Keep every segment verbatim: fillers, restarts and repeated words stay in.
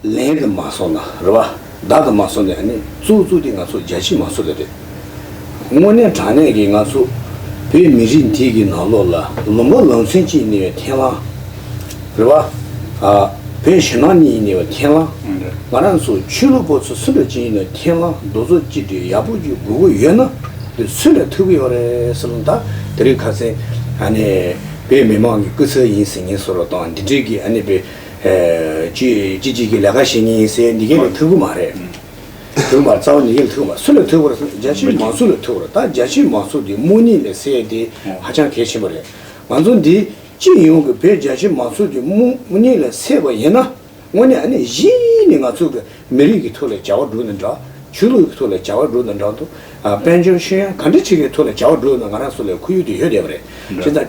ལན་དུ་མ་སོང་ན་རེད་བ། བརྡ་དུ་མ་སོང་ན་ནི་གཙོ་བོ་གཙོ་དེ་ང་ཚོ་རྒྱ་ཆེ་མང་ཚོགས་ལ་རེད། དངོས་གནས་དྲང་གནས་ཀྱི་ང་ཚོ་བོད་མི་རིགས་འདི་གི་ནང་ལོགས་ལ་ལུང་པ་ལུང་ཚན་གཅིག་ཡིན་ནའི་འཐེན་ལམ་རེད་བ། ཨ། བོད་ཕྱི་ནང་གཉིས་ཡིན་ནའི་འཐེན་ལམ། ང་རང་ཚོ་ཆོས་ལུགས་པ་ཚོ་སུ་འདྲ་ཅིག་ཡིན་ནའི་འཐེན་ལམ་རྡོག་རྩ་གཅིག་སྒྲིལ་ཡག་པོ་ཅིག་དགོས་ཀྱི་ཡོད་ན་དེ་སུ་ལ་ཐུག་གི་ཡོད་རེད་ཟེར་ན། ད་དེ་རིང་ཁ་སང་ཨ་ནི་བོད་མི་མང་གི་སྐུ་ཚབ་ཡིན་ཟེར་མཁན་ཚོ་ལ་དང་འདི་འདྲའི་གི་ཨ་ནི་བོད་ཅི་ཅི་ཅིག་གི་ལས་ཀ་བྱེད་མཁན་ཡིན་ཟེར་འདི་གའི་ལ་ཐུག་གི་མ་རེད། ཐུག་མ་རྩ་བ་ནས་ཡིན་ཐུག་མ་སུ་ལ་ཐུག་པ་རེད། རྒྱ་ཆེའི་མང་ཚོགས་ལ་ཐུག་པ་རེད། ད་རྒྱ་ཆེའི་མང་ཚོགས་དེ་དམོད་ནི་ལ་སེལ་དེ་ཧ་ཅང་གལ་ཆེན་པོ་རེད། ང་ཚོ་འདི་སྤྱི་ཡོངས་ཀྱི་བོད་རྒྱ་ཆེའི་མང་ཚོགས་ཀྱི་དམོད་དམོད་ནི་ལ་སེལ་བ་ཡིན་ན་དངོས་གནས་ཨ་ནི་གཞི་ནས་ང་ཚོ་གི་མི་རིགས་ཀྱི་ཐོག་ལ་བྱ་བ་སྒྲུབ་ན་འདྲ། ཆོས་ལུགས་ཀྱི་ཐོག་ལ་བྱ་བ་སྒྲུབ་ན་འདྲ་འདུག་ཨ། དཔལ་འབྱོར་ཤེས་ཡོན་ག་འདྲ་ཅིག་གི་ཐོག་ལ་བྱ་བ་སྒྲུབ་ན་ང་རང་ཚོ་ལ་ཁོར་ཡུག་དེ་ཡོད་བསྡད་པ་རེད། བྱས་ཙང་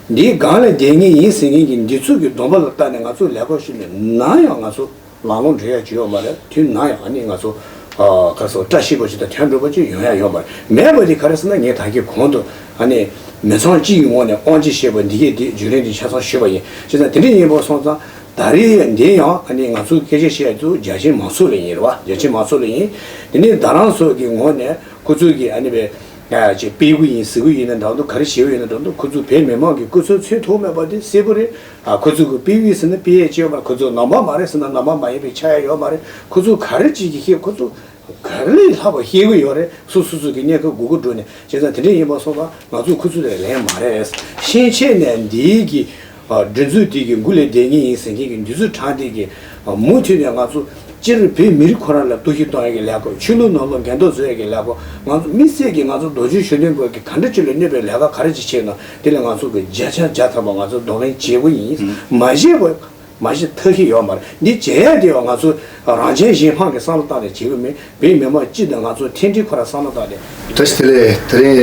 འདིའི་སྒང་ལ་བསྡད་མཁན་ཡིན་ཟེར་མཁན་གྱི་འདི་ཚོ་གི་སྡོམ་པ་ལ་བལྟས་ནས་ང་ཚོ་ལས་ཀ་ཞུས་ནས་ནམ་ཡང་ང་ཚོ་ལམ་ལྷོང་འགྲོ་ཡ་ཅིག་ཡོད་མ་རེད། དུས་ནམ་ཡང་ཨ་ནི་ང་ཚོ་ཨ་ག་སོ་བཀྲ་ཤིས་པ་ཅིག་དང་དོན་འགྲུབ་པ་ཅིག་ཡོང་ཡ་ཡོད་མ་རེད། མེད་པ་དེ་ག་རེ་ཟེར་ན་ངས་ད་གིན་གོང་དུ་ཨ་ནི་མི་ཚང་གཅིག་གི་ངོས་ནས་དབང་ཆ་བཞེས་པ་འདི་གས་དེ་བརྒྱུད་རིམ་དེ་ཆ་ཚང་ཞུས་པ་ཡིན། བྱས་ཙང་དེ་འདྲ་ཡིན་པ་སོང་ཙང་ད་རེས་འདི་ཡང་ཨ་ནི་ང་ཚོ་སྐད་ཆ་བཤད་ཡ་ཚོ་རྒྱ་ཆེ་མང་ཚོགས་ལ་ཡིན་རེད་བ། རྒྱ་ཆེ་མང་ཚོགས་ལ་ཡིན། དེ་ནས་ད་རང་ཚོ་གི་ངོས་ནས་ཁོ་ཚོ་གི་ཨ་ནི་བས། ཅེས་སྤེལ་གི་ཡིན་ཟེར་གི་ཡིན་ན་འདྲ་འདུག་ག་རེ་བྱེད་གི་ཡིན་ན་འདྲ་འདུག་ཁོ་ཚོ་བོད་མི་མང་གི་སྐུ་ཚབ་མཚོན་ཐུབ་མེད་པ་དེ་གསལ་པོ་རེད། ཨ། ཁོ་ཚོ་གི་སྤེལ་གི་ཟེར་ན་སྤེལ་ཡས་ཅེས་པ། ཁོ་ཚོ་ནང་པ་མ་རེད་ཟེར་ན་ནང་པ་མ་ཡིན་པའི་ཆགས་ཡ་ཡོད་མ་རེད། ཁོ་ཚོ་ག་རེ་ཅིག་གི་ཤེས། ཁོ་ཚོ་ག་རེ་ལས་ལྷག་པ་ཤེས་གི་ཡོད་རེད། སོ་སོ་སོ་གི་གནས་སྐབས་དགོས་མཁོ་འགྲོ་ནས། བྱས་ཙང་དེ་འདྲ་ཡིན་པ་སོང་ཙང་ང་ཚོ་ཁོ་ཚོ་ལས་ལན་མ་རེད། ཕྱིན་ཆད་ནས་འདིའི་གི་སྒྲིག་འཛུགས་དེ་གི་འགུལ་ལས་བསྡད་ངེས་ཡིན་ཟེར་མཁན་གྱི་འདི་ཚོ་དྲངས་དེ་གི་མུ་མཐུད་ནས་ང་ཚོ་སྤྱིར་བོད་མི་རིགས་ཁོ་རང་ལ་གཏོར་བཤིག་གཏོང་ཡ་གི་ལས་ཀ། ཆོས་ལུགས་ནང་ལོགས་འགལ་ཟླ་བཟོ་ཡ་གི་ལས་ཀ། ང་ཚོ་དམིགས་བསལ་གྱི་ང་ཚོ་རྡོ་རྗེ་གཞོན་ནུའི་སྐོར་གྱི་ག་འདྲ་ཅིག་ལ་གནོད་པའི་ལས་ཀ་ག་རེ་ཅིག་བྱས་ན་དེ་ལ་ང་ཚོ་གི་བརྒྱ་ཆ་བརྒྱ་ཐམ་པ་ང་ཚོ་གདོང་ལེན་བྱེད་དགོས་ཡིན། མ་བྱས་པ་མ་གཞི་ཐབས་ཤེས་ཡོད་མ་རེད། འདི་བྱེད་ཡ་དེ་ང་ཚོ་རང་གཞན་གཞན་ཕམ་གྱི་བསམ་བློ་བཏང་ནས་བྱེད་ཀྱི་མེད། བོད་མི་མང་སྤྱི་དང་ང་ཚོ་མཐུན་སྒྲིལ་ཁོ་རང་བསམ་བློ་བཏང་ནས། བཀྲ་ཤིས་བདེ་ལེགས། དེ་རིང་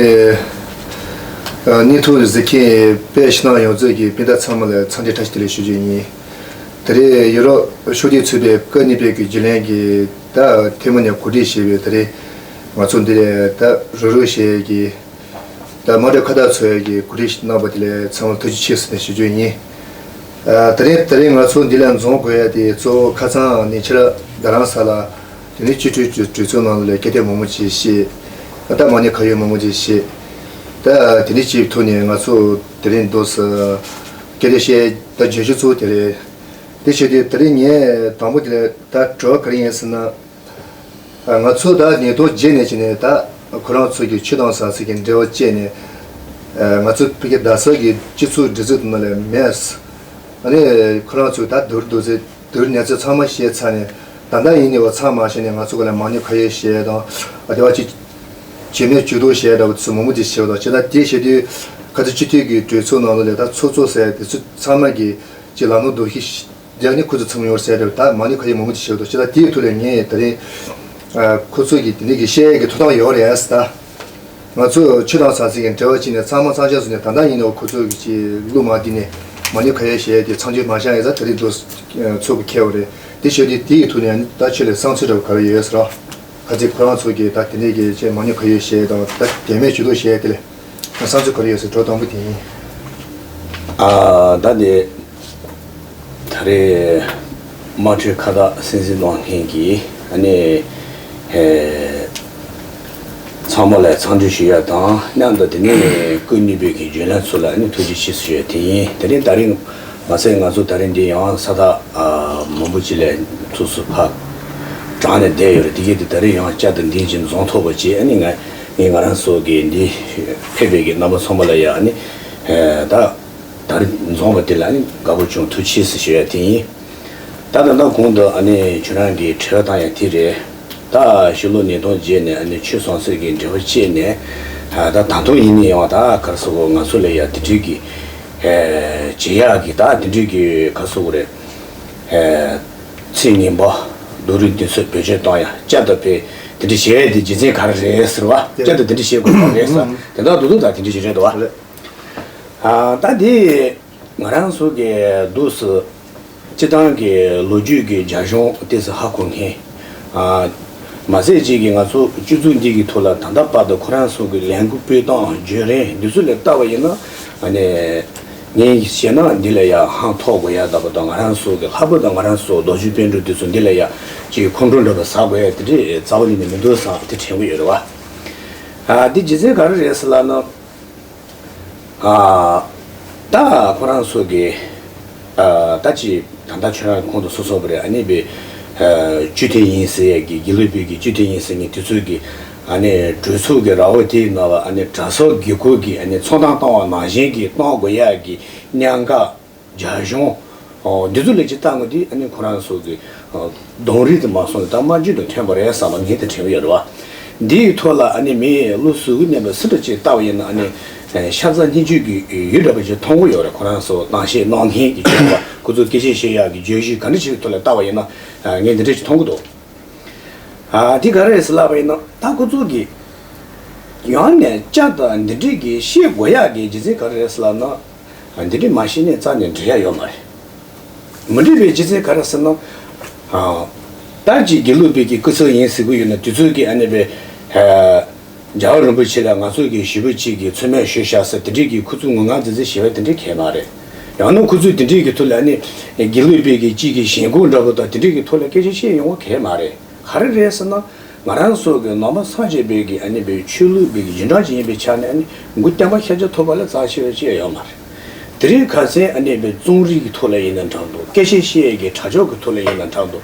ཨ་བརྙན་ཐུང་གཟིགས་མཁན་དཔལ་ཕྱི་ནང་ཡོངས་རྫོགས་ཀྱི་སྤུན་ཟླ་ཚང་མ་ལ་འཚམས་འདྲི་བཀྲ་ཤིས་བདེ་ལེགས་ཞུ་རྒྱུ་ཡིན། དེ་རིང་ཡུ་རོབ་ཤོག་སྒྲིལ་ཚོགས་པའི་སྐབས་གཉིས་པའི་གི་བརྒྱུད་ལས་ཀྱི་ད་ཐེངས་མ་ནས་གོ་སྒྲིག་བྱས་པའི་དེ་རིང་ང་ཚོ་འདི་ལ་ད་རུབ་རུབ་བྱེད་ཀྱི། ད་དམངས་ཁྲོད་ཁ་བརྡ་ཚོགས་ཡས་ཀྱི་གོ་སྒྲིག་གནང་བ་དེ་ལ་ཚང་མ་ཐུགས་རྗེ་ཆེ་ཟེར་ནས་ཞུ་རྒྱུ་ཡིན། ཨ། དེ་རིང་དེ་རིང་ང་ཚོ་འདི་ལ་འཛོམས་དགོས་ཡ་དེ་གཙོ་བོ་ཁ་སང་ཉེ་ཆར་རྡ་རམ་ས་ལ་དེ་ནས་སྤྱི་འཐུས་ཀྱི་གྲོས་ཚོགས་ནང་ལ་སྐད་ཐེངས་མང་པོ་ཅིག་བཤད། ད་མང་ཉུང་ཁ་ཡོད་མང་པོ་ཅིག་བཤད། ད་དེ་འདྲ་བྱས་པའི་ཐོག་ནས་ང་ཚོ་དེ་རིང་འདུག་སེ་སྐད་ཆ་བཤད་ད་བརྗོད་གཞི་གཙོ་བོ་དེ་རེད། དེ་བྱས་དུས་དེ་རིང་ངས་དང་པོ་དེ་ལ་ད་དྲི་བ་ག་རེ་ཡིན་ཟེར་ན། ང་ཚོ་ད་ཉིས་སྟོང་བརྒྱད་ནས་བྱས་ནས་ད་ཁོ་རང་ཚོ་གི་ཆོས་དང་ཟང་ཟིང་གི་འབྲེལ་བ་བཅད་ནས་ང་ཚོ་ཕ་གི་རྡ་ས་གི་སྤྱི་ཚོགས་སྒྲིག་འཛུགས་དེ་ནང་ལ་མེད། ཨ་ནི་ཁོ་རང་ཚོས་ད་བསྡུར་བསྡུར་ཚེ་བསྡུར་ཉར་ཚགས་ཚང་མ་བྱས་ཚར་ནས་ད་ལྟ་ཡིན་ནའི་བ་ཚང་མ་བྱས་ནས་ང་ཚོ་ག་ལ་མང་ཉུང་ཁ་ཡོད་བཤད་དང་ཨ་དེ་བ་ཅིག་བྱེད་མེད་བྱེད་དོ་བཤད་འདྲ་བ་དེ་ཚོ་མང་པོ་ཅིག་བྱས་པ་དང་། བྱས་ན་དེ་བྱེད་དུས་ཁ་ཚ་སྤྱི་འཐུས་ཀྱི་གྲོས་ཚོགས་ནང་ལོགས་ལ་ད་ཚོགས་གཙོ་ཟེར་དེ་ཚོ་ཚང་མ་གི་ཅིག་ལམ་ལྷོང་འདུ་ཤེས་རྒྱག་ནི་ཁོ་ཚོ་ཚང་ཡོད་ཟེར་རེད། ད་མ་ཎི་ཁ་ཡིག་མང་པོ་ཅིག་བྱེད་དོ་ཅི་ད་དེའི་ཐོག་ལ་ངས་ད་རིང་ཁོ་ཚོ་གི་དེ་འདྲ་གི་བཤད་ཡས་ཀྱི་ཐོབ་ཐང་ཡོད་རེད་ཟེར། ད་ང་ཚོ་ཆོས་དང་ཟང་ཟིང་གི་འབྲེལ་བ་བྱས་ནས་ཚང་མ་ཚང་ཆ་བཟོས་ནས་ད་ལྟ་ཡིན་ནའང་ཁོ་ཚོ་གི་ཅིག་བློ་མ་བདེ་ནས་མ་ཎི་ཁ་ཡིག་བཤད་ཡས་དེ་ཚང་ཆོས་མ་བཞག་ཡས་ཟེར་ད་རིང་འདུག་ཚོགས་པ་ཁེལ་བ་རེད། དེ་བྱས་དུས་དེའི་ཐོག་ནས་ད་ཁྱོད་ལ་བསམ་ཚུལ་འདྲ་བོ་ག་རེ་ཡོད་ཟེར་རོ། ཁ་ཚིག་ཁོ་རང་ཚོ་གིས་ད་དེ་འདྲའི་གི་ཅིག་མ་ཎི་ཁ་ཡིག་བཤད་དང་ད་དེ་མེད་ཇུས་གཏོགས་བཤད་དེ་ལས་ང་བསམ་ཚུལ་ག་རེ་ཡོད་ཟེར་འགྲོ་དང་པོ་དེ་ཡིན། ཨ་ད་དེ་ད་རེས་དམངས་ཁྲོད་ཁ་བརྡ་སེམས་འཛིན་གནང་མཁན་གྱི་ཨ་ནི་ཨེ་ཚང་མ་ལ་འཚམས་འདྲི་ཞུ་ཡ་དང་མཉམ་དུ་དེ་ནས་སྐུ་ཉིད་པའི་གི་བརྗོད་ལམ་ཚོ་ལ་ཨ་ནི་ཐུགས་རྗེ་ཆེ་ཞུ་ཡ་དེ་ཡིན། དེ་རིང་ད་རིང་མ་ཟད་ང་ཚོ་ད་རིང་འདི་ཡང་ས་ཐག་ཨ་མང་པོ་ཅིག་ལས་ཚུགས་སུ་ཕར་དྲངས་ནས་བསྡད་ཡོད་རེད། དེ་གས་དེ་ད་རེས་ཡང་བསྐྱར་དུ་འདི་བཞིན་འཛོམས་ཐུབ་པ་བྱས་ཨ་ནི་ང་ངས་ང་རང་ཚོ་གི་འདི་ཕེབས་པའི་གི་རྣམ་པ་ཚང་མ་ལ་ཡ་ཨ་ནི་ཨེ་ད་ད་རེས་འཛོམས་པ་དེ་ལ་ཨ་ནི་དགའ་པོ་བྱུང་ཐུགས་རྗེ་ཆེ་ཞུ་ཡ་དེ་ཡིན། ད་ད་ལྟ་གོང་དུ་ཨ་ནི་ཁྱོད་རང་གིས་དྲི་བ་བཏང་ཡ་དེ་རེད། ད་ཕྱི་ལོ་ཉིས་སྟོང་བརྒྱད་ནས་ཨ་ནི་ཆོས་ཟང་ཟིང་གི་འབྲེལ་བ་བཅད་ནས་ད་ད་དུང་ཡིན་ནའི་ཡང་ད་ག་རེ་ཟེར་དགོས། ང་ཚོ་ལ་ཡ་དེ་འདྲའི་གི་ཨེ་བྱེད་ཡག་གི་ད་དེ་འདྲའི་གི་ག་རེ་ཟེར་དགོས་རེད། ཨེ་ཚེ་ངན་པ་སྡུག་རུས་འདི་ཚོ་བེད་སྤྱོད་གཏོང་ཡ་བསྐྱར་དུ་བེད་དེ་འདྲ་བྱེད་ཡ་དེ་རྒྱུ་མཚན་ག་རེ་རེད་ཟེར་བ། བསྐྱར་དུ་དེ་འདྲ་བྱེད་དགོས་པ་རེད་ཟེར་དེ་འདྲ་འདུག་འདུག་ད་དེ་འདྲ་བྱེད་རེད་འདུག་བ། རེད། ཨ་ད་དེ་ང་རང་ཚོ་གི་འདུག་སེ་སྤྱི་བཏང་གི་ལོ་རྒྱུས་ཀྱི་རྒྱབ་ལྗོངས་ཏོག་ཙམ་ཧ་གོ་མཁན། ཨ་མ་ཟད་ཅིག་གི་ང་ཚོ་སྤྱི་ཚོགས་འདི་གི་ཐོག་ལ་ད་ལྟ་བར་དུ་ཁོ་རང་ཚོ་གི་ལས་འགུལ་སྤེལ་སྟངས་བརྒྱུད་རིམ་འདི་ཚོ་ལ་བལྟ་བ་ཡིན་ན་ཨ་ནི་ ངས་ཞེད་སྣང་འདི་ལ་ཡ་ཧང་ཐོག་དགོས་ཡ་ལྟ་བུ་དང་། ང་རང་ཚོ་གི་ལྷག་པར་དུ་ང་རང་ཚོ་རྡོ་རྗེ་སྤུན་གྲོགས་འདི་ཚོ་འདི་ལ་ཡ་ཅིག་ཁོང་ཁྲོ་འདྲ་པོ་ཟ་དགོས་ཡ་དེ་འདྲས་རྩ་བ་ཉིད་ནས་མི་འདུག་བསམ་དེ་དྲན་གྱི་ཡོད་རེད་བ། ཨ་འདི་རྒྱུ་མཚན་ག་རེ་རེད་ཟེར་ལབ་ན། ཨ་ད་ཁོ་རང་ཚོ་གི་ཨ་ད་ཅིག་ད་ལྟ་ཁྱོད་རང་གོང་དུ་སོ་སོ་བ་རེད། ཨ་ནི་བའི་ཨ་སྤྱི་འཐུས་ཡིན་ཟེར་ཡ་གི་དགེ་ལུགས་པའི་གི་སྤྱི་འཐུས་ཡིན་ཟེར་མཁན་དེ་ཚོ་གི་ཨ་ནི་གྲོས་ཚོགས་ཀྱི་ར་བ་དེའི་ནང་ལ་ཨ་ནི་གྲྭ་ཚང་དགེ་སྐོས་ཀྱི་ཨ་ནི་ཚོགས་གཏམ་བཏང་བ་ནང་བཞིན་གྱི་གཏོང་དགོས་ཡ་གི་གནད་འགག་རྒྱ་གཞུང་འདི་ཚོ་ལ་ཅིག་བལྟ་དགོས་དུས། ཨ་ནི་ཁོ་རང་ཚོ་གི་ཨ་གདོང་རིས་དུ་མ་སོང་ནས་ད་མ་རྒྱུན་དུ་ཐོན་པ་རེད་བསམ་པ་ངས་དེ་དྲན་གྱི་ཡོད་རེད་བ། འདིའི་ཐོག་ལ་ཨ་ནི་མི་བློ་གཟུ་བོ་མཉམ་པ་སུ་འདྲ་ཅིག་བལྟ་བ་ཡིན་ན། ཨ་ནི་ཤ་ཚ་སྙིང་རྗེ་གི་ཡུལ་འདྲ་པོ་ཅིག་མཐོང་གི་ཡོད་རེད། ཁོ་རང་ཚོ་གཏམ་བཤད་གནང་མཁན་གྱི་བརྗོད་པ། ཁོ་ཚོ་སྐད་ཆ་བཤད་ཡག་གི་བརྗོད་གཞི་ག་འདྲ་ཅིག་གི་ཐོག་ལ་བལྟ་བ་ཡིན་ན་ངས་འདི་འདྲ་ཅིག་མཐོང་གི་འདུག། ཨ་དེ་ག་རེ་རེད་ཟེར་ལབ་པ་ཡིན་ན། ད་ཁོ་ཚོ་གི་ཡང་ནས་བསྐྱར་དུ་འདི་འདྲས་ཀྱི་བཤད་དགོས་ཡག་གི་རྒྱུ་མཚན་ག་རེ་རེད་ཟེར་ལབ་ན། ཨ་འདི་འདྲས་མ་བཤད་ནས་རྩ་ནས་འགྲིག་ཡ་ཡོད་མ་རེད། མི་འགྲིག་པའི་རྒྱུ་མཚན་ག་རེ་ཟེར་ན། ཨ་ད་ཅིག་དགེ་ལུགས་པའི་གི་སྐུ་ཚབ་ཡིན་ཟེར་གི་ཡོད་ན། དེ་ཚོ་གི་ཨ་ནི་བའི་ཨ་རྒྱལ་བ་རིན་པོ་ཆེ་ལ་ང་ཚོ་གི་ཞེ་པོ་ཅིག་གི་མཚན་སྨད་ཞུས་བཞག་ཟེར་དེ་འདྲས་ཀྱི་ཁོ་ཚོ་ངུ་ངག་འཛིང་འཛིང་བྱེད་པ་དེ་འདྲས་གང་ཡང་མ་རེད། ཡང་ན་ཁོ་ཚོས་དེ་འདྲས་ཀྱི་ཐོག་ལ་ཨ་ནི་དགེ་ལུགས་པའི་གི་གཅིག་གི་ཞེན་ཁོག་འདྲ་པོ་དང་དེ་འདྲས་ཀྱི་ཐོག་ལ་སྐད་ཆ་བཤད་ཡོང་བ་གང་ཡང་མ་རེད། ག་རེ་རེད་ཟེར་ན། ང་རང་ཚོ་གི་ནང་པ་སངས་རྒྱས་པའི་གི་ཨ་ནི་བའི་ཆོས་ལུགས་པའི་གི་རྗེས་འབྲང་ཅིག་ཡིན་པའི་ཆ་ནས། ཨ་ནི་མགོ་བརྟན་པ་ཤར་རྒྱག་ཐུབ་པ་ལས་རྩ་ཆེ་བ་ཅིག་ཡོད་མ་རེད། དེ་རིང་ཁ་སང་ཨ་ནི་བའི་རྩོམ་རིག་གི་ཐོག་ལ་ཡིན་ན་འདྲ་འདུག། སྐད་ཆ་བཤད་ཡས་ཀྱི་དྲ་ཕྱོགས་ཀྱི་ཐོག་ལ་ཡིན་ན་འདྲ་འདུག།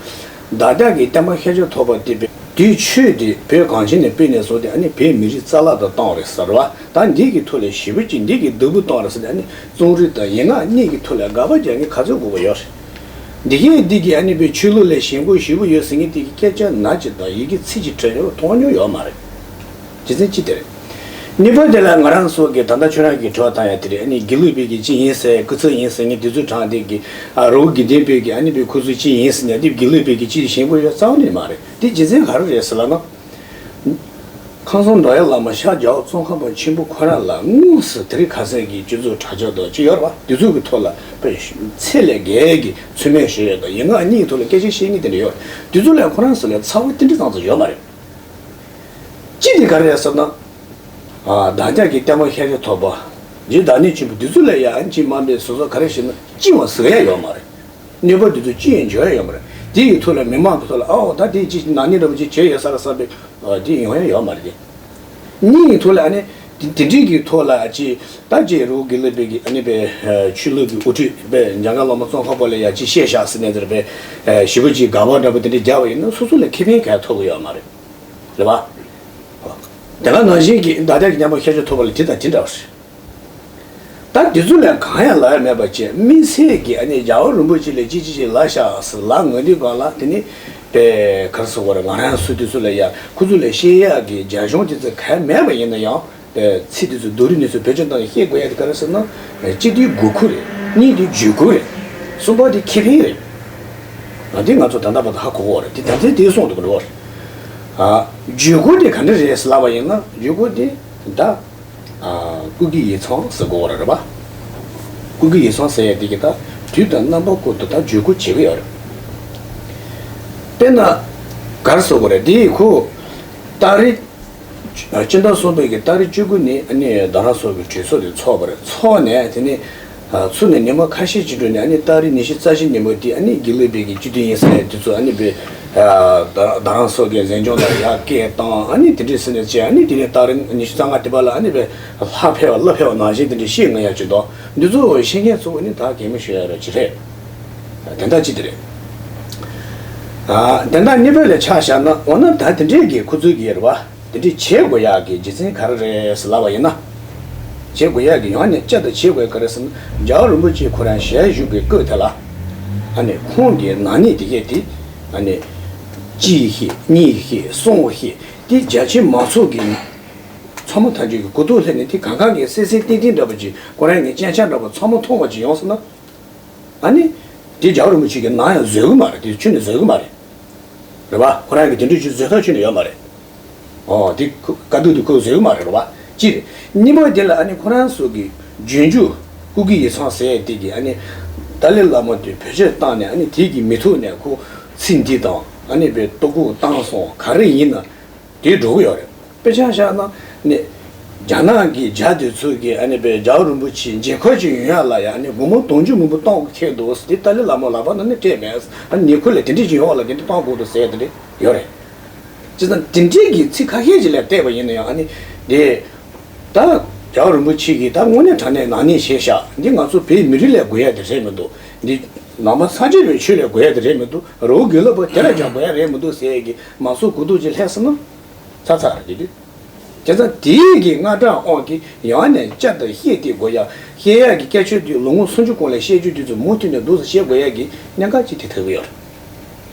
བདག་ཅག་གི་བརྟན་པ་ཤར་རྒྱག་ཐུབ་པ་དེ་བས་དེའི་ཆོས་དེ་བོད་གངས་ཅན་ནས་སྤེལ་ནས་བཟུང་སྟེ། ཨ་ནི་བོད་མི་རིགས་རྩ་བརླག་ཏུ་བཏང་བ་རེད་ཟེར་བ། ད་འདི་གི་ཐོག་ལ་ཞེ་པོ་ཅིག་འདི་གི་སྡུག་པོ་བཏང་བ་རེད་ཟེར་ཏེ། ཨ་ནི་རྩོམ་རིག་དང་ཡན་ལག་གཉིས་ཀྱི་ཐོག་ལ་དགག་པ་རྒྱག་མཁན་ག་ཚོད་དགོས་པ་ཡོད་རེད། འདི་གས་འདི་གི་ཨ་ནི་བའི་ཆོས་ལུགས་ལ་ཞེན་ཁོག་ཞེ་པོ་ཡོད་ཟེར་མཁན་དེ་གི་སྐད་ཆ་ནག་ཅིག་དང་ཡི་གེ་ཚིག་གཅིག་བྲིས་ཡོད་མཐོང་མྱོང་ཡོད་མ་རེད། རྒྱུ་མཚན་ཅི་དེ་རེད། གཉིས་པ་དེ་ལ་ང་རང་ཚོ་གི་ད་ལྟ་ཁྱོད་རང་གི་དྲི་བ་བཏང་ཡ་དེ་རེད། ཨ་ནི་དགེ་ལུགས་པའི་གི་ཅི་ཡིན་ཟེར། སྐུ་ཚབ་ཡིན་ཟེར་མཁན་དེ་ཚོའི་གྲས་དེ་གི་ཨ་རི་བོ་དགེ་ལྡན་པའི་གི་ཨ་ནི་བའི་ཁོ་ཚོ་ཅི་ཡིན་ཟེར་ནས། དེ་དགེ་ལུགས་པའི་གི་ཅི་ཞེན་ཁོག་ཡོད་རྩ་བ་ནས་མ་རེད། དེ་རྒྱུ་མཚན་ག་རེ་རེད་ཟེར་ལབ་ན། ཁམས་གསུམ་འགྲོ་བའི་བླ་མ་ཤར་རྒྱལ་བ་ཙོང་ཁ་པ་ཆེན་པོ་ཁོ་རང་ལ་དངོས་སུ་དེ་རིང་ཁ་སང་གི་སྤྱི་ཚོགས་དྲ་ཕྱོགས་དང་ཅི་ཡོད་རེད་བ། དེ་ཚོ་གི་ཐོག་ལ་དཔེ་ཚད་ལས་བརྒལ་གྱི་མཚན་སྨད་ཞུ་ཡས་དང་ཡན་ལག་གཉིས་ཀྱི་ཐོག་ལ་སྐད་ཆ་བཤད་མཁན་དེ་འདྲ་ཡོད་རེད། དེ་ཚོ་ལ་ཁོ་རང་ཚོ་ལ་ཚ་བ་ཏིལ་འབྲུ་ཙམ་ཙམ་ཡོད་མ་རེད། གཅིག་དེ་ག་རེ་རེད་ཟེར་ན། ཨ་བདག་ཅག་གི་བརྟན་པ་ཤར་རྒྱག་ཐུབ་པ། རྗེ་བདག་ཉིད་ཆེན་པོ་དེ་ཚོ་ལ་ཡང་ཅིག་དམའ་འབེབས་བཟོ་བཟོ་ག་རེ་བྱས་ན་གཅིག་མ་ཟེར་ཡ་ཡོད་མ་རེད། གནོད་པ་དེ་ཚོ་ཅི་ཡང་འཇོག་ཡ་ཡོད་མ་རེད། དེ་ཡི་ཐོག་ལ་མི་མང་གི་ཐོག་ལ་ཨའོ་ད་དེ་ཅི་ནག་ཉེས་འདྲ་པོ་ཅིག་བྱས་ཡོད་ས་རེད་བསམ་པའི་ཨ་དེ་ཡོང་ཡ་ཡོད་མ་རེད་དེ། གཉིས་ཡི་ཐོག་ལ་ཨ་ནི་དེ་དེ་འདྲའི་གི་ཐོག་ལ་ཅི་ད་ཅི་རི་བོ་དགེ་ལུགས་པའི་གི་ཨ་ནི་པའི་ཆོས་ལུགས་ཀྱི་དབུ་ཁྲིད་པའི་འཇམ་མགོན་བླ་མ་ཙོང་ཁ་པ་ལ་ཡ་ཅི་བཤད་བཞག་ཟེར་ནས་དེར་པའི་ཞེ་པོ་ཅིག་དགག་པ་འདྲ་པོ་དེ་འདྲ་རྒྱག་པ་ཡིན་ན་སོ་སོ་ལ་ཁེ་ཕན་ག་ཐོབ་གི་ཡོད་མ་རེད། རེད་བ། དེ་ག་ནང་བཞིན་གྱི་བདག་ཅག་གི་བརྟན་པ་ཤར་རྒྱག་ཐུབ་པ་ལ་དེ་དང་དེ་འདྲ་བ་རེད། ད་དེ་ཚོ་ལ་གང་ཡང་ལབ་ཡ་མེད་པ་བྱས། དམིགས་བསལ་གྱི་ཨ་ནི་རྒྱལ་བ་རིན་པོ་ཆེ་ལ་ཅི་ཅི་ཅི་ལབ་བཞག་ཟེར་ལབ་ངེས་དུས་སྒང་ལ། དེ་ནི་པའི་ག་རེ་ཟེར་དགོས་རེད། ང་རང་ཚོ་དེ་ཚོ་ལ་ཡ་ཁོ་ཚོ་ལ་བཤད་ཡག་གི་རྒྱ་གཞུང་དེ་ཚོ་གང་ཡང་མེད་པ་ཡིན་ན་ཡང་། པའི་ཚིག་དེ་ཚོ་རྡོ་རིང་ནས་ཚུར་བེད་སྤྱོད་བཏང་ནས་བཤད་དགོས་ཡ་དེ་ག་རེ་ཟེར་ན། གཅིག་དེ་དགོས་མཁོ་རེད། གཉིས་དེ་བརྗོད་དགོས་རེད། གསུམ་པ་དེ་ཁེ་ཕན་རེད། ཨ་དེ་ང་ཚོ་ད་ལྟ་བར་དུ་ཧ་གོ་གི་ཡོད་རེད། དེ་ད་ལྟའི་དེ་གསུངས་འདུག་གི་རེད། ཨ་བརྗོད་དགོས་དེ་ག་འདྲ་རེད་ཟེར་ལབ་པ་ཡིན་ན། བརྗོད་དགོས་དེ་ད་ཨ་སྐུ་སྒེར་ཡིག་ཚང་ཟེར་དགོས་རེད་པ། སྐུ་སྒེར་ཡིག་ཚང་ཟེར་ཡ་དེ་གི་ད་དུས་དང་རྣམ་པ་ཀུན་ཏུ་ད་བརྗོད་དགོས་བྱེད་ཀྱི་ཡོད་རེད། དཔེར་ན་ག་རེ་ཟེར་དགོས་རེད། དེ་ཁོ་ཏ་རིག་སྤྱི་ཟླ་གསུམ་པའི་གི་ཏ་རིག་བཅུ་དགུ་ནས་ཨ་ནི་རྡ་རམ་ས་ལ་གི་གྲོས་ཚོགས་དེ་ཚོགས་པ་རེད། ཚོགས་ནས་དེ་ནས་ཚུར་ནས་ཉི་མ་ཁ་ཤས་ཅིག་འགྲོ་ནས། ཨ་ནི་ཏ་རིག་ཉི་ཤུ་རྩ་བཞི་ཉིན་མོ་དེ་ཨ་ནི་དགེ་ལུགས་པའི་གི་སྤྱི་འཐུས་ཡིན་ཟེར་ནས་དེ་ཚོ་ཨ་ནི་པའི་རྡ་རམ་ས་ལ་གི་གཟིམ་ཆུང་ལ་ཡར་སྐད་བཏང་། ཨ་ནི་དེ་འདྲས་ཟེར་ནས་བྱས། ཨ་ནི་དེ་ནས་ཏ་རིག་ཉི་ཤུ་རྩ་ལྔ་དེ་བར་ལ་ཨ་ནི་པའི་ལྷ་ཕེབས་པ་ལྷ་ཕེབས་པ་ནང་བཞིན་དེ་འདྲས་བཤད་ངེས་ཡ་ཅིག་འདུག། འདི་ཚོ་བཤད་མཁན་ཚོ་ནི་ད་གད་མོ་ཤོར་ཡ་ར་ཅིག་རེད། དོན་དག་ཅི་དེ་རེད། ཨ་དོན་དག་གཉིས་པ་ལ་ཆ་བཞག་ན། འོ་ན་ད་དེ་འདྲས་ཀྱི་ཁོ་ཚོའི་གི་རེད་པ། དེ་འདྲས་བྱེད་དགོས་ཡག་གི་རྒྱུ་མཚན་ག་རེ་རེད་ཟེར་ལབ་པ་ཡིན་ན། བྱེད་དགོས་ཡག་གི་ཡང་ནས་བསྐྱར་དུ་བྱེད་དགོས་ག་རེ་ཟེར་ན། རྒྱལ་བ་རིན་པོ་ཆེ་ཁོ་རང་ཞལ་བཞུགས་པའི་སྐབས་དེ་ལ། ཨ་ནི་ཁོང་གི་ནག་ཉེས་དེ་གས་དེ་ཨ་ནི་གཅིག་བཤད། གཉིས་བཤད། གསུམ་བཤད། དེ་རྒྱ་ཆེ་མང་ཚོགས་ཀྱི་ཚང་མ་ཐམས་ཅད་ཀྱི་མགོ་ཐོག་སླེབས་ནས། དེ་གང་གང་གི་གསལ་གསལ་ཏན་ཏན་འདྲ་པོ་ཅིག་ཁོ་རང་གི་སྤྱན་ཆབ་འདྲ་པོ་ཚང་མ་མཐོང་བ་ཅིག་ཡོང་སོང་ན། ཨ་ནི་དེ་རྒྱལ་བ་རིན་པོ་ཆེ་གིས་ནམ་ཡང་བཟོད་གི་མ་རེད། དེ་ཁྱོན་ནས་བཟོད་གི་མ་རེད། རེད་པ། ཁོ་རང་གིས་དེ་འདྲ་ཅིག་བཟོད་ཐབས་ཁྱོན་ནས་ཡོད་མ་རེད། ཨོ་དེ་ཁོ་དཀའ་སྡུག་དེ་ཁོས་བཟོད་གི་མ་རེད། རེད་པ། གཅིག་རེད། གཉིས་པ་དེ་ལ་ཨ་ནི་ཁོ་རང་ཚོ་གི་རྗེས་འཇུག་སྐུ་སྒེར་ཡིག་ཚང་ཟེར་ཡ་དེ་གིས་ཨ་ནི་ཏཱ་ལའི་བླ་མ་དེ་བེད་སྤྱོད་བཏང་ནས། ཨ་ནི་དེ་གི་མི་ཐོག་ནས་ཁོ་ཚིག་འདི་དང་ཨ་ནི་པའི་ལྟོ་གོས་བཏང་སོང་། ག་རེ་ཡིན་ན། དེ་འགྲོ་གི་ཡོད་རེད། དཔེ་ཆ་བཞག་ན་ནི། རྒྱ་ནག་གི་རྒྱ་དེ་ཚོ་གིས་ཨ་ནི་པའི་རྒྱལ་བ་རིན་པོ་ཆེ་མཇལ་ཁ་ཅིག་ཡོང་ཡ་ལ་ཡ་ཨ་ནི་སྒོར་མོ་དུང་ཕྱུར་མང་པོ་གཏོང་དགོས་ཁེལ་འདུག་དེ་ཏཱ་ལའི་བླ་མ་ལག་པ་ནང་ནས་སྤྲད་མེད། ཨ་ནི་ཉེ་འཁོར་ལ་དེ་འདྲས་ཅིག་ཡོང་བ་ལ་དེ་འདྲས་གཏོང་དགོས་འདུག་ཟེར་དེ་འདྲས་ཡོད་རེད། བྱས་ཙང་དེ་འདྲས་ཀྱི་ཚིག་ཁ་ཤས་ཅིག་ལ་བལྟས་པ་ཡིན་ན་ཡང་ཨ་ནི་དེ། ད་རྒྱལ་བ་རིན་པོ་ཆེ་གིས་ད་དངོས་གནས་དྲང་གནས་ནག་ཉེས་བྱས་ཤག་འདི་ང་ཚོ་བོད་མི་རིགས་ལ་དགོས་ཡ་དེ་རེད་མི་འདུག་འདི་ནང་པ་སངས་རྒྱས་པའི་ཆོས་ལ་དགོས་ཡ་དེ་རེད་མི་འདུག་རི་བོ་དགེ་ལུགས་པ་དེ་ལ་ཀྱང་དགོས་ཡ་རེད་མི་འདུག་ཟེར་ཡ་གི་མང་ཚོགས་གོ་རྟོགས་ཅིག་སླེབས་སོང་ན་ཚར་ཚར་རེད་དེ། བྱས་ཙང་དེའི་གི་སྔ་དྲགས་དབང་གིས་ཡང་ནས་བསྐྱར་དུ་བཤད་དེ་དགོས་ཡ། བཤད་ཡ་གི་སྐད་ཆ་དེ་ལོ་ངོ་སུམ་ཅུ་གོང་ལ་བཤད་རྒྱུ་དེ་ཚོ་མུ་མཐུད་ནས་འདུག་སེ་བཤད་དགོས་ཡ་གི་གནད་འགག་ཅིག་དེ་ཐུག་གི་ཡོད་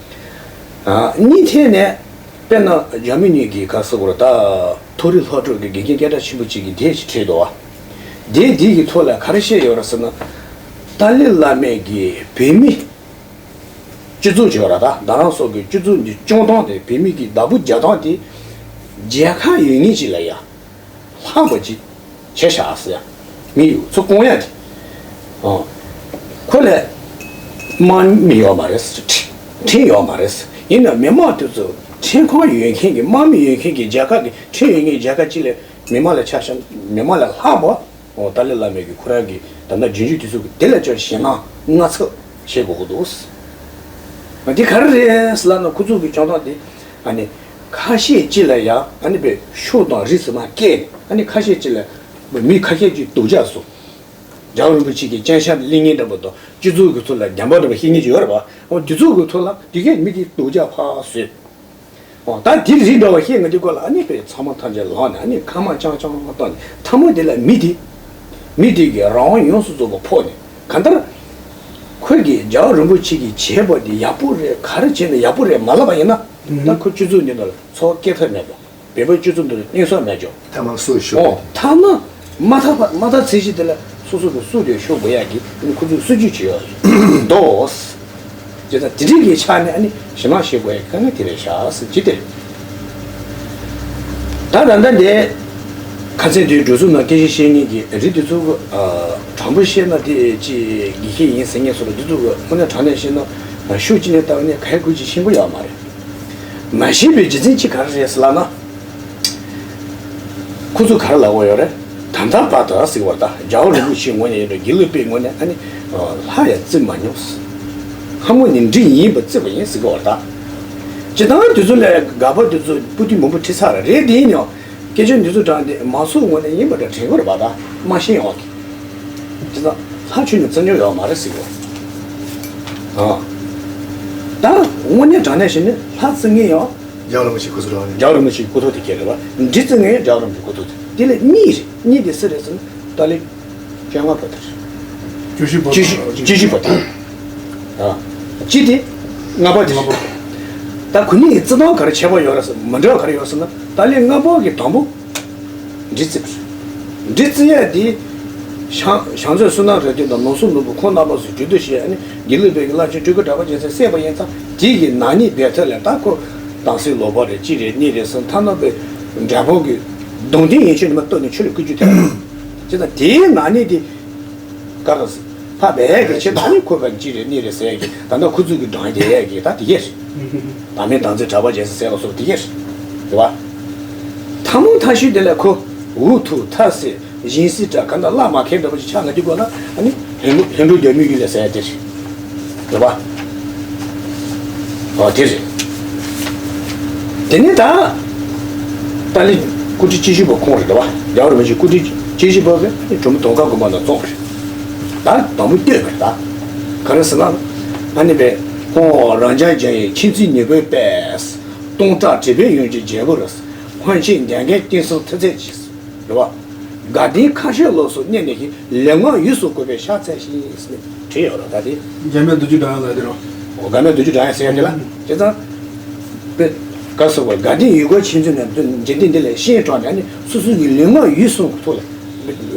རེད། ཨ། གཉིས་ཐད་ནས་དཔེར་ན་རྒྱ་མི་གཉིས་ཀྱིས་ག་ཟེར་དགོས་རེད་ད། མཐོ་རིམ་སློབ་གྲྭ་གི་དགེ་རྒན་སྐད་གྲགས་ཆེན་པོ་གཅིག་གིས་དེབ་ཅིག་བྲིས་འདུག་བ། དེབ་འདི་གི་ཐོག་ལ་ག་རེ་བཤད་ཡོད་རེད་ཟེར་ན། ཏཱ་ལའི་བླ་མས་ཀྱི་བོད་མི་སྤྱི་ཚོགས་བྱས་པ་རེད་ད། རྡ་རམ་ས་ལ་གི་སྤྱི་ཚོགས་འདི་སྐྱོང་སྟངས་དེ་བོད་མི་གི་བདག་པོ་རྒྱག་སྟངས་དེ་རྒྱལ་ཁ་ཡོད་མཁན་ཅིག་ལ་ཡ། ལྷག་པ་ཅིག་བྱས་བཞག་ཟེར་ཡ། མི་ཡུལ་ཚོ་སྐོང་ཡ་དེ། ཨོ། ཁོ་ལ་དམག་མི་ཡོད་མ་རེད། ཁྲིམས་ཡོད་མ་རེད། ཡིན་ན་མི་དམངས་དེ་ཚོ་ཁྲིམས་ཁང་ཡོད་མཁན་གྱི་དམག་མི་ཡོད་མཁན་གྱི་རྒྱལ་ཁབ་ཀྱི་ཁྲིམས་ཡོད་མཁན་རྒྱལ་ཁབ་ཅིག་ལ་མི་དམངས་ལ་ཆ་བཞག་མི་དམངས་ལ་ལྷག་པ། ཨོ། ཏཱ་ལའི་བླ་མས་ཀྱི་ཁོ་རང་གི་ད་ལྟ་རྒྱུན་སྤྱོད་དེ་ཚོ་གི་དེ་ལ་ཅོག་ཞེད་སྣང་ངར་ཚབས་བྱེད་དགོས་ཀྱི་འདུག་འདི་ག་རེ་རེད་ཟེར་ལབ་ན་ཁོ་ཚོ་གི་སྐྱོང་སྟངས་དེ་ཨ་ནི། ཁ་ཤས་ཅིག་ལ་ཡང་ཨ་ནི་པའི་ཤུགས་དང་རིགས་སུ་མ་བསྐྱེད་ནས་ཨ་ནི་ཁ་ཤས་ཅིག་ལ་མི་ཁ་ཤས་ཀྱིས་སྡུག་ཅག་བཟོ། རྒྱལ་བ་རིན་པོ་ཆེ་གི་སྤྱན་ཆབ་ལེན་མཁན་འདྲ་པོ་དང་སྤྱི་ཚོགས་ཀྱི་ཐོག་ལ་འགྱམ་པ་འདྲ་པོ་བཤད་མཁན་ཅིག་ཡོད་རེད་པ། འོ་དེ་ཚོ་གི་ཐོག་ལ་དེ་གས་མི་དེ་སྡུག་ཅག་ཕར་བཟོས། འོ་ད་དེ་རིགས་འདྲ་བ་བཤད་མཁན་དེ་སྐོར་ལ་ཨ་ནི་པའི་ཚང་མ་ཐམས་ཅད་ལངས་ནས་ཨ་ནི་ཁ་མ་རྐྱང་རྐྱང་བཏང་ནས་མཐའ་མ་དེ་ལ་མི་དེ། མི་དེ་གི་རང་དབང་ཡོངས་སུ་རྫོགས་པ་ཕོག་ནས་གང་ལྟར། ཁོས་ཀྱི་རྒྱལ་བ་རིན་པོ་ཆེ་གིས་བྱས་པ་དེ་ཡག་པོ་རེད། ག་རེ་བྱས་ན་ཡག་པོ་རེད་མ་ལབ་པ་ཡིན་ན། ད་ཁོ་སྤྱི་ཚོགས་འདི་ནང་ལ་འཚོ་བ་སྐྱེལ་ཐབས་མེད་པ། བོད་པ་སྤྱི་ཚོགས་འདི་ལ་གནས་ས་མེད་ཅོག་ཐ་མག་སུ་ཤོར། ཨོ་ཐ་ན་མ་ཐག་པ་མ་ཐག་ཚེ་གཅིག་དེ་ལ་སོ་སོ་གི་སུ་དེ་ཤོར་དགོས་ཡག་གི་ཁོ་ཚོས་སྲིད་ཇུས་བྱེད་ཡོད་འདུག་དེ་ལྟར་དེ་འདྲའི་གི་ཆ་ནས་ཨ་ནི་ཞེད་སྣང་བྱེད་དགོས་ཡག་དཀའ་ངལ་དེ་རེད་ཤག་ཟེར་གྱི་དེ་རེད། ད་ད་ལྟ་འདི་ཁ་ཚན་དེའི་འགྲོ་ཚུལ་ནང་སྐད་ཆ་བཤད་མཁན་གྱི་རིགས་དེ་ཚོ་གི་དྲང་པོ་བཤད་ན་དེ་ཅི་དགེ་བཤེས་ཡིན་ཟེར་མཁན་ཚོ་ལ་དེ་ཚོ་གི་དངོས་གནས་དྲང་གནས་བཤད་ན་ཤུགས་ཅིག་ནས་བལྟས་ནས་ག་ཡེ་ཁུལ་ཅིག་ཤེས་ཀྱི་ཡོད་མ་རེད། མ་ཤེས་པའི་རྒྱུ་མཚན་གཅིག་ག་རེ་རེད་ཟེར་ལབ་ན། ཁོ་ཚོ་ག་རེ་ལབ་ཀྱི་ཡོད་རེད། ད་ལྟ་བར་དུ་ཟེར་གྱི་ཡོད་རེད་ད། རྒྱལ་བ་རིན་པོ་ཆེའི་ངོས་ནས་ཡིན་ན་དགེ་ལུགས་པའི་ངོས་ནས་ཨ་ནི་ལྷ་ཡང་བརྩི་མ་མྱོང་། ལྷ་མོ་ནི་འདྲེ་ཡིན་པ་བརྩི་བ་ཡིན་ཟེར་གྱི་ཡོད་རེད་ད། སྤྱིར་བཏང་དེ་ཚོ་ལ་དགག་པ་དེ་ཚོ་པོ་ཏི་མང་པོ་བྲིས་ཚར་རེད། དེ་ཡིན་ཡང་སྐད་ཆ་འདི་ཚོ་དྲངས་ཏེ་མང་ཚོགས་ངོས་ནས་ཡིན་པ་འདྲ་དྲན་གྱི་ཡོད་རེད་པ་ད། མ་ཤེས་ཡོང་གི། དེ་ཚོ་ལྷ་ཆོས་ནི་བརྩི་མྱོང་ཡོད་མ་རེད་ཟེར་གྱི་ཡོད། ཨ། ད་དངོས་གནས་དྲང་གནས་བཤད་ན་ལྷ་བརྩི་མཁན་ཡང་རྒྱལ་བ་རིན་པོ་ཆེའི་སྐུ་ཚབ་རང་རེད། རྒྱལ་བ་རིན་པོ་ཆེའི་སྐུ་ཚབ་དེ་སྐད་རེད་པ། འདྲེ་བརྩི་མཁན་ཡང་རྒྱལ་བ་རིན་པོ་ཆེའི་སྐུ་ཚབ་དེ། དེ་ལས་གཉིས་རེད། གཉིས་དེ་སུ་རེད་ཟེར་ན་ཏཱ་ལའི་བཅོ་ལྔ་པ་དེ་རེད། བཅུ་བཞི་པ་བཅུ་བཞི་བཅུ་བཞི་པ་དེ། ཨ། གཅིག་དེ་ལྔ་པ་དེ་རེད། ད་ཁོ་གཉིས་ཀྱི་བརྩི་སྟངས་ག་རེ་ཁྱད་པར་ཡོད་རེད་ཟེར། མི་འདྲ་བ་ག་རེ་ཡོད་ཟེར་ན། ཏཱ་ལའི་ལྔ་པ་གི་དང་པོ། འདྲེ་བརྩི་བ་རེད། འདྲེ་བརྩི་ཡ་དེ། ཞང་ཞང་བཙན་བསོད་ནམས་རས་རྡོར་དང་ནང་སོ་ནོར་བུ་ཁོང་རྣམ་པ་ཚོས་གྲོས་བསྡུར་བྱས་ནས་དགེ་ལུགས་པའི་བླ་ཆེན་སྤྲུལ་སྐུ་གྲགས་པ་རྒྱལ་མཚན་བསད་པ་ཡིན་ཙང་། དེ་གི་ནག་ཉེས་འབེལ་ཐབས་ལ་ད་ཁོ་དྭངས་གསལ་ལོག་པ་རེད། གཅིག་རེད་གཉིས་རེད་ཟེར། མཐའ་ན་པའི་འབྲས་སྤུངས་ཀྱི་གདུང་རྟེན་ཡན་ཆད་ནས་མར་གཏུབ་ནས་ཆུ་ལ་བསྐྱུར་རྒྱུ་དེ་རེད། བྱས་ཙང་དེའི་ནག་ཉེས་དེ། ཀ་ར་སི་ཕ་བས་ཀྱི་ཆེད་དུ་ནི་ཁོ་པ་གཅིག་རེད་གཉིས་རེད་ཟེར་ཡ་གི་ད་ལྟ་ཁོ་ཚོ་གི་འགྲངས་བསྡད་ཡ་གི་ད་དེ་གས་རེད། བདག་མེད་བདག་འཛིན་གྲགས་པ་རྒྱལ་མཚན་ཟེར་བ་སོགས་དེ་གས་རེད། རེད་བ། ཐ་མ་ཐ་ཤུལ་དེ་ལ་ཁོ་འུ་ཐུག་ཐ་སི་ཡིན་སྲིད་དྲ་ག་ན་བླ་མ་མཁན་འདྲ་པོ་ཅིག་ཆགས་ན་འདི་དགོས་ན་ཨ་ནི་ལྷུན་ལྷུན་གྲུབ་རྒྱལ་མོའི་ཡུལ་ལ་ཟེར་ཡ་དེ་རེད། རེད་བ། ཨོ་དེ་རེད། དེ་ནས་ད། ཏཱ་ལའི་སྐུ་ཕྲེང་བཅུ་བཞི་པ་ཁོང་རེད་བ། རྒྱལ་བ་རིན་པོ་ཆེ་སྐུ་ཕྲེང་བཅུ་བཞི་པ་གི་གྲོ་མོ་དོང་ཁ་དགོན་པ་ནང་བཙོངས་རེད། ད་དང་པོ་བསྟོད་པ་རེད་ད། ག་རེ་ཟེར་ན། ཨ་ནི་པས་ཁོང་རང་ཅག་རྒྱལ་ཡི་མཁྱེན་བརྩེ་ནུས་པའི་དཔལ། སྟོང་ཕྲག་དྲེགས་པའི་ཡོན་གྱི་རྒྱལ་པོ་རེད། ཕོན་ཆེན་འདས་རྒན་བསྟན་སྲུང་མཐུ་རྩལ་གྱིས། རེད་བ། དགའ་ལྡན་ཁ་ཤས་ལོགས་སུ་གནས་ནས་ཤིང་ལས་ངན་ཡིད་སུ་དགོས་པའི་ཕྱག་འཚལ་ཞིང་ཟེར་ནས་བྲིས་ཡོད་རེད་ད་དེ། འགལ་མེད་མདོ་རྒྱུད་སྒྲ་དབྱངས་ལ་དེ་རོ། འོ་འགལ་མེད་མདོ་རྒྱུད་སྒྲ་དབྱངས་ཟེར་ཡ་དེ་ལ། ཨུམ། བྱས་ཙང་། དཔེ། ག་སོགས་པ་དགའ་ལྡན་ཡིད་བསྐུལ་ཆོས་འཛིན་ནས་འཇིག་རྟེན་འདི་ལས་ཤིང་དྲངས་ནས་ནི་སོ་སོ་ཡི་ལས་ངན་ཡིད་བསྲུང་གི་ཐོག་ལ།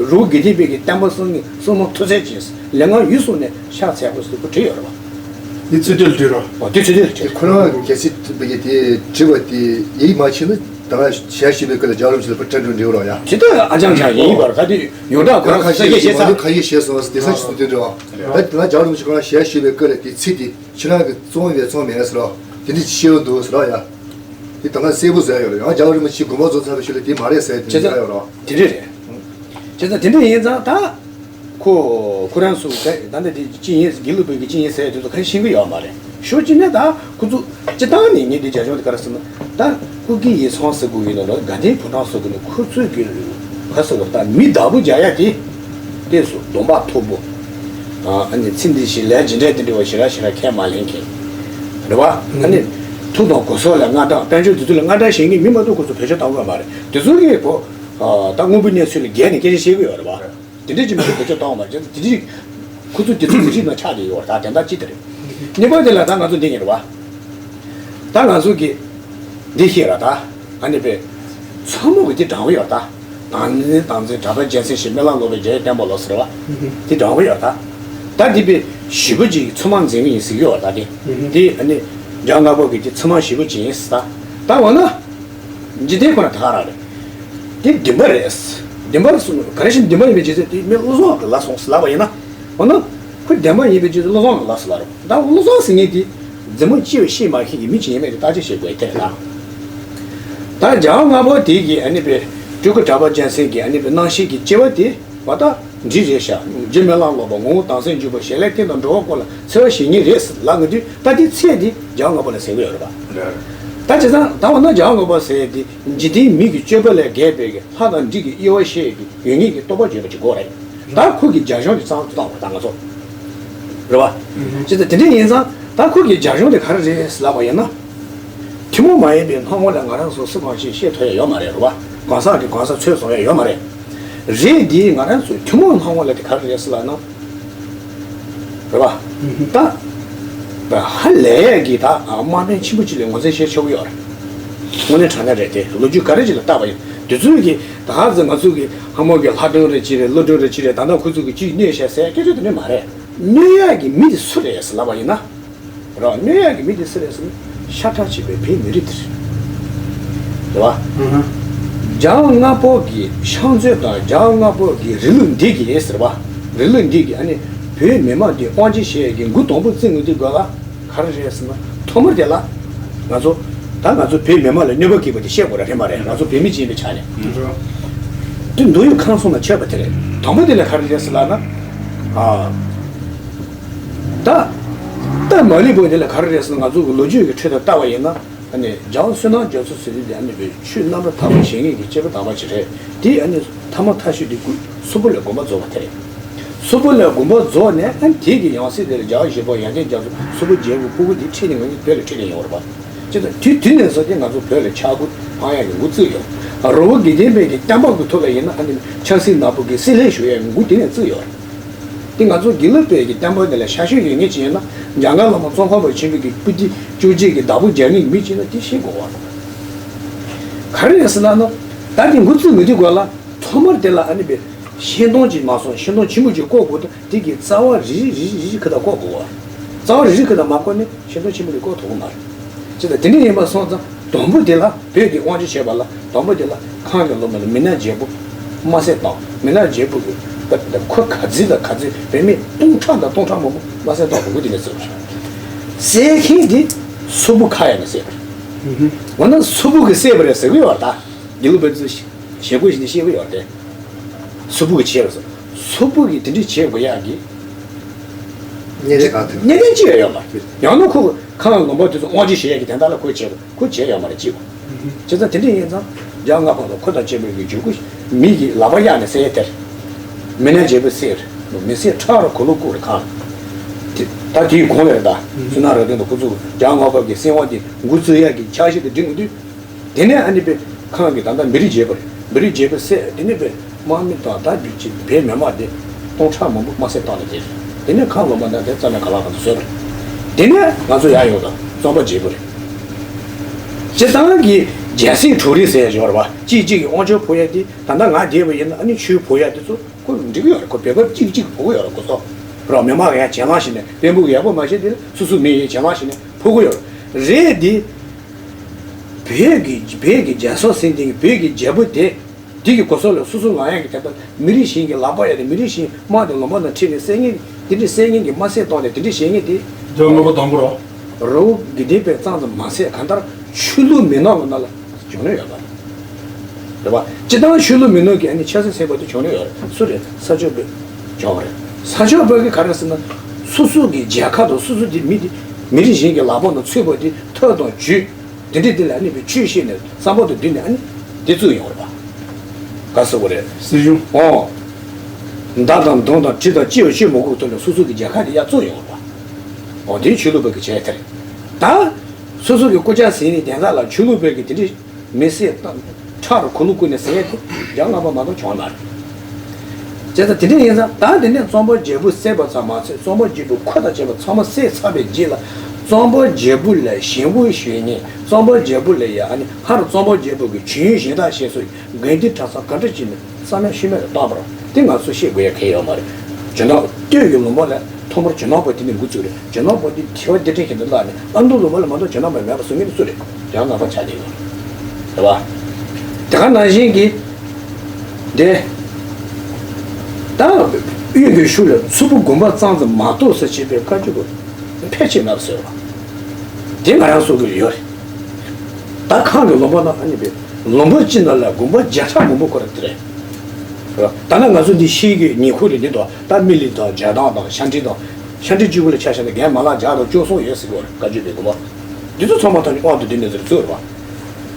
རི་བོ་དགེ་ལྡན་པའི་གི་བསྟན་པ་སྲུང་ནི་སྲུང་མ་མཐུ་རྩལ་ཅན་ལས་ངན་ཡིད་བསྲུང་ནས་ཕྱག་འཚལ་དགོས་ཟེར་བྲིས་ཡོད་རེད་བ། འདི་ཚིག་དོན་བྲིས་རོ། འོ་འདི་ཚིག་དོན་བྲིས། ཁོ་རང་གི་གལ་སྲིད་བི་གི་དེ་བྲིས་པ་དེ་ཡིད་མ་ཆེས་ན། ད་ང་ཞལ་བཞུགས་པའི་སྐུ་ལ་རྒྱལ་བ་རིན་པོ་ཆེ་ལ་ཕར་སྤྲད་འགྲོ་འདྲི་བ་རོགས་ཡ། ཇི་ལྟར་ཨ་ཅང་ཅང་ཡིན་པར་ད་དུས་ཡོངས་གྲགས་ཁོ་རང་ཁ་ཤས་ཤེས་ས། ཁ་ཤས་ཤེས་སོང་ཟེར་དེ་ས་ཆུ་ཚོད་དེ་འདྲ་བ། ད་ང་རྒྱལ་བ་རིན་པོ་ཆེ་ཁོ་རང་ཞལ་བཞུགས་པའི་སྐུ་ལ་དེ་ཚིག་དེ་ཁྱེད་རང་གི་བཙོང་བའི་བཙོང་མེད་ཟེར་རོ། དེ་འདྲ་ཅིག་ཤེས་འདུག་ཟེར་རོགས་ཡ། དེ་ད་ལྟ་གསལ་པོ་ཟེར་ཡོད་རེད། ཡང་རྒྱལ་བ་རིན་པོ་ཆེ་དགོངས་པ་རྫོགས་ཚར་བའི་ཤུལ་ལ་དེ་མ་རེད་ཟེར་དེ་བྱས་ཙང་ཡོད་རེད། དེ་འདྲ་རེད། བྱས་ཙང་དེ་འདྲ་ཡིན་ཙང་ད་ཁོ་ཁོ་རང་ཚོ་ད་ད་ལྟ་དེ་ཅི་ཡིན། དགེ་ལུགས་པའི་གི་ཅི་ཡིན་ཟེར་དེ་ཚོ་ག་རེ་ཤེས་ཀྱི་ཡོད་མ་རེད། ཤོག་ཅི་ནས་ད་ཁོ་ཚོ་སྤྱི་བཏང་ནས་ངས་འདི་རྒྱ་གཞུང་དེ་ག་རེ་ཟེར་ན། ད་སྐུ་སྒེར་ཡིག་ཚང་ཟེར་དགོས་ཡིན་ནོ། དགའ་ལྡན་ཕོ་བྲང་ཟེར་དགོས་ནོ། ཁོ་ཚོའི་གི་ག་ཟེར་བ། ད་མི་བདག་པོ་རྒྱག་ཡ་དེ། དེ་སུ་གདོང་པ་མཐོ་པོ། ཨ་ནི་ཚེ་འདི་ཞིག་ལས་ཇི་འདྲའི་དེ་འདྲ་བ་ཞེ་དྲག་ཞེ་དྲག་ཁས་མ་ལེན་མཁན་རེད་བ། ཨ་ནི་ཐུགས་དང་གོ་སོགས་ལ་དངངས་སྐྲག། དཔལ་འབྱོར་དེ་ཚོ་ལ་དངངས་སྐྲག་བྱེད་མཁན་མི་མ་གཏོགས་ཁོ་ཚོ་བེད་སྤྱོད་གཏོང་གི་མ་རེད། དེ་ཚོ་གིས་གོ་ད་དངོས་པོའི་གནས་ཚུལ་ལ་བརྒལ་ནས་སྐད་ཆ་བཤད་གི་ཡོད་རེད་བ། དེ་འདྲས་ཀྱི་མི་ཚོ་བེད་སྤྱོད་གཏོང་བ་མ་བྱས། དེ་འདྲས་ཁོ་ཚོ་དེ་ཚོ་དེ་འདྲས་ནང་ཆགས་བསྡད་ཡོད་རེད། ད་དོན་དག་གཅིག་དེ་རེད། གཉིས་པ་དེ་ལ་ད་ང་ཚོ་འདི་ཡིན་རེད་བ། ད་ང་ཚོ་གི་འདི་ཤེས་ར། ད་ཨ་ནི་པའི་ཚོགས་མི་གི་དེ་དྲང་བོ་ཡོད་རེད། ད་བསྟན་འཛིན་བསྟན་འཛིན་གྲགས་པ་རྒྱལ་མཚན་ཞེས་སྨོན་ལམ་སློབ་པའི་རྒྱལ་བའི་བསྟན་པ་ལོ་ཟེར་བ། དེ་དྲང་བོ་ཡོད་རེད། ད་དེ་པའི་ཞེ་པོ་ཅིག་ཚོད་མ་འཛིན་གི་ཡིན་ཟེར་གི་ཡོད་རེད། ད་དེ་དེ་ཨ་ནི་རྒྱལ་བ་ལྔ་པོ་གི་དེ་ཚོད་མ་ཞེ་པོ་ཅིག་ཡིན་ཟེར། ད་ད་འོ་ན། འཇིག་རྟེན་ཁོ་ན་ད་ག་རང་རེད། དེ་བདེན་པ་རེད། བདེན་པ་རེད་གསུངས། ག་རེ་བཞིན་བདེན་པ་ཡིན་པའི་རྗེས་སུ་དེ་མི་བློ་བཟང་གི་ལ་སོང་ཟེར་ལབ་པ་ཡིན་ན། འོ་ན། ཁོ་བདེན་པ་ཡིན་པའི་རྗེས་སུ་བློ་བཟང་གི་ལ་སོང་ལབ་རེད། ད་བློ་བཟང་ཟེར་མཁན་དེ་མཛུབ་མོ་གཅིག་པ་ཤེས་མ་ཤེས་ཀྱི་མི་ཅིག་ཡིན་མེད་དེ་བརྟག་དཔྱད་བྱེད་དགོས་ཐལ་ལ། ད་རྒྱལ་བ་ལྔ་པོ་དེ་གི་ཨ་ནི་པའི་སྤྲུལ་སྐུ་གྲགས་པ་རྒྱལ་མཚན་གྱི་ཨ་ནི་པའི་རྣམ་ཤེས་ཀྱི་སྐྱེ་བ་དེ། བ་ད་འདི་རེད་ཤག་རྗེ་སྨོན་ལམ་སློབ་པ་ངོ་བོ་དྭངས་གསལ་འཇུག་པ་ཞལ་ལས་རྟེན་དང་འགྲོ་བ་ཀུན་ལ་འཚེ་བ་བྱེད་ཉེན་རེད་ཟེར་ལབ་ཡོང་དུས། ད་དེ་ཚད་དེ་རྒྱལ་བ་ལྔ་པོ་ལ་ཟེར་གི་ཡོད་རེད་པ། ད་བྱས་ཙང་ད་འོ་ན་རྒྱལ་བ་ལྔ་པོ་ཟེར་དེ་འཇིག་རྟེན་མི་གི་སྤྱོད་པ་ལས་བརྒལ་བའི་གི་ལྷ་དང་འདྲེ་གི་དབྱེ་བ་ཤེས་ཀྱི་ཡོད་ངེས་ཀྱི་རྟོགས་པ་བརྗོད་པ་ཅིག་དགོས་རེད། ད་ཁོ་གི་རྒྱ་གཞུང་དེ་གཙང་དུ་བཏང་བ་ད་ང་ཚོ་རེད་པ། བྱས་ཙང་དེ་འདྲ་ཡིན་ཙང་ད་ཁོ་གི་རྒྱ་གཞུང་དེ་ག་རེ་རེད་ཟེར་ལབ་པ་ཡིན་ན། ཐུན་མོང་མ་ཡིན་པའི་སྣང་ངོ་ལ་ང་རང་ཚོ་སུ་གང་ཞིག་བཤད་ཐུབ་ཡ་ཡོད་མ་རེད། རེད་པ། གང་ཟག་གིས་གང་ཟག་འཚོལ་སོང་ཡ་ཡོད་མ་རེད། རེད་དེ་ང་རང་ཚོའི་ཐུན་མོང་སྣང་ངོ་ལ་དེ་ག་རེ་རེད་ཟེར་ལབ་ན། རེད་པ། ད་ཧ་ལས་ཡ་གི་ད་དམག་དཔོན་ཆེན་པོ་གཅིག་ལ་ངོས་འཛིན་བྱེད་ཆོག་གི་ཡོད་རེད། དངོས་གནས་དྲང་གནས་རེད་དེ། ལོ་རྒྱུས་ག་རེ་ཅིག་ལ་བལྟས་པ་ཡིན། དེ་ཚོའི་གི་ད་ཧ་ཟེར་ང་ཚོ་གི་ཧ་མོ་གི་ལྷ་སྒྲུང་རེད་ཅི་རེད། ཀླུ་སྒྲུང་རེད་ཅི་རེད། ད་ལྟ་ཁོ་ཚོ་གི་ཅིག་གནོད་བྱས་ཟེར་སྐད་ཆ་དེ་འདྲ་མ་རེད། གནོད་ཡ་གི་མི་དེ་སུ་རེད་ཟེར་ལབ་པ་ཡིན་ན། རང་གནོད་ཡག་གི་མི་དེ་སུ་རེད་ཟེར་ན། ཤ་ཁྲག་གཅིག་པའི་བོད་མི་རིགས་དེ་རེད། རེད་བ། རྒྱལ་བ་ལྔ་པོ་གི་ཕྱག་མཛོད་དང་རྒྱལ་བ་ལྔ་པོ་གི་རིང་ལུགས་འདི་གི་ཟེར་བ། རིང་ལུགས་འདི་གི་ཨ་ནི་བོད་མི་མང་དེ་དབང་སྒྱུར་བྱེད་ཡག་གི་འགོ་དང་པོ་བཙུགས་ཡོང་དུས་སྐབས་ལ་ག་རེ་རེད་ཟེར་ན། ཐོག་མར་དེ་ལ་ང་ཚོ་ད་ང་ཚོ་བོད་མི་མང་ལ་གནོད་པ་བསྐྱལ་བ་དེ་བཤད་དགོས་ར་རེད་མ་རེད། ང་ཚོ་བོད་མི་ཅིག་ཡིན་པའི་ཆ་ནས། དེ་མདོ་དབུས་ཁམས་གསུམ་ལ་མཆོད་པ་དེ་རེད། དང་པོ་དེ་ལ་ག་རེ་རེད་ཟེར་ལབ་ན། ཨ། ད་ད་མ་ལུས་པོ་དེ་ལ་ག་རེ་རེད་ཟེར་ན། ང་ཚོ་གི་ལོ་རྒྱུས་ཀྱི་ཁྲོད་དུ་ལྟ་བ་ཡིན་ན། ཨ་ནི་རྒྱལ་བ་བསོད་ནམས་རྒྱ་མཚོ་ཟེར་དུས་དེ་ཨ་ནི་བོད་ཆོས་རྣམ་པར་དག་པ་བྱེད་མཁན་གྱི་སྐྱེས་བུ་དམ་པ་ཅིག་རེད། དེ་ཨ་ནི་ཐ་མ་ཐ་ཤོས་དེ་སྐུ་སུ་པོ་ལ་དགོངས་པ་རྫོགས་པ་དེ་རེད། སུ་པོ་ལ་དགོངས་པ་རྫོགས་ནས་ཨ་ནི་དེ་གི་ཡང་སྲིད་དེ་ལ་རྒྱལ་བ་ཞི་བ་ཡོན་ཏན་རྒྱ་མཚོ་སུ་པོ་རྒྱལ་པོ་སྤུ་གུ་དེ་ཁྲིད་ནས་ང་ཚོ་བོད་ལ་ཁྲིད་ནས་ཡོང་བ་རེད་པ། ཅེས་དང་དུས་དུས་ནས་བཟུང་སྟེ་ང་ཚོ་བོད་ལ་ཆག་སྒོ་འཕང་ཡག་གི་འགོ་བཙུགས་ཡོད། རི་བོ་དགེ་ལྡན་པའི་གི་བསྟན་པ་གི་ཐོག་ལ་ཡིན་ན་ཨ་ནི་ཆབ་སྲིད་ནག་པོ་གི་སྲིད་ལྷན་ཞུགས་ཡག་གི་འགོ་དེ་ནས་བཙུགས་ཡོད། དེ་ང་ཚོ་དགེ་ལུགས་པའི་གི་བསྟན་པ་འདི་ལ་ཤ་ཤེད་ཡོད་མཁན་ཅིག་ཡིན་ན། འཇམ་མགོན་བླ་མ་ཙོང་ཁ་པ་ཆེན་པོའི་གི་པོ་ཏི་བཅོ་བརྒྱད་ཀྱི་བདག་པོ་རྒྱག་མཁན་གྱི་མི་ཅིག་ཡིན་ན་དེ་ཤེས་དགོས་པ། ག་རེ་ཡིན་ཟེར་ན་ནི། ད་དེ་འགོ་བཙུགས་མི་དུས་སྐབས་ལ་ཐོག་མར་དེ་ལ་ཨ་ནི་པའི་ཤིང་སྡོང་ཅིག་མ་སོང་། ཤིང་སྡོང་ཆེན་པོ་ཅིག་བརྐོ་དགོས་དུས། དེ་གི་རྩ་བ་རིལ་རིལ་རིལ་རིལ་ཁ་ཐག་བརྐོ་དགོས་པ། རྩ་བ་རིལ་རིལ་ཁ་ཐག་མ་བརྐོ་ནས་ཤིང་སྡོང་ཆེན་པོ་དེ་བརྐོ་ཐུབ་ཀྱི་མ་རེད། ཅེས་དང་དེ་འདྲ་ཡིན་པ་སོང་ཙང་དང་པོ་དེ་ལ་བོད་ཀྱི་དབང་ཆ་བྱས་པ་ལ་དང་པོ་དེ་ལ་ཁམས་ཀྱི་སློབ་མ་ལ་མི་ནག་བརྗེ་པོ་དམར་བསད་བཏང་། མི་ནག་བརྗེ་པོ་གི་ཁོ་ག་ཚོད་དང་ག་ཚོད་བོད་མི་སྟོང་ཕྲག་དང་སྟོང་ཕྲག་མང་པོ་དམར་བསད་བཏང་དགོས་དེ་ནས་བརྩིས་པ་རེད། བསད་མཁན་དེ་སུ་པོ་ཁ་ཡ་ནས་བསད་པ་རེད། འོ་ན་སུ་པོ་གིས་བསད་པ་རེད་ཟེར་གི་ཡོད་རེད། ད་དགེ་ལུགས་པ་ཚོས་ཞེ་པོ་ཞིག་ནས་བཤད་གི་ཡོད་རེད། སུ་པོ་གིས་བྱས་པ་རེད་ཟེར། སུ་པོ་གིས་དེ་འདྲ་བྱེད་དགོས་ཡག་གི་གནད་དོན་གང་ཐུབ། གནད་དོན་ཅི་ཡང་ཡོད་མ་རེད། ཡང་ན་ཁོ་ཁམས་ལུང་པ་དེ་ཚོ་དབང་སྒྱུར་བྱེད་ཡག་གི་དོན་དག་ལ་ཁོས་བྱས་པ། ཁོས་བྱས་ཡོད་མ་རེད་ཅེས་པ། བྱས་ཙང་དེ་འདྲ་ཡིན་ཙང་རྒྱལ་བ་ལྔ་པ་དང་ཁོ་དང་བཅས་པའི་གི་འཇུག་སྒོ་མི་གི་ལག་པ་གཡར་ནས་བསད་དེར། མི་ནག་བརྗེ་པོ་བསད་རེད། མི་བསད་ཁྲག་རུ་གོ་ལོ་བཀོད་རེད་ཁམས། དེ་ད་དེའི་གོང་ལ་རེད། ད་བསོད་ནམས་རབ་བརྟན་དང་ཁོ་ཚོ་རྒྱལ་བ་ལྔ་པ་གི་སྲིད་དབང་དེ་འགོ་བཙུགས་ཡག་གི་འཆར་གཞི་དེ་སྒྲིག་ཡོང་དུས། དེ་ནས་ཨ་ནི་པའི་ཁམས་ཀྱི་ད་ལྟ་མི་རིགས་བརྗེ་པོ་རེད། མི་རིགས་བརྗེ་པོ་བསད། དེ་ནས་པའི་དམག་མི་དང་ད་བོད་ཀྱི་བོད་མི་མང་དེ་སྟོང་ཕྲག་མང་པོ་དམར་བསད་བཏང་ནས་དེ་རེད། དེ་ནས་ཁམས་ལུང་པ་ནང་དེ་རྩ་ནས་ག་ལ་ག་ཚོད་བཟོས་པ་རེད། དེ་ནས་ང་ཚོ་ཡར་ཡོང་དང་རྩོམ་པ་བརྗེ་པོ་རེད། སྤྱིར་བཏང་གི་རྒྱལ་སྲིད་འཕྲོག་རེས་ཟེར་ཡ་ཡོད་རེད་བ། གཅིག་གཅིག་གི་དབང་ཆ་ཕོག་ཡ་དེ། ད་ལྟ་ང་བསྡད་པ་ཡིན་ན་ཨ་ནི་ཆོས་ཕོག་ཡ་དེ་ཚོ་ཁོ་འགྲིག་གི་ཡོད་རེད། ཁོ་བོད་པ་གཅིག་གཅིག་ཕོག་གི་ཡོད་རེད། ཁོ་ཚོ་རོགས་མི་མང་གི་ཡ་གྱེན་ལངས་ཤིག་ནས། བོན་པོ་གི་ཡག་པོ་མ་བྱས་དེ་ལ་སོ་སོ་མི་ཡ་གྱེན་ལངས་ཤིག་ནས་ཕོག་གི་ཡོད་རེད། རེད་དེ། བོད་ཀྱི་བོད་ཀྱི་རྒྱལ་ས་ཟེར་དེ་གི་བོད་ཀྱི་རྒྱལ་པོ་དེ། དེ་གི་གོ་ས་ལ་སོ་སོ་ལངས་ཡག་གི་དེ་ལྟར་མི་རིགས་གཞན་གྱི་ལག་པ་ཡ་དེ། མི་རིགས་གཞན་དམག་དང་ལུང་པ་ནང་ཁྲིད་ནས་བསད་མཁན་དེ་འདྲའི་བསད་མཁན་གྱི་དམར་བསད་བཏང་ནས་དེ་འདྲའི་བྱེད་མཁན་དེ། རྒྱལ་བ་ལྔ་པ་དང་པོ་རོ། རི་བོ་དགེ་ལྡན་པའི་གཙང་ཙམ་མ་ཟད་གང་ལྟར་ཆོས་ལུགས་མི་སྣ་ལ་ན་ལ་བྱུང་ནས་ཡོད་པ་རེད། རེད་པ། སྤྱིར་བཏང་ཆོས་ལུགས་མི་སྣ་གི་ཨ་ནི་ཆ་ཤས་ཟེར་བ་དེ་བྱུང་ནས་ཡོད་རེད། སུ་རེད། ས་སྐྱ་པ་བྱུང་བ་རེད། ས་སྐྱ་པ་གི་ག་རེ་ཟེར་ན། སོ་སོ་གི་མཇལ་ཁ་དང་སོ་སོ་དེ་མི་དེ་མི་རིགས་གཞན་གྱི་ལག་པ་ནང་ཚུད་པ་དེ་ཐབས་དང་ཇུས། དེ་འདྲས་དེ་ལ་ཨ་ནི་པའི་ཆོས་བཤད་ནས་བསམ་པ་དང་བསྡུས་ནས་ཨ་ནི་དེ་བཙུགས་ཡོང་བ་རེད་པ། ག་ཟེར་བ་རེད། སྲིད་གཞུང་། ཨོ། མདའ་དང་མདུང་དང་གྲི་དང་ལྕེ་ཡང་བཤད་མ་དགོས་ཐོག་ནས་སོ་སོ་གི་རྒྱལ་ཁབ་དེ་ཡར་བཙུགས་ཡོང་བ་རེད་པ། ཨོ་དེ་ཆོས་ལུགས་པ་གི་བྱས་དེ་རེད། ད་སོ་སོ་གི་སྐུ་ཕྱྭ་ཟེར་ནས་དེང་སང་ལ་ཆོས་ལུགས་པ་གི་དེ་འདྲས་མི་སེར་དང་ཁྲག་རུ་ཁུ་ལུ་ཀུ་ནས་ཟེར་ཡས་དེ་རྒྱ་ལྔ་པ་མ་གཏོགས་བྱུང་མ་རེད། བྱས་ཙང་དེ་འདྲ་ཡིན་ཙང་ད་དེ་ནས་གཙང་པ་རྒྱལ་པོ་བསད་པ་ཙམ་མ་ཟད་གཙང་པ་རྒྱལ་པོ་ཁུ་དང་བཅས་པ་ཚང་མ་བསད་ཚར་བའི་རྗེས་ལ་གཙང་པ་རྒྱལ་པོ་ལ་ཞེན་པོ་ཞུས་ནས་གཙང་པ་རྒྱལ་པོ་ལ་ཡ་ཨ་ནི་ཧར་གཙང་པ་རྒྱལ་པོ་གི་ཇུས་ཡོན་གཞན་དག་བཤད་སྲོལ་གྱི་དགོན་སྡེ་གྲྭ་ཚང་ག་འདྲ་ཅིག་ནས་བསམ་ཡང་ཤེས་མེད་ལ་བཏང་བ་རེད། དེ་ང་ཚོ་ཤེས་དགོས་ཡ་གལ་ཡོད་མ་རེད། ཇོ་ནང་སྟོད་ཀྱི་ལུང་པ་ལ་ཐོག་མར་ཇོ་ནང་པ་དེ་ནས་འགོ་བཙུགས་རེད། ཇོ་ནང་པ་དེ་དྲི་བ་འདི་འདྲ་ཞིག་ཏུ་བརླག་ནས་ཨ་མདོ་ལུང་པ་ལ་མ་གཏོགས་ཇོ་ནང་པ་མེད་པ་བཟོ་མཁན་དེ་སུ་རེད། རྒྱ་ནག་པ་ཆགས་བསྡད་ཡོད་རེད་པ། དེ་ག་ནང་བཞིན་གྱི་དེ་ད་དབུས་ཀྱི་ཤུལ་ལ་མཚུར་ཕུ་དགོན་པ་གཙང་ཙམ་མ་གཏོགས་ཟེར་བྱས་པའི་བཀའ་བརྒྱུད་པ་ཕལ་ཆེར་མེད་པ་ཟེར་བ་དེ་ང་རང་ཚོ་གི་ཡོད་རེད། ད་ཁམས་ཀྱི་ལུང་པ་ནང་ཨ་ནི་པའི་ལུང་པ་གཅིག་ནང་ལ་དགོན་པ་བརྒྱ་ཕྲག་མང་པོ་ཁོ་ར་དེ་རེད། ད་ནི་ང་ཚོ་འདི་ཤེས་ཀྱི་ཉེ་འཁོར་རེད་འདི་དང་ད་སྨན་གླིང་དང་རྒྱ་ཐང་དང་ཤང་སྤྲེལ་དང་། ཤང་སྤྲེལ་གཅིག་པུ་ལ་ཆ་བཞག་ན་རྒན་མ་ལག་བརྒྱ་དང་བཅུ་གསུམ་ཡོད་ཟེར་གྱི་ཡོད་རེད། བཀའ་བརྒྱུད་པའི་དགོན་པ་འདི་ཚོ་ཚང་མ་ཐམས་ཅད་དབང་དུ་བསྡུས་ནས་ཟེར་ཚུལ་རེད་པ།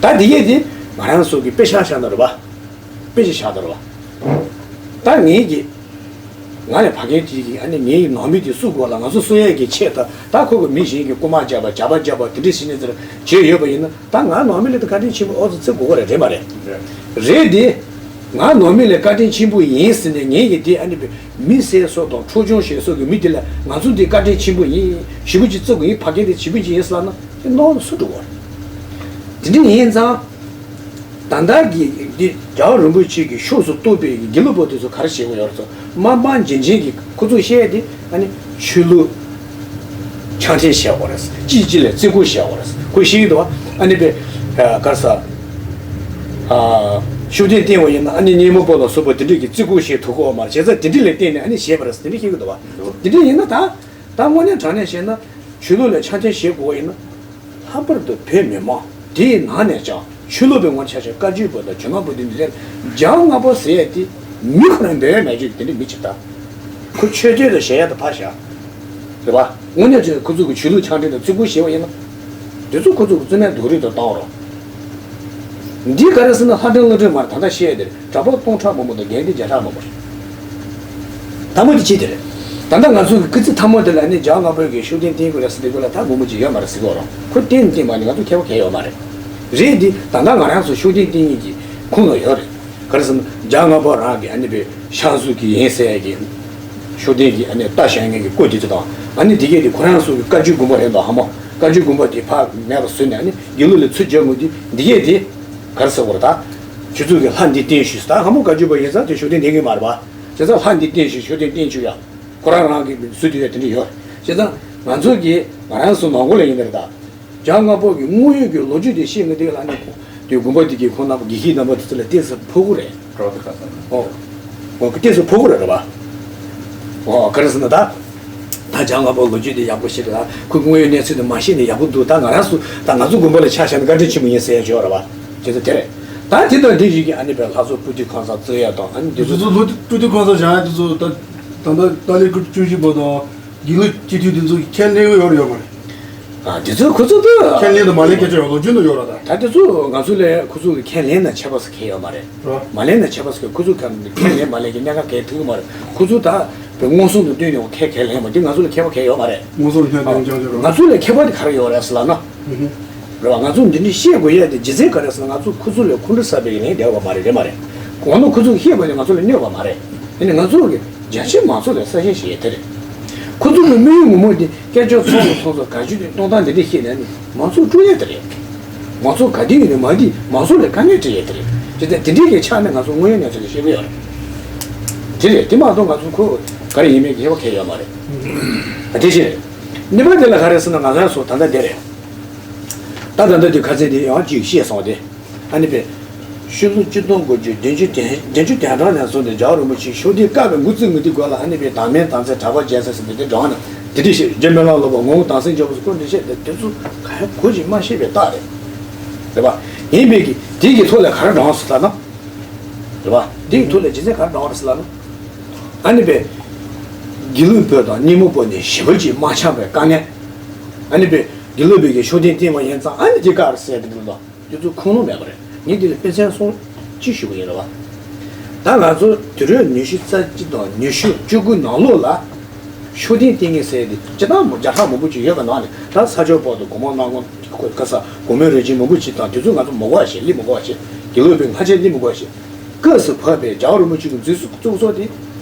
ད་འདི་གས་དེ་ང་རང་ཚོ་གི་དཔེ་ཆ་བཞག་ན་རེད་པ། དཔེ་ཆ་བཞག་ན་རེད་པ། ད་ངེད་ཀྱི་ང་ལས་ཕ་རྒན་གཅིག་གིས་ཨ་ནི་ངའི་ནང་མི་དེ་སུ་དགོས་ལ་ང་ཚོ་སུ་ཡས་ཀྱི་ཆེད་དུ་ད་ཁོ་གི་མི་གཞན་གྱི་རྐུ་མ་རྒྱབ་པ་ཇག་པ་རྒྱབ་པ་དེ་འདྲ་ཞིག་ནས་ཟེར་བྱས་ཡོད་པ་ཡིན་ན། ད་ང་ནང་མི་ལ་ད་བཀའ་དྲིན་ཆེན་པོ་ཨོ་ཙི་བརྩི་དགོས་པ་རེད། རེད་མ་རེད། རེད་དེ། ང་ནང་མི་ལ་བཀའ་དྲིན་ཆེན་པོ་ཡིན་ཟེར་ནས་ངེད་ཀྱི་དེ་ཨ་ནི་པའི་མི་བསད་སོགས་དང་འཕྲོག་བཅོམ་བྱས་སོགས་ཀྱི་མི་དེ་ལ་ང་ཚོ་འདི་བཀའ་དྲིན་ཆེན་པོ་ཡིན། ཞེ་པོ་ཅིག་བརྩི་དགོས་ཡིན། ཕ་རྒན་དེ་ཞེ་པོ་ཅིག་ཡིན་ཟེར་ལབ་ན་དེ་ནོར་སུ་འགྲོ་བ་རེད། དེ་འདྲ་ཡིན་ཙང་། ད་ལྟ་གི་འདི་རྒྱལ་བ་རིན་པོ་ཆེ་གི་ཕྱོགས་སུ་གཏོགས་པའི་དགེ་ལུགས་པ་དེ་ཚོ་ག་རེ་བྱེད་དགོས་ཡོད་རེད་ཟེར། དམའ་འབེབས་བྱེད་མཁན་གྱི་ཁོ་ཚོ་བཤད་དེ་ཨ་ནི་ཆོས་ལུགས་ཆང་འཐེན་བྱེད་དགོས་རེད། གཅིག་གཅིག་ལ་བརྩི་བཀུར་བྱེད་དགོས་རེད། ཁོས་བཤད་ཀྱི་འདུག་བ། ཨ་ནི་པའི་ག་རེ་ཟེར། ཤུགས་ལྡན་བསྟེན་པ་ཡིན་ན་ཨ་ནི་སྙེ་མོ་པོ་ལ་སོགས་པ་དེ་འདྲས་ཀྱི་བརྩི་བཀུར་བྱེད་ཐུབ་ཀྱི་ཡོད་མ་རེད། བྱས་ཙང་དེ་འདྲས་ལ་བརྟེན་ནས་ཨ་ནི་བྱས་པ་རེད་ཟེར་དེ་འདྲས་བཤད་ཀྱི་འདུག་བ། དེ་འདྲས་ཡིན་ན་ད་ད་དངོས་གནས་དྲང་གནས་བཤད་ན་ཆོས་ལུགས་ལ་ཆང་འཐེན་བྱེད་དགོས་པ་ཡིན་ན། ལྷག་པར་དུ་བོད་མི་མང་དེའི་ནང་ནས་ཀྱང་ཆོས་ལུགས་པའི་ངོར་ཆ་བཞག་བཀའ་བརྒྱུད་པ་དང་ཇོ་ནང་པ་འདི་འདི་ལས་རྒྱ་ལྔ་པ་ཟེར་ཡས་དེ་མི་ཁོ་རང་འབད་བས་མེད་ཅིག་དེ་འདྲའི་མི་ཅིག་ད། ཁོ་ཆོས་དད་དུ་བྱེད་ཡས་དུ་ཕར་བཞག་རེད་པ། དངོས་གནས་ཀྱི་ཁོ་ཚོ་གི་ཆོས་ལུགས་ཆང་འཐེན་དང་བརྩི་བཀུར་བྱེད་པ་ཡིན་ན། དེ་ཚོ་ཁོ་ཚོ་གི་རྩིས་མེད་རྡོག་རིལ་དུ་བཏང་རོགས། འདི་ག་རེ་ཟེར་ན་ལྷ་སྒྲུང་བླ་སྒྲུང་མ་རེད། ད་ལྟ་བཤད་ཡས་དེ་རེད། གྲྭ་པ་སྟོང་ཕྲག་མང་པོ་དང་དགེ་འདུན་བརྒྱ་ཕྲག་མང་པོ་རེད། དང་པོ་དེ་གཅིག་དེ་རེད། ད་ལྟ་ང་ཚོ་གི་སྐུ་ཚེ་ཐ་མ་དེ་ལ་ནི་རྒྱ་ལྔ་པའི་གི་ཤུགས་ལྡན་བསྟེན་དགོས་རེད་ཟེར་དེ་དགོས་ལ་ད་དགོས་མོ་ཅིག་ཡོད་མ་རེད་ཟེར་གོ་རོགས། ཁོ་བསྟེན་བསྟེན་མ་ནི་ང་ཚོ་ཁྱད་པར་གང་ཡོད་མ་རེད། རེད་འདི་ད་ལྟ་ང་རང་ཚོ་ཤུགས་ལྡན་བསྟེན་མཁན་གྱི་ཁོངས་ལ་ཡོད་རེད། ག་རེ་ཟེར་ན་རྒྱ་ལྔ་པ་རང་གི་ཨ་ནི་པའི་ཤང་ཟུར་གྱི་ཡིན་ཟེར་ཡ་གི་ཤུགས་ལྡན་གྱི་ཨ་ནི་ལྟ་བཞག་མཁན་གྱི་སྐུ་དེ་ཚོ་དང་ཨ་ནི་འདི་གས་དེ་ཁོ་རང་ཚོ་གི་བཀའ་བརྒྱུད་དགོན་པ་རེད་འདུག་ཧ་མོ། བཀའ་བརྒྱུད་དགོན་པ་དེ་ཕར་མེད་པ་བཟོས་ནས་ཨ་ནི་དགེ་ལུགས་ལ་ཚུར་སྦྱར་དགོས་དེ་འདི་གས་དེ་ག་རེ་ཟེར་དགོས་རེད། ད་ཁྱོད་ཚོ་གི་ལྷ་འདི་བསྟེན་ཞུས་ད་ཧ་མོ་བཀའ་བརྒྱུད་པ་ཡིན་ཙང་དེ་ཤུགས་ལྡན་བསྟེན་གི་མ་རེད་པ། བྱས་ཙང་ལྷ་འདི་བསྟེན་ཞུས་ཤུགས་ལྡན་བསྟེན་ཞུས་ཡ། ཁོ་རང་རང་གི་ཟུར་དུ་ཡོད་དེ་འདྲ་ཡོད། བྱས་ཙང་ང་ཚོ་གིས་ང་རང་ཚོ་ནང་ཁུལ་ལ་ཡིན་ན་རེད་ད། རྒྱ་ལྔ་པ་གི་དངོས་ཡོད་ཀྱི་ལོ་རྒྱུས་དེ་ཤེས་ངེས་དེ་ལ་ནི་དེ་དགོན་པ་དེ་གི་ཁོང་རྣམ་པ་དགེ་བཤེས་རྣམ་པ་དེ་ཚོ་ལ་ཏོག་ཙམ་ཕོག་གི་རེད། ཨོ། ཨོ་ཏོག་ཙམ་ཕོག་གི་རེད་རེད་པ། ཨོ་ག་རེ་ཟེར་ན་ད། ད་རྒྱ་ལྔ་པ་ལོ་རྒྱུས་དེ་ཡག་པོ་ཤེས་རེད་ད། ཁོའི་དངོས་ཡོད་གནས་ཚུལ་དེ་མ་ཤེས་ནས་ཡག་པོ་འདུག་ད་ང་རང་ཚོ་ད་ང་ཚོ་དགོན་པ་ལ་ཆ་བཞག་ན་བཀའ་དྲིན་ཆེན་པོ་ཡིན་ཟེར་ཡ་ཅིག་ཡོད་རེད་པ། བྱས་ཙང་དེ་རེད། ད་དེ་དང་དེ་བཞིན་གྱི་ཨ་ནི་པའི་ལྷ་ཚོགས་པུ་ཏི་ཁང་བཟང་བརྩི་ཡ་དང་ཨ་ནི་དེ་དེ་ཚོ་ཚོ་ཚོ་ལྷོ་ཏི་པུ་ཏི་ཁང་བཟང་བཞེངས་ཡ་དེ་ཚོ་ད་ད་ལྟ་ཏཱ་ལའི་སྐུ་བཅུ་བཞི་པ་དང་དགེ་ལུགས་སྤྱི་འཐུས་དེ་ཚོ་ཁས་ལེན་གི་ཡོད་རེད་ཡོད་མ་རེད། ཨ་དེ་ཚོ་ཁོ་ཚོ་ད་ཁས་ལེན་དང་མ་ལེན་སྐད་ཆ་ཡོད་ལོ་རྒྱུས་ནང་ཡོད་རེད་ད། ད་དེ་ཚོ་ང་ཚོ་ལས་ཁོ་ཚོ་གི་ཁས་ལེན་ན་ཆད་པ་ཟེར་གང་ཡོད་མ་རེད། རེད། མ་ལེན་ན་ཆད་པ་ཟེར་ཁོ་ཚོ་ག་ཁས་ལེན་མ་ལེན་གི་གནད་འགག་གང་ཐུག་གི་མ་རེད། ཁོ་ཚོ་ད་བའི་མངོན་སུམ་དུ་བསྟན་ནས་ཁས་ཁས་ལེན་མ་དེ་ང་ཚོ་ལ་ཁྱད་པར་གང་ཡོད་མ་རེད། མངོན་སུམ་ལ་ཁས་ལེན་ཀྱང་ཅི་རུང་། ང་ཚོ་ལ་ཁྱད་པར་དེ་ག་རེ་ཡོད་རེད་ཟེར་ལབ་ན། ཨུ་ཧུ། རེད་བ། ང་ཚོ་འདི་འདྲ་བཤད་དགོས་ཡ་དེ་རྗེས་ཚད་ག་རེ་ཟེར་ན་ང་ཚོ་ཁོ་ཚོ་ལས་ཁོང་ཁྲོ་ཟ་བའི་ལན་བསྡད་པ་མ་རེད། རེད་མ་རེད། གང་ལྟར་ཁོ་ཚོ་གིས་བཤད་པ་དེ་ང་ཚོ་ལ་གནོད་པ་མ་རེད། དེ་ནི་ང་ཚོ་གི་རྒྱ་ཆེ་མང་ཚོགས་ལ་གསལ་བཤད་བྱེད་ཡ་དེ་རེད། ཁོ་ཚོ་གི་དམིགས་ཡུལ་ངོ་མ་དེ་སྐད་ཆ་ཚོགས་ལ་ཚོགས་ཚོགས་ག་ཅུ་དེ་གཏོང་སྟངས་འདི་འདྲ་བཤད་ནས་ནི་མང་ཚོགས་དཀྲུག་ཡ་དེ་རེད། མང་ཚོགས་ག་དུས་ཡིན་ནའི་མ་དུས་མང་ཚོགས་ལ་དཀའ་ངལ་སྤྲད་ཡ་དེ་རེད། དེ་ལྟར་དེ་འདྲའི་གི་ཆ་ནས་ང་ཚོ་དངོས་ཡོད་གནས་ཚུལ་ལ་བཤད་ཀྱི་ཡོད་རེད། དེ་རེད། དེ་མ་གཏོགས་ང་ཚོ་ཁོ་ག་རེ་ཡིན་མིན་གྱི་ཁྱད་པར་གང་ཡོད་མ་རེད། ཨ་དེ་བཞིན་རེད། གཉིས་པ་དེ་ལ་ག་རེ་ཟེར་ན་ང་རང་ཚོ་ད་ལྟ་འདི་རེད། ད་ད་ལྟ་དུས་ཁ་སང་དེ་ཡང་ཅིག་བཤད་སོང་སྟེ། ཨ་ནི་པའི། ཕྱི་ལོ་ཆིག་སྟོང་དགུ་བརྒྱ་བདུན་ཅུ་དོན་བདུན་ཅུ་དོན་གྲངས་ནས་བཟུང་སྟེ་རྒྱལ་བ་རིན་པོ་ཆེ་ཤུགས་ལྡན་བཀའ་བའི་འགོ་བཙུགས་མི་དེ་སྐོར་ལ་ཨ་ནི་པའི་དམ་མེད་དམ་ཚིག་གྲགས་པ་རྒྱལ་ས་ཟེར་དེ་དེ་བགྲངས་ནས་ དེ་འདྲ་བཤད། རྗེ་སྨོན་ལམ་བསླབ་པ་ངོ་བོ་དྭངས་གསལ་འཇམ་པོ་སོགས་སྐུ་འདྲ་བཤད་དེ་དེ་ཚོ་གང་ཡང་གོ་ཅིག་མ་ཤེས་པའི་རྟགས་རེད། རེད་པ། ཡིན་པའི་གི་དེ་གི་ཐོག་ལ་ག་རེ་དྲངས་སོང་ལབ་ན། རེད་པ། དེ་གི་ཐོག་ལ་རྗེ་བཙུན་ག་རེ་དྲངས་པ་རེད་ཟེར་ལབ་ན། ཨ་ནི་པའི་དགེ་ལུགས་པ་དང་རྙིང་མ་པ་ནི་ཞེ་པོ་ཅིག་མ་འཆམ་པའི་དཀའ་ངལ། ཨ་ནི་པའི་དགེ་ལུགས་པའི་གི་ཤུགས་ལྡན་བསྟེན་པ་ཡིན་ཙང་ཨ་ནི་དེ་ག་རེ་ཟེར་དེ་འདྲ་དང་དེ་ཚོ་ཁུངས་ལུང་མེད་པ་རེད། ངས་འདི་ལ་དཔེ་མཚོན་གསུམ་ཅིག་ཞུ་གི་ཡིན། རེད་པ། ད་ང་ཚོ་དུས་རབས་ཉི་ཤུ་རྩ་གཅིག་དང་ཉི་ཤུ་བཅུ་དགུ་ནང་ལོགས་ལ་ཤུགས་ལྡན་བསྟེན་མཁན་ཟེར་དེ་སྤྱིར་བཏང་བརྒྱ་ཕྲག་མང་པོ་ཅིག་ཡོད་པ་ནང་ནས། ད་ས་སྐྱ་པ་དང་གོང་མ་སྔགས་དགོན་ག་ས་གོང་མའི་རིགས་ཅན་མང་པོ་ཅིག་དང་དེ་ཚོ་ང་ཚོ་མ་གོ་བ་ཞིག་སླེབས་མ་གོ་བ་ཞིག་དགེ་ལུགས་པའི་སྔ་རྗེས་སླེབས་མ་གོ་བ་ཞིག་སྐབས་སུ་བབས་པའི་རྒྱལ་བ་རིན་པོ་ཆེ་གི་མཛད་གཙོ་གཙོ་བོ་དེ་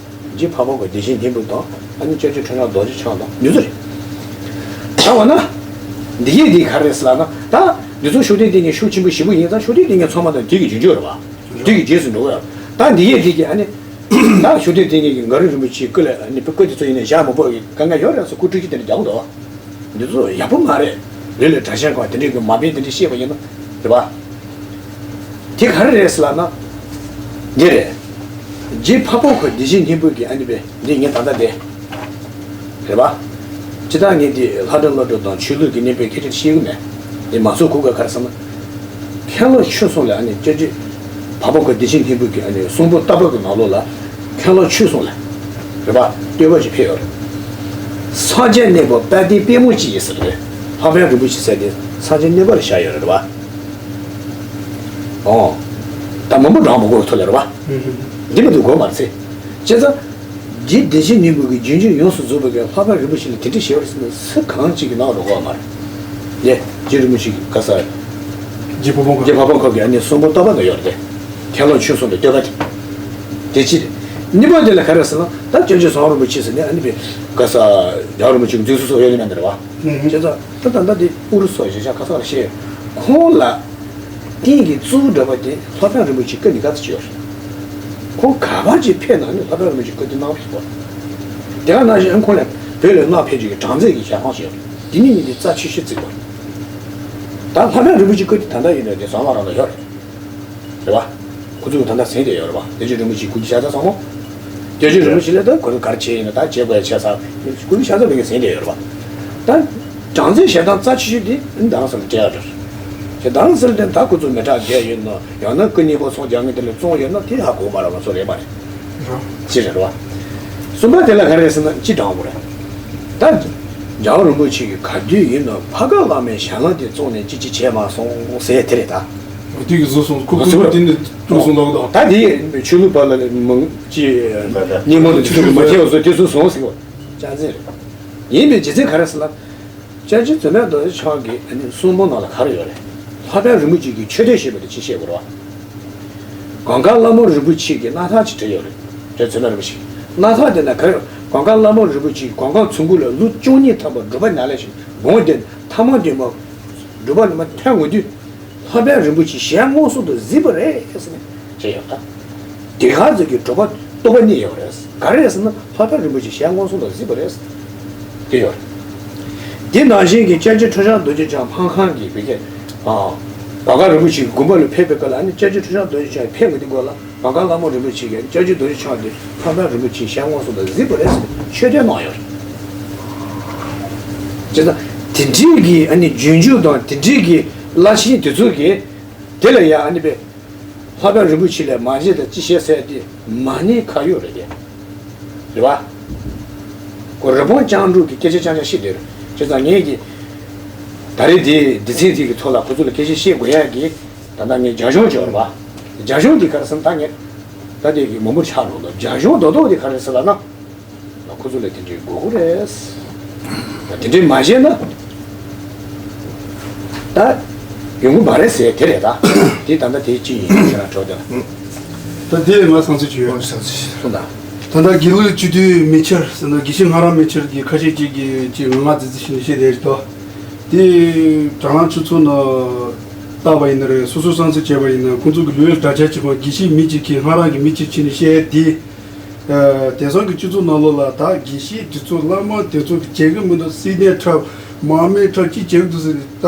རྗེ་འཕགས་པ་ཁོ་བདེ་ཆེན་སྙིང་པོ་དང་ཨ་ནི་སྐྱབས་རྗེ་ཁྲི་བྱང་རྡོ་རྗེ་འཆང་དང་འདི་ཚོ་རེད། ད་འོ་ན། འདི་ཡས་འདི་ག་རེ་རེད་ཟེར་ལབ་ན། ད་འདི་ཚོ་ཤུགས་ལྡན་བསྟེན་མཁན་ཤུགས་ཆེན་པོ་ཞེ་པོ་ཡིན་ཙང་ཤུགས་ལྡན་བསྟེན་མཁན་ཚང་མ་དང་དེ་གི་རྒྱུན་སྤྱོད་རེད་པ། དེ་གི་རྗེས་སུ་འགྲོ་གི་ཡོད། ད་འདི་ཡས་འདི་གི་ཨ་ནི། ད་ཤུགས་ལྡན་བསྟེན་མཁན་གྱི་མགར་རིན་པོ་ཆེའི་སྐུ་ལ་ཨ་ནི་སྐུ་དེ་ཚོ་ཡིན་ནའི་བཞག་མ་དགོས་ཀྱི་དཀའ་ངལ་ཡོད་རེད་ཟེར་སྐུ་དཀྲུག་ཤིང་དེ་འདྲ་རྒྱག་གི་འདུག་འདི་ཚོ་ཡག་པོ་མ་རེད། ལུས་ལ་དྲག་ཤན་གང་དེ་འདྲའི་གི་མ་དཔེ་དེ་འདྲ་བཤད་པ་ཡིན་ན། རེད་པ། དེ་ག་རེ་རེད་ཟེར་ལབ་ན། འདི་རེད། རྗེ་འཕགས་པ་ཁོ་བདེ་ཆེན་སྙིང་པོ་གི་ཨ་ནི་པའི་འདི་ངས་ད་ལྟ་དེ། རེད་པ། སྤྱིར་བཏང་ངས་འདི་ལྷ་སྒྲུང་བླ་སྒྲུང་དང་ཆོས་ལུགས་ཀྱི་གནས་པའི་སྐད་ཆ་བཤད་གི་མེད། འདི་མ་སོ་ཁུག་ག་ག་རེ་ཟེར་ན། མཁན་སློབ་ཆོས་གསུམ་ལ་ཨ་ནི་སྐྱབས་རྗེ་འཕགས་པ་ཁོ་བདེ་ཆེན་སྙིང་པོ་གི་ཨ་ནི་གསུང་འབུམ་བརྟག་པ་གི་ནང་ལོགས་ལ། མཁན་སློབ་ཆོས་གསུམ་ལ། རེད་པ། བསྟོད་པ་ཞིག་ཕེབས་ཡོད་རེད། སངས་རྒྱས་གནས་པ་དཔལ་ལྡན་པདྨོ་ཅན་ཡིན་ཟེར་རེད། ལྷག་པའི་རིན་པོ་ཆེ་ཟེར་དེ་སངས་རྒྱས་གནས་པ་ལ་བཞག་ཡོད་རེད་པ། ཨོ། ད་མང་པོ་འགྲོ་མ་དགོས་ཐུག་ལ་རེད་པ། འདི་མི་འདུག་དགོས་མ་རེད་ཚེ། བྱས་ཙང་། རྗེ་བདེ་ཆེན་སྙིང་པོ་གི་རྗེས་འཇུག་ཡོངས་སུ་རྫོགས་པའི་གི་ལྷག་པའི་རིན་པོ་ཆེ་ལ་དེ་འདྲ་ཞེས་པར་ཟེར་ན་སུ་གང་ཅིག་གི་ནང་རུ་དགོས་མ་རེད། ཡེ། རྗེ་རིན་པོ་ཆེ་གི་ག་ས། རྗེ་འཕགས་པ་རྗེ་འཕགས་པ་ཁོ་གི་ཨ་ནི་གསུང་འབུམ་བརྟག་པ་ན་ཡོད་རེད་དེ། མཁན་སློབ་ཆོས་གསུམ་ལ་བསྟོད་པ་དེ། དེ་གཅིག་རེད། གཉིས་པ་དེ་ལ་ག་རེ་ཟེར་ན་ད་སྐྱབས་རྗེ་ཟམ་པ་རིན་པོ་ཆེ་ཟེར་ནས་ཨ་ནི་པའི་ག་ས། རྒྱལ་བ་རིན་པོ་ཆེ་གི་མཛད་གཙོ་སོགས་ཡོད་ལེ་མེད་འདི་རེད་པ། བྱས་ཙང་ད་ད་ལྟ་དེ་ཨུ་རུ་སུ་ཞེས་བྱ་ག་ས་ལ་བཤད་ཡོད། ཁོང་ལ། རྟེན་གྱི་གཙོ་བོ་འདྲ་པོ་དེ་ལྷག་པའི་རིན་པོ་ཆེ་སྐུ་ནི་ག་ཚོད་ཅིག་ཡོད་རེད། ཁོང་ག་པར་ཅིག་ཕེབས་ན་ནི་ལྷག་པའི་རིན་པོ་ཆེ་སྐུ་དེ་གནང་ཕེབས་པ། དེ་ག་ནང་བཞིན་ཁོང་ལ་བོད་ལ་གནང་ཕེབས་ཀྱི་གྲངས་ཚད་ཀྱི་ཞལ་ཁང་ཞིག་ཡོད་རེད། དེ་ནི་ནི་དེ་རྩ་ཆེ་ཤོས་བརྩི་དགོས། ད་ལྷག་པའི་རིན་པོ་ཆེ་སྐུ་དེ་ད་ལྟ་ཡིན་ན་དེ་ཟམ་པ་རང་ལ་ཡོད་རེད། རེད་པ། ཁོ་ཚོས་ད་ལྟ་ཟིན་བསྡད་ཡོད་རེད་པ། བདེ་ཆེན་རིན་པོ་ཆེའི་སྐུ་གི་ཤ་ཚ་ཚང་མ། བདེ་ཆེན་རིན་པོ་ཆེ་ལ་ད་ཁོ་ཚོ་ག་རེ་བྱས་ཡིན་ན་ད་བྱེད་དགོས་ཡ་བྱས་ཚར། སྐུ་གི་ཤ་ཚ་མི་གི་ཟིན་བསྡད་ཡོད་རེད་པ། ད། གྲངས་ཚད་ཞལ་ཐང་རྩ་ཆེ་ཤོས་དེ་རྡ་རམ་ས་ལ་སྤྲད་ཡ་རེད། ཞེ་རྡ་རམ་ས་ལ་དེ་ད་ཁོ་ཚོ་མི་དྲག་བསྡད་ཡོད་ན་ཡང་ན་སྐུ་གཉིས་པ་ཚོང་རྒྱག་མཁན་དེ་ལ་བཙོང་ཡོད་ན་དེ་ཧ་གོ་མ་རེད་པ། ཚོ་རེད་མ་རེད། ཅི་རེད་རེད་པ། གསུམ་པ་དེ་ལ་ག་རེ་ཟེར་ན་ཅི་དྲང་པོ་རེད། ད། རྒྱལ་བ་རིན་པོ་ཆེ་གིས་ག་དུས་ཡིན་ན་ཕ་ག་བླ་མའི་ཞལ་ལག་དེ་བཙོང་ནས་ཅི་ཅི་བྱས་མ་སོང་ཟེར་དེ་རེད་ད། དེ་གི་བཟོ་སོང་ཁོ་ཁོ་ཚོ་དེ་ནས་བཙོང་སོང་ལབ་དང་། ད་དེ་ཆོས་ལུགས་པ་ལ་མང་ཅི། སྙིང་མོ་ལ་ཆོས་ལུགས་མ་ཁྱེར་བ་སོ་དེ་ཚོ་སོང་ཟེར་བ། ཅང་ཟེར། ཡིན་པའི་རྗེས་ཚད་ག་རེ་ཟེར་ན། སྐྱབས་རྗེ་བཙུན་མའི་རྡོ་རྗེ་འཆང་གི་ཨ་ནི་གསུང་འབུམ་ནང་ལ་ག་རེ་ཡོད་རེད། ལྷག་པའི་རིན་པོ་ཆེ་གི་མཆོད་བསྟོད་ཞེས་པ་དེ་ཅི་བཤད་དགོས་རེད་པ། གངས་དཀར་བླ་མ་རིན་པོ་ཆེ་གི་སྣར་ཐང་ཅིག་བྲིས་ཡོད་རེད། རྗེ་བཙུན་མ་རིན་པོ་ཆེ་གི་སྣར་ཐང་དེ་ན་ག་རེ། གངས་དཀར་བླ་མ་རིན་པོ་ཆེ་གིས་གངས་དཀར་ཚོན་ཁུག་ལ་ལོ་བཅུ་གཉིས་ཐམ་པ་སྒྲུབ་པ་ཉམས་ལེན་ཞིག་དགོངས་ཏེ་ཐ་མ་དེ་མ། སྒྲུབ་པ་ནི་མ་ཐོན་འོང་དུས། ལྷག་པའི་རིན་པོ་ཆེ་ཞལ་མངོན་སུམ་དུ་གཟིགས་པ་རེད་ཟེར་ནས་བྱས་ཡོད་ད། དེ་ག་ཚོད་ཀྱི་སྒྲུབ་པ་རྟོགས་པ་རྙེད་ཡོད་རེད། ག་རེ་ཟེར་ན་ལྷག་པའི་རིན་པོ་ཆེ་ཞལ་མངོན་སུམ་དུ་གཟིགས་པ་རེད། དེ་ཡོད་རེད། དེ་ནང་བཞིན་གྱི་སྐྱབས་རྗེ་ཁྲི་བྱང་རྡོ་རྗེ་འཆང་ཕ་ཁང་གི་བི་ཀའི། ཨ། གངས་དཀར་རིན་པོ་ཆེ་གི་དགོན་པ་ལ་ཕེབས་པའི་སྐབས་ལ་ཨ་ནི་སྐྱབས་རྗེ་ཁྲི་བྱང་རྡོ་རྗེ་འཆང་ཕེབས་དགོས་དུས་སྐབས་ལ་གངས་དཀར་བླ་མ་རིན་པོ་ཆེ་གིས་སྐྱབས་རྗེ་རྡོ་རྗེ་འཆང་དེ་ལྷག་པའི་རིན་པོ་ཆེ་ཞལ་མངོན་སུམ་དུ་གཟིགས་པ་རེད་ཟེར་ནས་མཆོད་རྟེན་གནང་ཡོད་རེད། བྱས་ཙང་དེ་འདྲའི་གི་ཨ་ནི་རྗེས་འཇུག་དང་དེ་འདྲའི་གི་བླ་ཆེན་དེ་ཚོ་གིས་དེ་ལ་ཡང་ཨ་ནི་པའི་ལྷག་པའི་རིན་པོ་ཆེ་ལ་མ་བརྗེད་དང་ཅི་བྱེད་ཟེར་ཏེ་མ་ཉེས་ཁ་གཡོག་རེད་དེ། རེད་པ། ཁོ་རི་བོང་ལྕགས་འབྲུག་གི་སྐད་ཆ་རྐྱང་རྐྱང་བཤད་བསྡད་རེད། བྱས་ཙང་ངས་ཀྱི། ད་རེས་དེ་སྡེ་ཚན་དེ་གི་ཐོག་ལ་ཁོ་ཚོ་ལ་སྐད་ཆ་བཤད་དགོས་ཡ་གི། ད་ལྟ་ངས་རྒྱ་གཞུང་བྱས་པ་རེད་པ། རྒྱ་གཞུང་དེ་ག་རེ་ཟེར་ན་ད་ངས། ད་དེ་གི་མང་པོ་ཆགས་འགྲོ་འདུག་རྒྱ་གཞུང་རྡོག་རྡོག་དེ་ག་རེ་ཟེར་ལབ་ན། ཁོ་ཚོ་ལ་དེ་འདྲའི་དགོས་མཁོ་རེད། ད་དེ་འདྲའི་མ་བྱས་ན། ད་ཡོང་གི་མ་རེད་ཟེར་དེ་རེད་ད། དེ་ད་ལྟ་དེ་ཅི་ཡིན་ཁྱེད་རང་གྲོགས་དེ་ལ། ད་དེ་ང་བསམ་ཚུལ་ཅིག་ཡོད། བསམ་ཚུལ། གསུངས་དང་། ད་ལྟ་དགེ་ལུགས་སྤྱི་འཐུས་མི་ཆེར་ཟེར་ན་དགེ་བཤེས་ངྷ་རམས་མི་ཆེར་གྱི་ཁ་ཤས་ཅིག་གིས་ཅིག་ང་ང་ཙི་ཙི་བྱས་ནས་བཤད་བསྡད་རེད་དོ། དེ་དྲ་ལམ་ཆུ་ཚོད་ནང་བལྟས་པ་ཡིན་ན་རེད། སོ་སོའི་བསམ་ཚུལ་བྱས་པ་ཡིན་ན་ཁོང་ཚོ་གི་ལུས་དྲག་ཆ་ཅིག་ཁོང་དགེ་བཤེས་མི་གཅིག་གིས་ངྷ་རམས་ཀྱི་མི་གཅིག་བྱས་ནས་བཤད་དེ། དེང་སང་གི་སྤྱི་ཚོགས་ནང་ལོགས་ལ་ད་དགེ་བཤེས་དེ་ཚོ་བླ་མ་དེ་ཚོ་གི་བྱེད་ཀྱི་མི་འདུག་སྲིད་དོན་འཁྲབ་དམག་མི་འཁྲབ་ཅི་བྱེད་ཀྱི་འདུག་ཟེར། ད་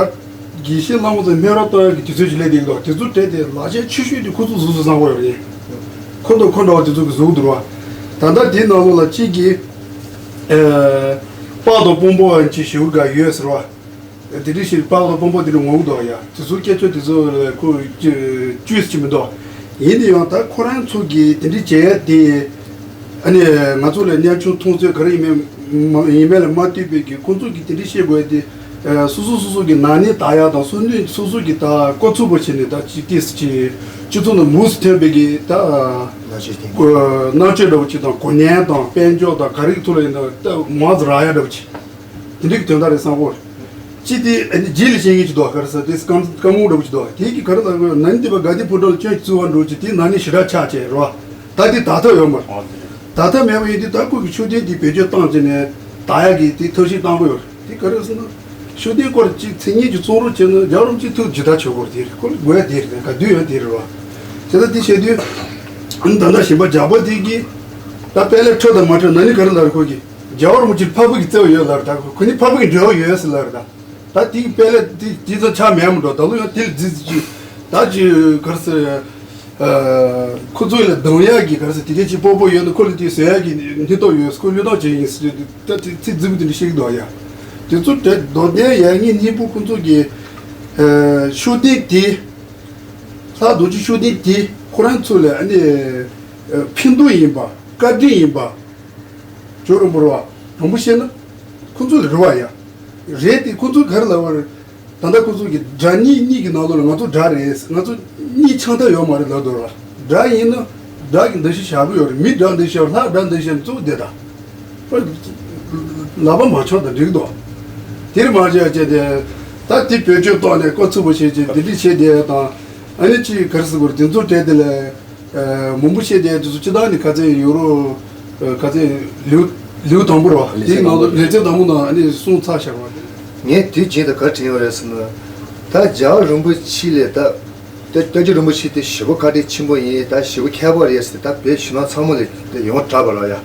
དགེ་བཤེས་བླ་མ་ཚོ་སྨད་ར་གཏོང་ཡག་གི་དུས་ཚོད་ཅིག་སླེབས་བསྡད་ཀྱི་འདུག་དེ་ཚོ་གྲས་དེ་ལག་ཆ་ཆེ་ཤོས་དེ་ཁོ་ཚོ་གཟུགས་སུ་བཟུང་དགོས་ཡོད་རེད། ཁོ་དང་ཁོ་འདྲ་བ་དེ་ཚོ་གི་གཟུགས་འདུག་ར། ད་ལྟ་དེའི་ནང་ལོགས་ལ་གཅིག་གིས། པགས་དང་སྤོམ་པོ་ཅིག་ཞེ་པོ་འགའ་ཡོད་ཟེར་བ། དེ་འདྲ་ཞིག་པགས་དང་སྤོམ་པོ་དེ་འདྲ་ངོ་གི་འདུག་ཡ། དེ་ཚོ་སྐད་ཆ་དེ་ཚོ་ཁོ་བཅོས་ཅི་མི་འདུག་ཡིན་དེ་ཡང་ད་ཁོ་རང་ཚོ་གིས་དེ་འདྲ་བྱས་དེ། ཨ་ནི་ང་ཚོ་ལ་གཉའ་ཆུང་མཐོང་ཚད་ག་རེ་ཡིན་མིན་ཡིན་མིན་ལ་མ་ལྟོས་པའི་གི་ཁོང་ཚོ་གིས་དེ་འདྲ་བཤད་དགོས་དེ། སོ་སོ་སོ་སོ་གི་ནག་ཉེས་དག་ཡ་དང་སོ་ནུས་སོ་སོ་གི་ད་ཀོ་ཚུགས་པོ་བྱས་ནས་ད་ཅི་ཏིས་ཅི་སྤྱི་ཚོགས་ནང་མུ་སི་ཐོན་པའི་གི་ད་ལག་ཆས་སྟེང་གནང་སྤྱོད་འདྲ་བོ་ཅིག་དང་གོ་ཉན་དང་དཔལ་འབྱོར་དང་ག་རེ་གི་ཐོག་ལ་ཡིན་ན་ད་མང་ཙམ་རག་ཡ་འདྲ་བོ་ཅིག་དེ་འདྲའི་གི་དོན་དག་རེད་བསམ་གོ། ཅི་དེ་རྗེས་ལ་བཤད་མཁན་ཅིག་འདུག་ག་རེ་ཟེར་དེ་སྐམ་སྐམ་འོག་འདྲ་བོ་ཅིག་འདུག་དེ་གི་ག་རེ་ལ་ན་ནི་དེ་བ་དགའ་ལྡན་ཕོ་བྲང་ལ་སྐྱོན་བཙུགས་པ་འགྲོ་ཅིག་དེ་ན་ནི་ཞེ་དྲག་ཆགས་བྱས་རེད་བ། ད་དེ་ད་ཐབས་ཡོད་མ་རེད། ད་ཐབས་མེད་པ་ཡིན་དུས་ད་ཁོ་གི་ཤུགས་ལྡན་དེ་བེད་སྤྱོད་བཏང་བྱས་ནས་ད་ཡ་གི་དེ་ཐབས་ཤེས་བཏང་གི་ཡོད་རེད། དེ་ག་རེ་ཟེར་ན། ཤུགས་ལྡན་སྐོར་གཅིག་མཚན་སྙན་གྱི་རྩོམ་རོགས་བྱས་ན་རྒྱལ་བ་རིན་པོ་ཆེ་ཐུགས་ཇི་ལྟར་ཆོག་གོ་དེ་རེད། ཁོ་ལ་དགོས་ཡ་དེ་རེད། ག་དུས་ཡོད་དེ་རེད་བ། བྱས་ཙང་དེ་བཤད་དུས། ཨ་ནི་ད་ལྟ་ཞིང་པ་ཇག་པ་དེ་གིས་ད་དཔལ་ལས་ཁྲོ་དང་མ་ཁྲོ་ན་ནི་ག་རེ་ལབ་རེད། ཁོ་གིས་རྒྱལ་བ་རིན་པོ་ཆེར་འཕགས་པ་གི་བརྩེ་བ་ཡོད་ལབ་རེད། ད་ཁོ་ནི་འཕགས་པ་གི་འབྲེལ་བ་ཡོད་ཟེར་ལབ་རེད། ད་ད་དེ་གི་དཔལ་ལས་དེ་དེ་ཚོ་ཆ་མེད་མ་འགྲོ། ད་ལོ་ཡང་དེ་ལ་རྫི་རྫི་ཅིག་ད་ཅི་ག་རེ་ཟེར། ཁོ་ཚོ་ལ་སྡང་ཡག་གི་ག་རེ་ཟེར་དེ་ག་ཅིག་སྤོབས་པོ་ཡོད་ན་ཁོ་ལ་དེ་བཟོ་ཡག་གི་སྙིང་སྟོབས་ཡོད། ཁོ་བློས་བཏང་བྱེད་ཡིན་ཟེར་དུས་ད་དེ་ཚིག་རྫིག་པོ་དེ་འདྲ་བཤད་ཀྱི་འདུག་ཡ། དེ་ཚོ་དེ་མདོ་སྡེ་ཡག་ཉིད་གཉིས་པོ་ཁོ་ཚོ་གི་ཤུགས་ལྡན་དེ། ལྷ་རྡོ་རྗེ་ཤུགས་ལྡན་དེ་ཁོ་རང་ཚོ་ལ་ཨ་ནི་ཕན་ཐོགས་ཡིན་པ་བཀའ་དྲིན་ཡིན་པ། ཇོ་རིན་པོ་ར་བ། དྲང་པོ་བཤད་ན། ཁོ་ཚོ་ལ་རེ་བ་ཡ། རེད་དེ་ཁོ་ཚོ་ག་རེ་ལབ་པ་རེད། ད་ལྟ་ཁོ་ཚོ་གི་དགྲ་གཉེན་གཉིས་ཀྱི་ནང་ལོགས་ལ་ང་ཚོ་དགྲ་རེད། ང་ཚོ་གཉིས་ཆགས་ཐབས་ཡོད་མ་རེད་ལབ་འདུག་ར། དགྲ་ཡིན་ན་དགྲ་གི་འདུ་ཤེས་བཞག་གི་ཡོད་རེད། མི་དགྲ་འདུ་ཤེས་ལྷ་དགྲ་འདུ་ཤེས་གཙོ་བོ་དེ་ད། ལབ་པ་མ་ཆོག་ད་འགྲིག་འདུག་དེར་མ་བྱས་བྱས་ཏེ། ད་དེ་བེད་སྤྱོད་གཏོང་ནས་ཀོ་ཚུགས་པོ་བྱས་བྱས་དེ་འདྲ་བྱས་ཏེ་དང་། ཨ་ནི་ཅིག་ག་རེ་ཟེར་དགོས་རེད། དེ་ཚོ་སྤྲད་དེ་ལས། མང་པོ་བཤད་བསྡད་དུས་སུ་སྤྱི་བཏང་ནི་ཁ་ཚན་ཡོ་རོ། ཁ་ཚན་ལེའུ་ལེའུ་དང་པོ་རེད་བ། དེའི་ནང་དུ་ལེ་ཚན་དང་པོ་ནང་ཨ་ནི་གསུངས་ཚར་བཞག་པ་རེད། ངས་དུས་རྒྱུན་དུ་ག་དྲན་ཡོད་རེད་ཟེར་ན། ད་རྒྱལ་བ་རིན་པོ་ཆེ་ལས་ད་ད་རྒྱལ་བ་རིན་པོ་ཆེ་དེ་ཞེ་པོ་བཀའ་དྲིན་ཆེན་པོ་ཡིན། ད་ཞེ་པོ་མཁས་པ་རེད་ཟེར་ད་བོད་ཕྱི་ནང་ཚང་མ་ལས་དེ་ཡོངས་གྲགས་པ་རེད་ཡ།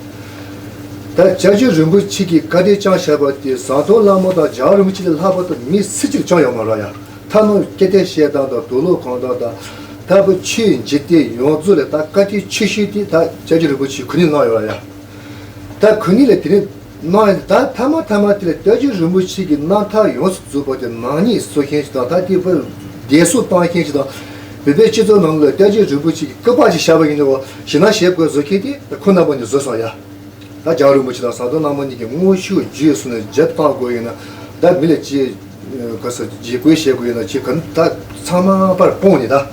ད་རྒྱལ་བ་རིན་པོ་ཆེ་གི་བཀའ་དྲིན་བསྐྱངས་བཞག་པ་དེ་ཟམ་གདོང་ལྷ་མོ་དང་རྒྱལ་བ་རིན་པོ་ཆེ་ལས་ལྷག་པ་དང་མི་སུ་གཅིག་ཀྱང་ཡོད་མ་རེད་ཡ། ཐ་ནོ་སྐད་བརྡ་བཤད་སྟངས་དང་དུག་ལོག་གང་དང་དང་། ད་བུ་ཆོས་འཇིག་རྟེན་ཡོངས་རྫོགས་ལ་ད་བཀའ་དྲིན་ཆེ་ཤོས་དེ་ད་སྐྱབས་རྗེ་རིན་པོ་ཆེ་ཁོ་ནས་གནང་ཡོད་ཡ། ད་ཁོ་ནས་ལ་དེ་རིང་གནང་ཡ་ད་ཐ་མ་ཐ་མ་དེ་ལ་སྐྱབས་རྗེ་རིན་པོ་ཆེ་གི་རྣམ་ཐར་ཡོངས་སུ་རྫོགས་པ་དེ་ནག་ཉེས་གསོ་མཁན་ཞིག་དང་ད་དེ་བུ་བདེ་སོགས་བཏང་མཁན་ཞིག་དང་། བོད་པའི་སྤྱི་ཚོགས་ནང་ལ་སྐྱབས་རྗེ་རིན་པོ་ཆེ་གི་སྐུ་པར་ཞིག་བཞག་པ་ཡིན་ནོ་ཞེ་ན་ཞེ་དགོས་བཟོ་མཁན་དེ་ད་ཁོ་རྣམ་པ་ནས་བཟོས་སོང་ཡ། ད་རྒྱལ་བ་རིན་པོ་ཆེ་དང་ཟམ་གདོང་ལྷ་མོ་གཉིས་ཀྱི་དངོས་ཤུགས་བརྒྱུད་སོང་ནས་རྒྱབ་བཏང་དགོས་ཡིན་ན། ད་མི་ལ་ཅི་ག་ས་འཇིགས་སྐུལ་བྱེད་དགོས་ཡིན་ན་ཅི་ག་ད་ཚང་མ་པར་སྤུངས་ནས་ད།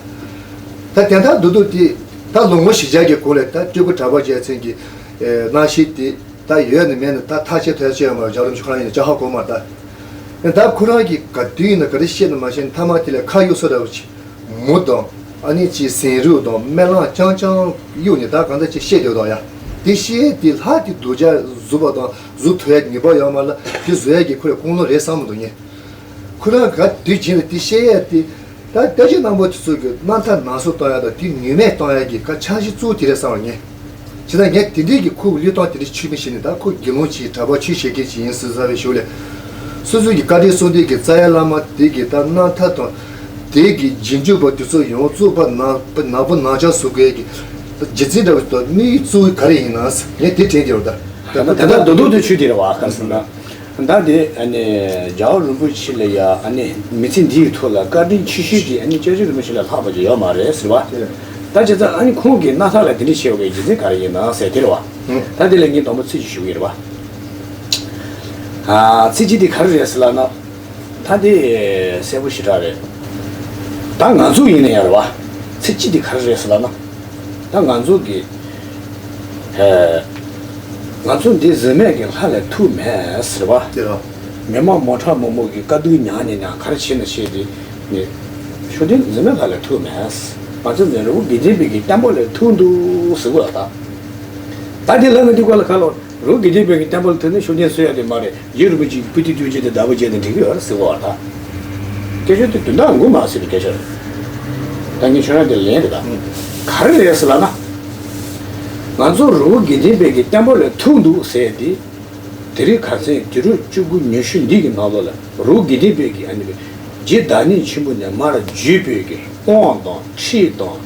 ད་དེ་ད་འདུག་འདུག་དེ་ད་ལོ་ངོ་བཞི་བརྒྱ་གི་གོང་ལ་ད་སྤྲུལ་སྐུ་གྲགས་པ་རྒྱལ་མཚན་གྱི་རྣམ་ཤེས་དེ་ད་ཡོད་ནི་མེད་ནི་ད་ཐག་ཆོད་ཐག་ཆོད་ཡོད་མ་རེད། རྒྱལ་བ་རིན་པོ་ཆེ་ཁོ་རང་ཡིན་ན་ཅ་ཧ་གོ་མ་ད། ད་ཁོ་རང་གིས་ག་དུས་ཡིན་ན་ག་རེ་བཤད་ན་མ་ཤེས་ནི་ཐ་མ་དེ་ལ་ཁ་གཡུག་ས་འདྲ་བོ་ཅིག་མུ་དང་། ཨ་ནི་ཅིག་ཟན་རུག་དང་སྨན་རླངས་རྐྱང་རྐྱང་གཡུག་ནས་ད་གང་ལྟར་ཅིག་བཤད་སྡོད་དང་ཡ། དེ་བཤད་དེ་ལྷ་དེ་སྡུག་ཅག་བཟོ་བ་དང་བཟོ་ཐུབ་ཡ་ནུས་པ་ཡོད་མ་ལ་དེ་བཟོ་ཡ་གི་ཁོ་ལ་ཁུངས་ལུང་རེད་བསམ་མི་འདུག་ངས། ཁོ་རང་ག་དུས་རྒྱུན་ལ་དེ་བཤད་ཡ་དེ། ད་སྐྱབས་རྗེ་རྣམ་པ་དེ་ཚོ་གི་རྣམ་ཐར་ནང་གསོག་གཏོང་ཡ་དང་དེ་ནུས་མེད་གཏོང་ཡ་གི་ཁ་འཆར་གཞི་གཙོ་བོ་དེ་རེད་བསམ་པ་ངས། བྱས་ཙང་ངས་དེ་འདྲའི་གི་ཁོ་གི་བློས་གཏོང་དེ་འདྲ་བྱས་མི་ཤེས་ནས་ད་ཁོ་དགེ་སློང་ཅིག་གྲྭ་པ་ཆོས་བཤད་མཁན་ཅིག་ཡིན་ཟེར་བཟའ་བའི་ཞོར་ལས། སོ་སོའི་གི་བཀའ་དྲིན་གསུམ་ལྡན་གི་རྩ་བའི་བླ་མ་དེ་གི་ད་རྣམ་ཐར་དང་། དེ་གི་རྗེས་འཇུག་པ་དེ་ཚོ་ཡོངས་རྫོགས་པ་ནག་པོ་ནག་པོ་ནག་ཅག་བཟོ་དགོས་ཀྱི་རྒྱུ་མཚན་འདྲ་བོ་དང་དམིགས་ཡུལ་གཙོ་བོ་ག་རེ་ཡིན་ན་ངས་དེ་དྲན་གྱི་ཡོད་ད། ད་ད་ད་རྡོག་རྡོག་དེ་ཆུ་དེ་རེད་བ་ག་རེ་ཟེར་ན། ད་དེ་ཨ་ནི་རྒྱལ་བ་རིན་པོ་ཆེ་ལ་ཡ་ཨ་ནི་མི་ཚེ་འདིའི་ཐོག་ལ་བཀའ་དྲིན་ཆེ་ཤོས་ཀྱི་ཨ་ནི་སྐྱབས་རྗེ་རིན་པོ་ཆེ་ལས་ལྷག་པ་ཅིག་ཡོད་མ་རེད་ཟེར་བ། ད་བྱས་ཙང་ཨ་ནི་ཁོང་གི་རྣམ་ཐར་ལ་དེ་འདྲ་བྱས་པའི་རྒྱུ་མཚན་ག་རེ་ཡིན་ན་ཟེར་དེ་རེད་བ། ད་དེ་ལ་ངས་དང་པོ་ཚིག་ཅིག་ཞུ་གི་རེད་བ། ཨ་ཚིག་གཅིག་དེ་ག་རེ་རེད་ཟེར་ལབ་ན། ད་དེ་གསལ་པོ་ཞེ་དྲག་རེད། ད་ང་ཚོ་ཡིན་ན་ཡང་རེད་བ། ཚིག་གཅིག་དེ་ག་རེ་རེད་ཟེར་ལབ་ན། ད་ང་ཚོ་གི་ཨེ། ང་ཚོ་འདི་གཟིམ་མལ་གྱི་ལྷ་ལས་ཐུག་མེད་ཟེར་བ། དེ་རེད། མི་མང་མོ་ཁྲ་མོག་མོག་གི་དཀའ་སྡུག་མྱངས་ནས་ཡང་ག་རེ་བྱས་ན་བྱས་ཏེ། ནི། ཤུགས་ལྡན་གཟིམ་མལ་ལྷ་ལས་ཐུག་མེད། ང་ཚོ་འདི་རི་བོ་དགེ་ལྡན་པའི་གི་བསྟན་པ་ལས་ཐུག་འདུག་ཟེར་གོ་ད། ད་དེ་ལབ་ན་འདི་གོ་ལ་ཁ་ལོ། རི་བོ་དགེ་ལྡན་པའི་གི་བསྟན་པ་ལ་ཐུག་ན་ཤུགས་ལྡན་གསོ་ཡ་དེ་མ་རེད། རྗེ་རིན་པོ་ཆེའི་པུ་ཏི་བཅོ་བརྒྱད་དེ་བདག་པོ་བྱས་ཏེ་འགྲིག་གི་ཡོད་རེད་ཟེར་གོ་བ་ད། སྐད་ཆ་དེ་དོན་དག་ངོ་མ་ཟེར་བའི་སྐད་ཆ་རེད། ད་ངས་ཁྱོད་རང་དེ་ལན་རེད་ད། ག་རེ་རེད་ཟེར་ལབ་ན། ང་ཚོ་རི་བོ་དགེ་ལྡན་པའི་གི་བསྟན་པ་ལས་ཐུག་འདུག་ཟེར་ཏེ། དེ་རིང་ཁ་སང་དུས་རབས་བཅུ་དགུ་ཉི་ཤུ་འདི་གི་ནང་ལོགས་ལ་རི་བོ་དགེ་ལྡན་པའི་གི་ཨ་ནི་བའི་རྗེ་བདག་ཉིད་ཆེན་པོ་ནས་མར་བརྒྱུད་པའི་གི་དབང་དང་ཁྲིད་དང་།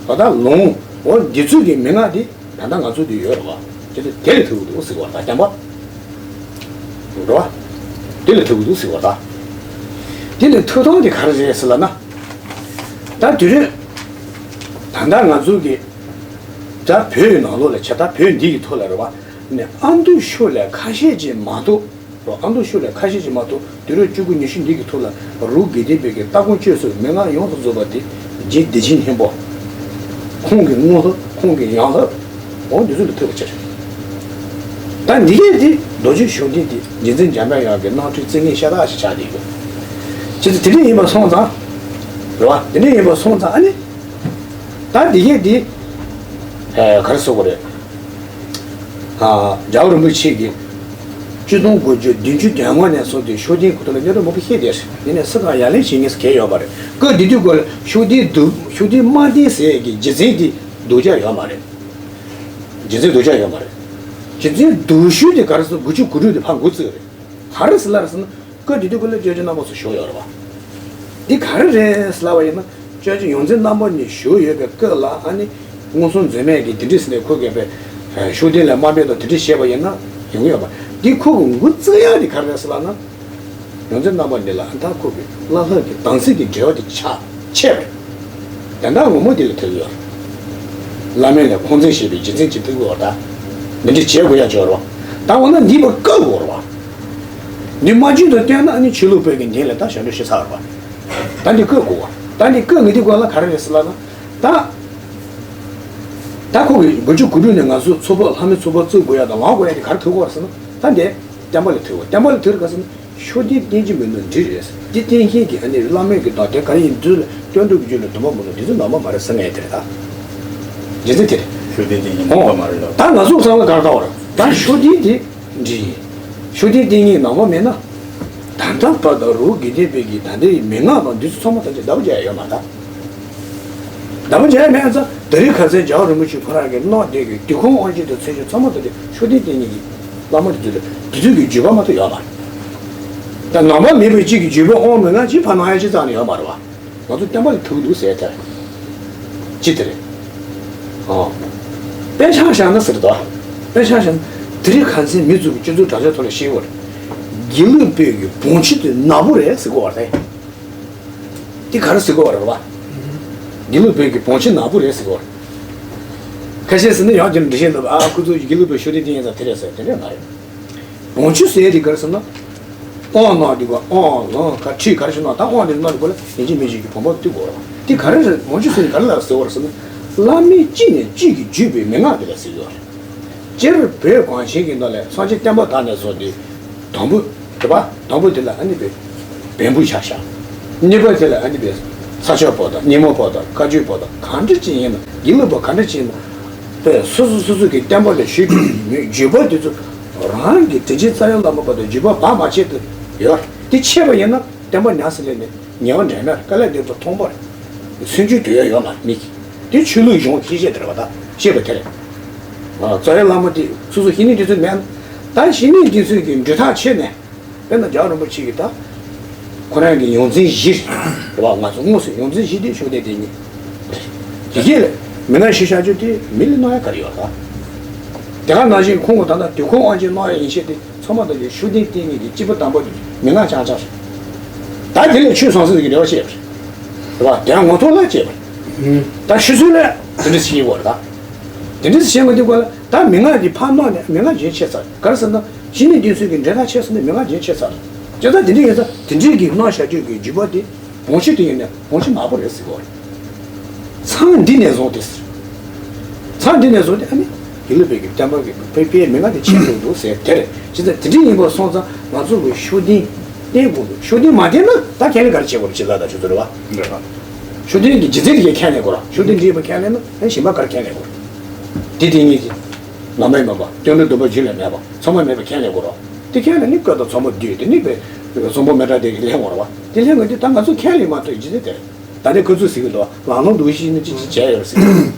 ད་ལྟ་ལུང་འོ་འདི་ཚོ་གི་མན་ངག་དེ། ད་ལྟ་ང་ཚོ་འདི་ཡོད་རེད་བ། དེ་ལ་དེ་ལ་ཐུག་འདུག་ཟེར་བ་ད་རྐྱང་པ། རེད་བ། དེ་ལ་ཐུག་གི་འདུག་ཟེར་བ་ད། དེ་ལ་ཐུག་སྟངས་དེ་ག་རེ་རེད་ཟེར་ལབ་ན། ད་དུས་རེད། ད་ལྟ་ང་ཚོ་གི་ད་བོད་ནང་ལོགས་ལ་བྱས་ད་བོད་འདི་གི་ཐོག་ལ་རེད་བ། ནས་ཨ་མདོ་ཕྱོགས་ལ་ཁ་ཤས་ཅིག་མ་གཏོགས། རོ་ཨ་མདོ་ཕྱོགས་ལ་ཁ་ཤས་ཅིག་མ་གཏོགས་དུས་རབས་བཅུ་དགུ་ཉི་ཤུ་འདི་གི་ཐོག་ལ་རུ་དགེ་ལྡན་པའི་གི་ལྟ་སྐོང་བཅོས་སུ་མན་ངག་ཡོངས་སུ་རྫོགས་པ་དེ་རྗེ་བདེ་ཆེན་སྙིང་པོ། ཁོང་གི་དངོས་སློབ་ཁོང་གི་ཡང་སློབ། འོ་འདི་ཚོ་ལ་ཐུག་པ་ཕྱིར། ད་འདི་གས་དེ་རྡོ་རྗེ་ཤུགས་ལྡན་དེ་རྗེ་བཙུན་འཇམ་དཔལ་དབྱངས་ཀྱི་སྣང་ཁྲིད་རྩེ་ལྔའི་ཤ་སྟག་ཞིག་ཆགས་བསྡད་ཡོད། ཅི་ཚེ་དེ་འདྲ་ཡིན་པ་སོང་ཙང་། རེད་བ། དེ་འདྲ་ཡིན་པ་སོང་ཙང་ཨ་ནི། ད་འདི་གས་དེ། ཨེ་ག་རེ་ཟེར་དགོས་རེད། ཨ། རྒྱལ་བ་རིན་པོ་ཆེ་གིས་ཆིག་སྟོང་དགུ་བརྒྱ་བདུན་ཅུ་དོན་ལྔ་ནས་བཟུང་སྟེ་ཤུགས་ལྡན་ཁོ་ཐོག་ལ་གནས་སྐབས་མང་པོ་བཤད་བསྡད་རེད། ཡིན་ནའི་སུ་དང་ཡ་ལན་བྱེད་མཁན་སུ་གང་ཡོད་མ་རེད། སྐབས་དེ་དུས་སྐབས་ལ་ཤུགས་ལྡན་སྡུག་ཤུགས་ལྡན་དམའ་ལྡན་ཟེར་ཡས་ཀྱི་རྗེ་བཙུན་དེ་སྡུག་ཅག་ཡོད་མ་རེད། རྗེ་བཙུན་སྡུག་ཅག་ཡོད་མ་རེད། རྗེ་བཙུན་སྡུག་ཤོས་དེ་ག་རེ་ཟེར་དགུ་བཅུ་གོ་དྲུག་དེ་ཕར་འགོ་བཙུགས་རེད། ག་རེ་ཟེར་ལབ་རེད་ཟེར་ན། སྐབས་དེ་དུས་སྐབས་ལ་སྐྱབས་རྗེ་རྣམ་པ་ཚོ་བཞུགས་ཡོད་རེད་བ། འདི་ག་རེ་རེད་ཟེར་ལབ་པ་ཡིན་ན། སྐྱབས་རྗེ་ཡོངས་འཛིན་རྣམ་པ་གཉིས་བཞུགས་ཡོད་པའི་སྐབས་ལ་ཨ་ནི། མངོན་སུམ་འཛེམ་མེད་ཀྱིས་དེ་འདྲ་ཟེར་ནས་ཁོ་གིས་པའི་ཤུགས་ལྡན་ལ་དམའ་འབེབས་དང་དེ་འདྲ་བྱས་པ་ཡིན་ན་ཡོང་གི་ཡོད་མ་རེད། འདི་ཁོ་གི་འགོ་བཙུགས་ཡག་དེ་ག་རེ་རེད་ཟེར་ལབ་ན། ཡོངས་འཛིན་རྣམ་པ་གཉིས་ལ་ཨ་ད་ཁོ་གི་བླ་ལྷག་གི་དམ་ཚིག་གི་འབྲེལ་བ་དེ་ཆགས་ཆད་པས། དེ་འདྲ་ངོ་མ་དེ་ལ་ཐུག་ཡོད། བླ་མེད་ལ་ཁོང་འཛིན་བྱེད་པའི་རྗེ་བཙུན་གྱི་ཐུག་ཡོད་ད། འདི་འདྲ་བྱེད་དགོས་ཡ་ཅིག་ཡོད་རེད་བ། ད་འོ་ན་འདི་བ་བཀག་དགོས་རེད་བ། འདི་མ་བྱུང་དུ་བསྟན་ན་ཨ་ནི་ཆོས་ལུགས་བོད་ཀྱི་འདི་ལ་ད་ཞབས་འདྲེན་ཞུ་ཚར་བ། ད་འདི་བཀག་དགོས་བ། ད་འདི་བཀག་ངེས་དུས་སྐབས་ལ་ག་རེ་རེད་ཟེར་ལབ་ན། ད། ད་ཁོ་གི་དགུ་བཅུ་གོ་དྲུག་ནས་ང་ཚོ་ཚོགས་པ་ལྷ་མོའི་ཚོགས་པ་བཙུགས་དགོས་ཡ་དང་ལངས་དགོས་ཡ་དེ་ག་རེ་ཐུག་གོ་རེད་ཟེར་ན། ད་འདི་བསྟན་པ་ལ་ཐུག་གོ། བསྟན་པ་ལ་ཐུག་རེད་ག་ཟེར་ན། ཤུགས་ལྡན་བསྟེན་གྱི་མིན་ནོ་འདི་རེད། འདི་བསྟེན་མཁན་གྱི་ཨ་ནི་བླ་མེད་ཀྱི་དང་དེ་ག་རེ་ཡིན་འདི་ཚོ་ལ་དོན་གྲུབ་ཀྱི་རྒྱུད་ལ་དུ་མ་མིན་ནོ་འདི་ཚོ་ནོར་མ་མ་རེད་ཟེར་ངས་དེ་རེད་ད། རྗེ་བཙུན་དེ་རེད། ཤུགས་ལྡན་བསྟེན་མཁན་ནོར་མ་མ་རེད་ལ། ད་ང་ཚོ་ཚང་ལ་ག་རེ་ལྟ་བ་རེད། ད་ཤུགས་ལྡན་དེ་འདི་ཡིན། ཤུགས་ལྡན་བསྟེན་མཁན་ནོར་མ་མེད་ན། ད་ལྟ་བར་དུ་རུ་དགེ་ལྡན་པའི་གི་ད་ལྟའི་མན་ངག་དང་འདི་ཚོ་ཚང་མ་ད་ཅི་བདག་པོ་རྒྱག་ཡ་ཡོད་མ་རེད་ད། བདག་པོ་བྱས་མེད་ཙང་དེ་རིང་ཁ་སང་རྒྱལ་བ་རིན་པོ་ཆེ་ཁོ་རང་གིས་གནང་བསྡད་ཀྱི་དུས་འཁོར་དབང་ཆེན་དང་མཚན་བརྗོད་ཚང་མ་དེ་ཤུགས་ལྡན་བསྟེན་མཁན་གྱི་བླ་མ་དེ་ཚོ་རེད། དེ་ཚོ་གི་བརྒྱུད་པ་མ་གཏོགས་ཡོད་མ་རེད། ད་ནང་པ་མེད་པའི་གཅིག་གི་བརྒྱུད་པ་དབང་མེད་ན་གཅིག་ཕར་གནང་ཡ་གཅིག་རྩ་ནས་ཡོད་མ་རེད་བ། ང་ཚོ་བསྟན་པ་ལ་ཐུག་འདུག་ཟེར་ཐལ། ཅི་དེ་རེད། ཨོ། དཔེ་ཆ་བཞག་ན་ཟེར་དོ། དཔེ་ཆ་བཞག་ན་དེ་རིང་ཁ་སང་མི་ཚོ་གི་སྤྱི་ཚོགས་དྲ་ལམ་ཐོག་ལ་ཤེས་ཡོད་རེད། དགེ་ལུགས་པའི་གི་བོན་ཆོས་དེ་ནག་པོ་རེད་ཟེར་གོ་བ་རེད། དེ་ག་རེ་ཟེར་གོ་བ་རེད་བ། དགེ་ལུགས་པའི་གི་བོན་ཆོས་ནག་པོ་རེད་ཟེར་གོ་བ་རེད། ཁ་ཤས་ཟེར་ན་ཡང་དེ་འདྲ་བཤད་འདུག་ཨ་ཁོ་ཚོ་དགེ་ལུགས་པའི་ཤུགས་ལྡན་བསྟེན་ཡ་ད་དེ་རེད་ཟེར་དེ་འདྲ་མ་རེད། བོན་ཆོས་ཟེར་ཡ་དེ་ག་རེ་ཟེར་ན། དབང་གནང་དུས་སྐབས་དབང་ལུང་ཁ་ཁྲིད་ག་རེ་ཞིག་གནང་ད་དབང་དེ་གནང་དུས་སྐབས་ལ་ཡིན་གཅིག་མིན་གཅིག་གི་བོན་པོ་བཏུལ་དགོས་རེད། དེ་ག་རེ་རེད། བོན་ཆོས་ཟེར་ནས་ག་རེ་ལ་ཟེར་བ་རེད་ཟེར་ན། བླ་མེད་གཅིག་ནས་གཅིག་གི་བརྒྱུད་པའི་མན་ངག་དེ་ལ་ཟེར་གྱི་ཡོད་རེད། སྤྱིར་བོད་གངས་ཅན་གྱི་ནང་ལ་སངས་རྒྱས་བསྟན་པ་དར་ནས་བཟུང་སྟེ། དང་པོ། དེ་པ་དང་པོ་དེ་ལ་ཨ་ནི་བེ། བེམ་པོ་ཆ་བཞག་གཉིས་པ་དེ་ལ་ཨ་ནི་བེ། ས་ཕྱོགས་པོ་དང་སྙེ་མོ་པོ་དང་བཀའ་བརྒྱུད་པོ་དང་གང་འདྲ་ཅིག་ཡིན་ན་དགེ་ལུགས་པ་གང་འདྲ་ཅིག་ཡིན་ན། བེ་སོ་སོ་སོ་སོ་གི་བསྟན་པ་ལ་ཞུགས་པའི་བརྒྱུད་པ་དེ་ཚོ། རང་གི་དྲིན་ཅན་རྩ་བའི་བླ་མ་བར་དུ་བརྒྱུད་པ་བར་མ་ཆད་དུ་ཡོད། དེ་ཆད་པ་ཡིན་ན་བསྟན་པ་ཉམས་སུ་ལེན་ནས་ཉེ་བར་འབྲལ་ན་དཀའ་ལས་འདས་པ་མཐོང་པ་རེད། སུན་འབྱིན་དུས་ཡོད་ཡོད་མ་མིག་དེ་ཆོས་ལུགས་གཞུང་ཤེས་བྱས་དེ་རེད་བ་ད་ཤེས་པ་དེ་རེད། རྩ་བའི་བླ་མ་དེ་སོ་སོ་ཤེས་ནས་དེ་ཚོ་མེད་ན། ད་ཤེས་ནས་དེ་ཚོས་ཀྱི་འབྲེལ་ཐག་ཆད་ནས། དཔེར་ན་རྒྱལ་བ་རིན་པོ་ཆེ་གི་ད། ཁོ་རང་གི་ཡོངས་འཛིན་བཞི་རེད་བ། ང་ཚོ་དངོས་སུ་ཡོངས་འཛིན་བཞི་དེ་ཤུགས་ལྡན་བསྟེན་མཁན། དེ་གས་ལས་མི་ང་ཤི་བྱ་རྒྱུ་དེ་མི་ལ་གནང་ཡ་ག་རེ་ཡོད་ད། དེ་ག་ནང་བཞིན་ཁོང་གི་ད་ལྟ་དུས་འཁོར་དབང་ཆེན་གནང་ཡ་ཡིན་ཤེས་དེ་ཚང་མ་ད་ཀྱི་ཤུགས་ལྡན་བསྟེན་མཁན་གྱི་སྐྱེས་བུ་དམ་པ་དེ་མི་ང་རྐྱང་རྐྱང་རེད། ད་དེ་ལས་ཆོས་ཟང་ཟིང་གི་འབྲེལ་བ་བཤད་པ་རེད། རེད་བ། དེ་ཡང་ངོ་ཐོག་ལ་བྱས་པ་རེད། ད་ཤི་ཚུལ་ལས་དེ་འདྲ་ཞིག་ཡིན་པ་རེད་ད། དེ་འདྲ་ཞིག་བྱས་པ་དེ་སྐོར་ལ་ད་མི་ང་དེ་ཕར་གནང་ནས་མི་ང་རྒྱུན་ཆད་ཚར་ག་རེ་ཟེར་ན། ཤི་ནས་འདི་ཚོས་ཀྱི་འབྲེལ་ཐག་ཆད་སོང་ནས་མི་ང་རྒྱུན་ཆད་ཚར། བྱས་ཙང་དེ་འདྲ་ཡིན་ཙང་དེ་འདྲའི་གི་གནང་བྱ་རྒྱུ་གི་བརྒྱུད་པ་དེ་བོན་ཆོས་དེ་ཡིན་ནས་བོན་ཆོས་ནག་པོ་རེད་ཟེར་གོ་རེད། མཚམས་འདི་ནས་བཟུང་སྟེ་ཟེར། མཚམས་འདི་ནས་བཟུང་སྟེ་ཨ་ནི་དགེ་ལུགས་པའི་གི་བསྟན་པ་གི་ཕལ་པའི་མི་ང་དེ་ཆད་འགྲོ་འདུག་ཟེར་དེ་རེད། བྱས་ཙང་དེ་འདྲ་ཡིན་པ་སོང་ཙང་ང་ཚོ་གི་ཤུགས་ལྡན་བསྟེན་དགོས་འདུག་ཤུགས་ལྡན་མ་བསྟེན་ན་ད་ཁས་ལེན་ག་རེ་བྱེད་དགོས་རེད། བྱེད་ལ་ད་ཆུ་ཚོད་རེད་བ། ཤུགས་ལྡན་གྱི་རྗེ་བཙུན་དེ་གས་ཁས་ལེན་དགོས་རེད། ཤུགས་ལྡན་འདྲིས་པ་ཁས་ལེན་ན་ཨ་ནི་གཞན་པ་ག་རེ་ཁས་ལེན་དགོས་རེད། དེ་དེ་ཉིད་ཀྱི། ནང་པའི་མ་པ་སྟོན་འགྲོ་སྡོམ་པ་རྒྱུད་ལ་མེད་པ་ཚང་མ་མེད་པ་ཁས་ལེན་དགོས་རོགས། དེ་ཁས་ལེན་ནི་བཀའ་དང་ཚོམ་བུ་བསྡུས་དེ་ནི་པའི་གསུང་འབུམ་མེ་ཏྲ་དེ་གི་ལེན་དགོས་རོགས། དེ་ལེན་དགོས་དུས་ད་ང་ཚོ་ཁས་ལེན་མ་ཐུབ་ཀྱི་ཅི་དེ་དེ་རེད། ད་ནི་ཁོ་ཚོས་ཟེར་གི་འདུག་ལག་ནང་འདུག་ཤེས་ནི་ཅི་ཅི་བྱས་ཡོད་ཟེར་གི་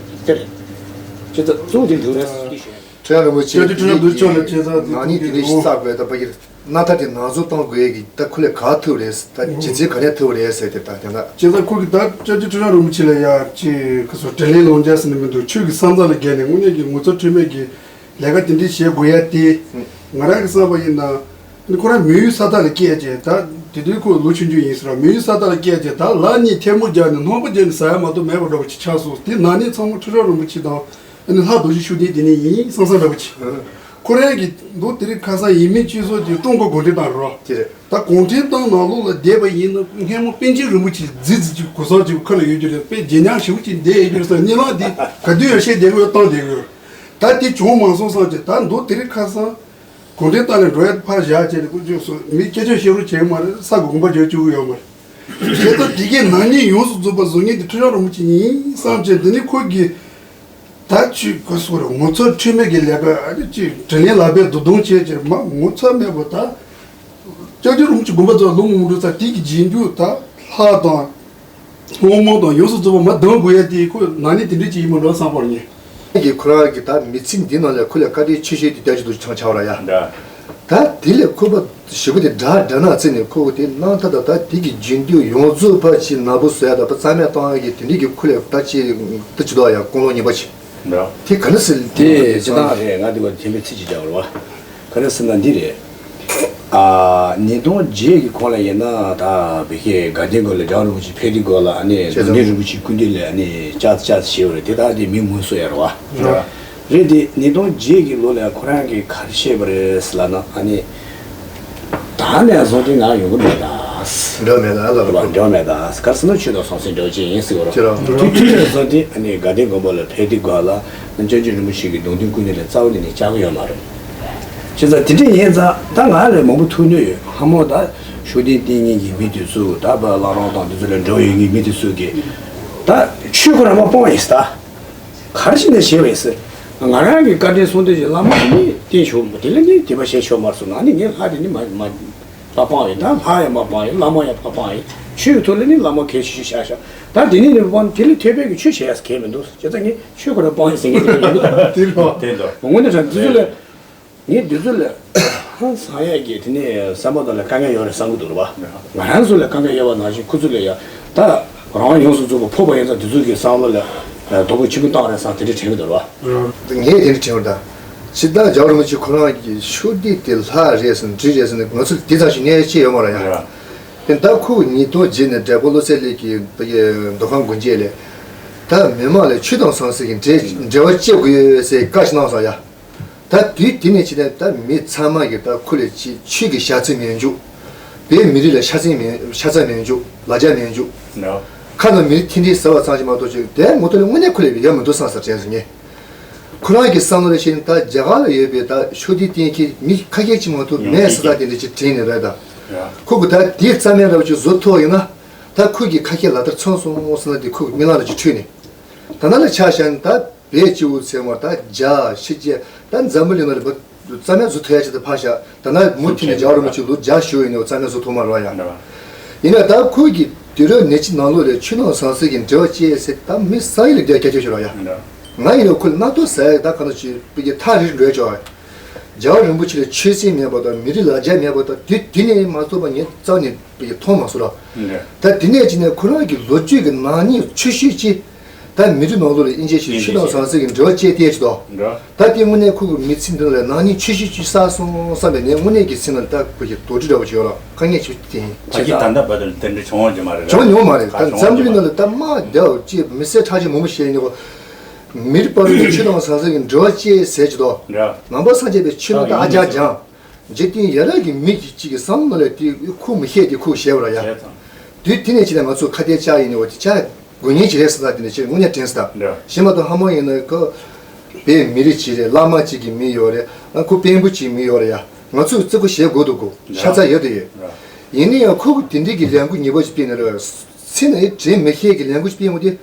དེ་རེད། ཅི་ད་གཙོ་བོ་དེ་འདུག་རེད་ཟེར་གི་ཞུ་ཡ་རེད། ཁྲི་རིན་པོ་ཆེ་ཁྱོད་ཀྱི་ཁྲི་རིན་པོ་ཆེ་ལ་བྱས་ཙང་ནང་ནི་དེ་འདྲའི་ཞིག་བསགས་པའི་ད་པ་ཡིར། སྣ་ཐ་དེ་ནང་བཟོ་གཏོང་དགོས་ཀྱི་ད་ཁོ་ལས་ག་ཐུབ་རེད་ད་རྗེ་བཙུན་ག་ནས་ཐུབ་རེད་ཟེར་དེ་ད་དེ་འདྲ། བྱས་ཙང་ཁོ་གི་ད་སྐྱབས་རྗེ་ཁྲི་རིན་པོ་ཆེ་ལ་ཡ་ཅི་ཁ་སོ་དྲིན་ལན་ལོག་འཇལ་ཟེར་ནི་མི་འདུག་ཆོས་ཀྱི་བསམ་བློ་ལ་བརྒལ་ནས་དངོས་གནས་ཀྱི་ངོ་ཚ་ཁྲེལ་མེད་ཀྱི་ལས་ཀ་དེ་འདྲ་བྱེད་དགོས་ཡ་དེ། ང་རང་གི་བསམ་པ་ཡིན་ན། ཁོ་རང་མི་ཡུལ་ས་ཐག་ལ་སྐྱེས་རྗེས་ད་དེ་དུས་ཁོ་ལོ་ཆུང་ཆུང་ཡིན་ཟེར་བ། མི་ཡུལ་ས་ཐག་ལ་སྐྱེས་རྗེས་ད་ལ་གཉིས་ཐལ་མོ་སྦྱར་ནས་སྣུམ་པ་སྦྱར་ནས་ཟ་ཡ་མ་གཏོགས་མེད་པ་འདྲ་པོ་ཅིག་ཆགས་སོང་། དེ་ན་ནིང་ཚང་མ་ཁྲི་རབས་རིན་པོ་ཆེ་དང་ཨ་ནི་ལྷ་རྡོ་རྗེ་ཤུགས་ལྡན་དེ་ནས་ཡིན་བསམ་བསམ་འདྲ་པོ་ཅིག་ཁོ་རང་གིས་མདོ་དེ་རིང་ཁ་སང་ཡིན་མིན་སྤྱི་ཚོགས་ཀྱི་ཀྲུང་གོ་གུང་ཁྲན་ཏང་རེད་བ། དེ་རེད། ད་གུང་ཁྲན་ཏང་ནང་ལོགས་ལ་བསྡད་པ་ཡིན་ན་སྔོན་མ་པཎ་ཆེན་རིན་པོ་ཆེ་རྫིག་རྫིག་ཅིག་གུ་སོག་ཅིག་ཁ་ལ་ཡོད་རྒྱུ་རེད། དཔེ་བརྗེད་ཉམས་ཞེ་པོ་ཅིག་བསྡད་ཡོད་རྒྱུ་རེད་ཟེར། གཉིད་ལམ་འདི་ག་དུས་ཡང་བཤད་བསྡད་ཀྱི་ཡོད་བཏང་བསྡད་ཀྱི་ཡོད། ད་དེ་བྱུང་མ་སོང་བསམ་བྱས་ད་མདོ་དེ་རིང་ཁ་སང་གུང་ཁྲན་ཏང་ནས་འགྲོ་ཡ་ཕར་བཞག་བྱས་ནས་ཀུན་སྤྱོད་སོགས་མི་སྐད་ཆ་བཤད་རོགས་བྱེད་ཀྱི་མ་རེད། ས་གི་དགོངས་པ་བརྗོད་བཅུག་གི་ཡོད་མ་རེད། བྱས་ཙང་དེ་གའི་ནག་ཉེས་ཡོངས་སུ་རྫོགས་པ་བཟོ་མཁན་དེ་ཁྲི་བྱང་རིན་པོ་ཆེ་ཡིན་བསམ་བྱས། འདི་ནི་ཁོ་གིས་ད་ཅིག་ག་སོ་རེད། ངོ་ཚ་ཁྲེལ་མེད་ཀྱི་ལས་ཀ་ཨ་ནི་ཅིག་དྲིན་ལན་ལག་པས་རྡོ་རྡུང་བྱས་ཀྱི་མ་ངོ་ཚ་མེད་པ། ད་སྐྱབས་རྗེ་རིན་པོ་ཆེ་དགོངས་པ་རྫོགས་ལོ་མང་པོ་འགྲོ་ཚར། དེ་གི་རྗེས་འཇུག་ད་ལྷ་དང་དབང་མོ་དང་ཡོངས་སུ་རྫོགས་པ་མ་གདམ་དགོས་ཡ་དེ་ཁོ་ནག་ཉེས་དེ་འདྲ་ཅིག་ཡིན་པ་འདྲ་བསམ་པར་ངས། ཁྱེད་ཀྱིས་ཁོ་རང་གི་ད་མི་ཚེ་འདི་ནང་ལ་ཁོ་ལ་བཀའ་དྲིན་ཆེ་ཤོས་དེ་བསྟན་ཆེ་དུ་ཆང་ཆགས་ར་ཡ། འདྲ། ད་དེ་ལས་ཁོ་པ་ཞེ་པོ་དེ་འདྲ་འདྲ་ན་ཚེ་ནས་ཁོ་དེ་སྣང་ཐ་ད་ད་དེ་གི་རྗེས་འཇུག་ཡོངས་རྫོགས་ཕར་ཕྱིན་ནག་པོ་བཟོ་ཡ་ད་ཕར་རྩ་མེད་གཏོང་ཡ་གི་དེ་འདྲ་གི་ཁོ་ལ་ད་ཅི་ད་ཅི་ལོ་ཡ་ཀུན་སློང་ངན་པ་ཅིག་འདྲ། དེ་ག་ནས་ཟེར། དེ་ཅི་ད་རེད། ང་དེ་བ་དེ་མི་ཚེ་ཅི་བྱ་བར་བ། ག་རེ་ཟེར་ན་འདི་རེད། ཨ། ཉིས་སྟོང་བརྒྱད་ཀྱི་གོང་ལ་ཡིན་ན་ད་བི་ཁེ་དགའ་ལྡན་དགོན་ལ་རྒྱལ་བ་རིན་པོ་ཆེ་ཕེབས་དུས་སྐོར་ལ་ཨ་ནི་དགའ་ལྡན་རིན་པོ་ཆེའི་སྐུ་མདུན་ལ་ཨ་ནི་ཅག་ཅག་བྱས་པ་རེད། དེ་དག་དེ་མི་མངོན་གསལ་ཡོད་རེད་བ། རེད། རེད་དེ་ཉིས་སྟོང་བརྒྱད་ཀྱི་ལོ་ལ་ཁོ་རང་གིས་ག་རེ་བཤད་པ་རེད་ཟེར་ལབ་ན་ཨ་ནི། ད་ནས་བཟུང་སྟེ་ང་ཡོང་གི་མེད་ད། འགྲོ་མེད་ད་ལབ་རེད་བ། འགྲོ་མེད་ད། ག་རེ་ཟེར་ན་ཆོས་དང་ཟང་ཟིང་འབྲེལ་བ་ཅན་ཡིན་ཟེར་བ་རེད། དེ་རང་དེ་དུས་ནས་བཟུང་སྟེ་ཨ་ནི་དགའ་ལྡན་དགོན་པ་ལ་ཕེབས་དུས་སྐོར་ལ་སྐྱབས་རྗེ་རིན་པོ་ཆེ་གི་གདུང་རྟེན་སྐུ་མདུན་ལ་རྩ་བ་ནས་ནས་བཅར་གི་ཡོད་མ་རེད། བྱས་ཙང་དེ་འདྲ་ཡིན་ཙང་ད་ང་ལ་མང་པོ་ཐུག་ནི་ཡོད། ཧ་མོ་ད་ཤུགས་ལྡན་བསྟེན་མཁན་གྱི་མི་དེ་ཚོ་ད་བ་བླ་རུང་དང་དེ་ཚོ་ལ་འབྲེལ་བ་ཡོད་མཁན་མི་དེ་ཚོ་གིས་ད་ཆོས་ཁོ་རང་མ་སྤོང་ཡིན་ས་ད། ག་རེ་བྱས་ནས་བྱས་པ་ཡིན་ས། ང་རང་གི་བཀའ་དྲིན་གསུམ་ལྡན་གྱི་བླ་མ་དེ་ནི་བསྟེན་ཆོག་མོ་དེ་ལ་ནི་དད་པ་བྱེད་ཆོག་མ་སོང་། ང་ནི་ངའི་ལྷ་དེ་ནི་མ་མ་མ་སྤང་ཡིན། ད་ལྷ་ཡང་མ་སྤང་ཡིན། བླ་མ་ཡང་མ་སྤང་ཡིན། ཆོས་ཀྱི་ཐོག་ལ་ནི་བླ་མ་གལ་ཆེ་ཤོས་བཞག་བཞག་ད་དེ་ནི་ནི་སྤང་དེ་ལས་ཐོས་པའི་གི་ཆོས་བྱེད་ཡ་གལ་མི་འདུག་བྱས་ཙང་ངས་ཆོས་ཁོ་རང་སྤང་ཡིན་ཟེར་མཁན་དེ་མི་འདུག་དེ་རེད་བ། དེ་འདུག་དངོས་གནས་དྲང་འདི་ཚོ་ལ། ངས་འདི་ཚོ་ལ་ཧང་སང་ཡས་ཀྱི་དེ་ནས་བསམ་པ་དག་ལ་དཀའ་ངལ་ཡོད་རེད་བསམ་གྱི་འདུག་རེད་བ། ང་རང་ཚོ་ལ་དཀའ་ངལ་ཡོད་པ་ནང་བཞིན་ཁོ་ཚོ་ལ་ཡ་ད་རང་དབང་ཡོངས་སུ་རྫོགས་པ་ཕོག་པ་ཡིན་ཙང་དེ་ཚོ་གི་བསམ་བློ་ལ་དོ་ཕོག་ཆེན་པོ་བཏང་རེད་བསམ་དེ་འདྲ་དྲན་གྱི་འདུག་རེད་བ། ངས་དེ་འདྲ་དྲན་པ་དང་། ཕྱི་ཟླ་རྒྱལ་བ་རིན་པོ་ཆེ་ཁོ་རང་གི་ཤུགས་འདི་དེ་ལྷ་རེད་ཟེར་འདྲེ་རེད་ཟེར་ནས་ང་ཚོ་དེ་ཙམ་ཞིག་ངས་ཤེས་ཡོད་མ་རེད་ཡ། དེ་ད་ཁོ་ཉིས་སྟོང་བརྒྱད་ནས་འབྲས་སྤུངས་བློ་གསལ་གླིང་གི་མདོ་ཁམས་དགོན་བཅས་ལས་ད་མི་མང་ལ་ཆོས་དང་ཟང་ཟིང་གི་འབྲེལ་འབྲེལ་བ་བཅད་དགོས་ཟེར་བཀའ་ཞིག་གནང་སོང་ཡ། ད་དུས་དེ་ནས་ཕྱིན་ནས་ད་མི་ཚང་མ་གིས་ད་ཁོ་ལ་ཅི་ཆོས་ཀྱི་ཞག་རྩི་མི་འཇུག་བོད་མི་རིགས་ལ་ཤ་ཚ་མི་ཤ་ཚ་མི་འཇུག་ལ་རྒྱ་མི་འཇུག་ཁ་ནང་མི་རིགས་མཐུན་སྒྲིལ་ཟེར་བ་ཙམ་ཞིག་མ་གཏོགས་ཅིག་དེ་ངོ་ཐོག་ལ་དངོས་གནས་ཁོ་ལ་ཡོད་མི་འདུག་བསམ་ས་དྲན་སོང་ངས། ཁོ་རང་གི་བསམ་བློ་ལ་བཤད་ན་ད་རྒྱ་གར་ལ་ཡོད་པའི་ད་ཤུགས་ལྡན་བསྟེན་མཁན་མི་ཁ་ཤས་ཅིག་མ་གཏོགས་མེད་ཟེར་ད་དེ་འདྲ་ཅིག་དྲན་ནས་རེད་ད། ཁོ་གི་ད་དེ་རྩ་མེད་འདྲ་བོ་ཅིག་བཟོ་ཐུབ་ཡོད་ན་ད་ཁོ་གི་ཁ་ཤས་ལག་བསྟར་ཚང་སོང་ཟེར་ན་དེ་ཁོ་གི་རྨི་ལམ་ལ་ཅིག་འཁྲུལ་ནས། ད་ནང་ལ་ཆ་བཞག་ན་ད། བོད་སྤྱི་བོ་ཚེ་མ་ད་རྒྱ་ཕྱི་རྒྱལ་ད་འཛམ་བུ་གླིང་ནང་ལ་རྩ་མེད་བཟོ་ཐུབ་ཡ་ཅིག་ད་ཕར་བཞག་ད་ནང་མུ་མཐུད་ནས་རྒྱལ་བ་རིན་པོ་ཆེ་ལོ་བརྒྱ་བཞུགས་ཡོད་ནས་རྩ་མེད་བཟོ་ཐུབ་མ་རེད་ཡ། ཡིན་ན་ད་ཁོ་གི་དུས་རབས་ཉེར་གཅིག་ནང་ལོགས་ལ་ཆོས་དང་ཟང་ཟིང་གི་འབྲེལ་བ་བཅད་ཟེར་ད་མི་ས་ཡི་ལ་རྒྱ་སྐད་ཆ་ཤོར་བ་ཡ། ང་ཡིན་ན་ཁོ་ལ་རྣ་ཐོ་ཟ་ཡ་ད་ག་ནང་ཅིག་པི་ཀའི་ཐག་རིང་འགྲོ་ཡ་ཅོག་ཡ། རྒྱལ་བ་རིན་པོ་ཆེ་ལ་ཆོས་སེམས་མེད་པ་དང་མི་རིགས་ལ་རྒྱ་མེད་པ་དང་དུས་དེ་ནས་མ་གཏོགས་པ་ངས་རྩ་ནས་པི་ཀའི་མཐོང་མ་སོང་ལ། ད་དེ་ནས་ཅི་ནས་ཁོ་རང་གི་ལོ་རྒྱུས་ཀྱི་ནག་ཉེས་ཆེ་ཤོས་ཅིག་ད་མི་རིགས་ནང་ལོགས་ལ་དབྱེ་འབྱེད་བྱེད་ཆོས་དང་ཟང་ཟིང་གི་འབྲེལ་བ་བཅད་བསྡད་ཅིག་དོ། ད་དེ་དངོས་གནས་ཁོ་གི་མི་ཚེ་འདི་ལ་ནག་ཉེས་ཆེ་ཤོས་ཅིག་བསགས་སོང་བསམ་པའི་ངས་དངོས་གནས་ཀྱི་སེམས་ལ་ད་ཁོ་གི་དོགས་འདྲི་འདྲ་བོ་ཅིག་ཡོད་ལ་དཀའ་ངལ་ཆེ་བ་དེ་ཡིན། ད་ཀྱི་ད་ལྟ་བར་དུ་དེ་འདྲ་བྱུང་བ་ཅིག་མ་རེད། བྱུང་མྱོང་མ་རེད། ད་འཛམ་བུ་གླིང་ནང་ལ་ད་དམག་བརྒྱབ་ཅེས་མི་སེར་ཁྲག་ཅིག་མང་པོ་ཞིག་ཡིན་ནོ། མི་རིགས་བར་དུ་ཆོས་དང་ཟང་ཟིང་གི་འབྲེལ་བ་བཅད་ཟེར་ཅིག་དོ། ནང་པ་སངས་རྒྱས་པའི་ཆོས་ནང་ད་ཨ་ཅག་སྦྱང་། འཇིག་རྟེན་ཡ་རབས་ཀྱི་མི་གཅིག་གི་བསམ་བློ་ལ་དེ་ཁུག་མི་ཤེས་དེ་ཁུག་བྱས་པ་ར་ཡ། དུས་དེ་ནས་ཕྱིན་ནས་ང་ཚོ་ཁ་གཏད་བཅག་ཡིན་ནས་འོ་དེ་བཅག་དགོས་ངེས་ཅིག་རེད་ཟེར་ད་དེ་ནས་ཕྱིན་དངོས་གནས་དྲན་ཟེར་ད། གཞན་མ་གཏོགས་ཧ་མོ་ཡིན་ན་ཁོ་བོད་མི་རིགས་ཅིག་རེད། བླ་མ་གཅིག་གི་མི་ཡོད་རེད། ཨ་ཁོ་དཔོན་པོ་གཅིག་མི་ཡོད་རེད་ཡ། ང་ཚོས་བརྩི་བཀུར་བྱེད་དགོས་འདུག་གོ། ཤ་ཚ་ཡོད་དེ་ཡོད། ཡིན་ན་ཡང་ཁོ་གི་དེ་འདྲའི་གི་ལས་འགུལ་ཉེས་པོ་ཅིག་སྤེལ་ནས་རེད། ཚེ་ནས་དྲན་མི་ཤེས་གི་ལས་འགུལ་ཅིག་སྤེལ་འོང་དུས།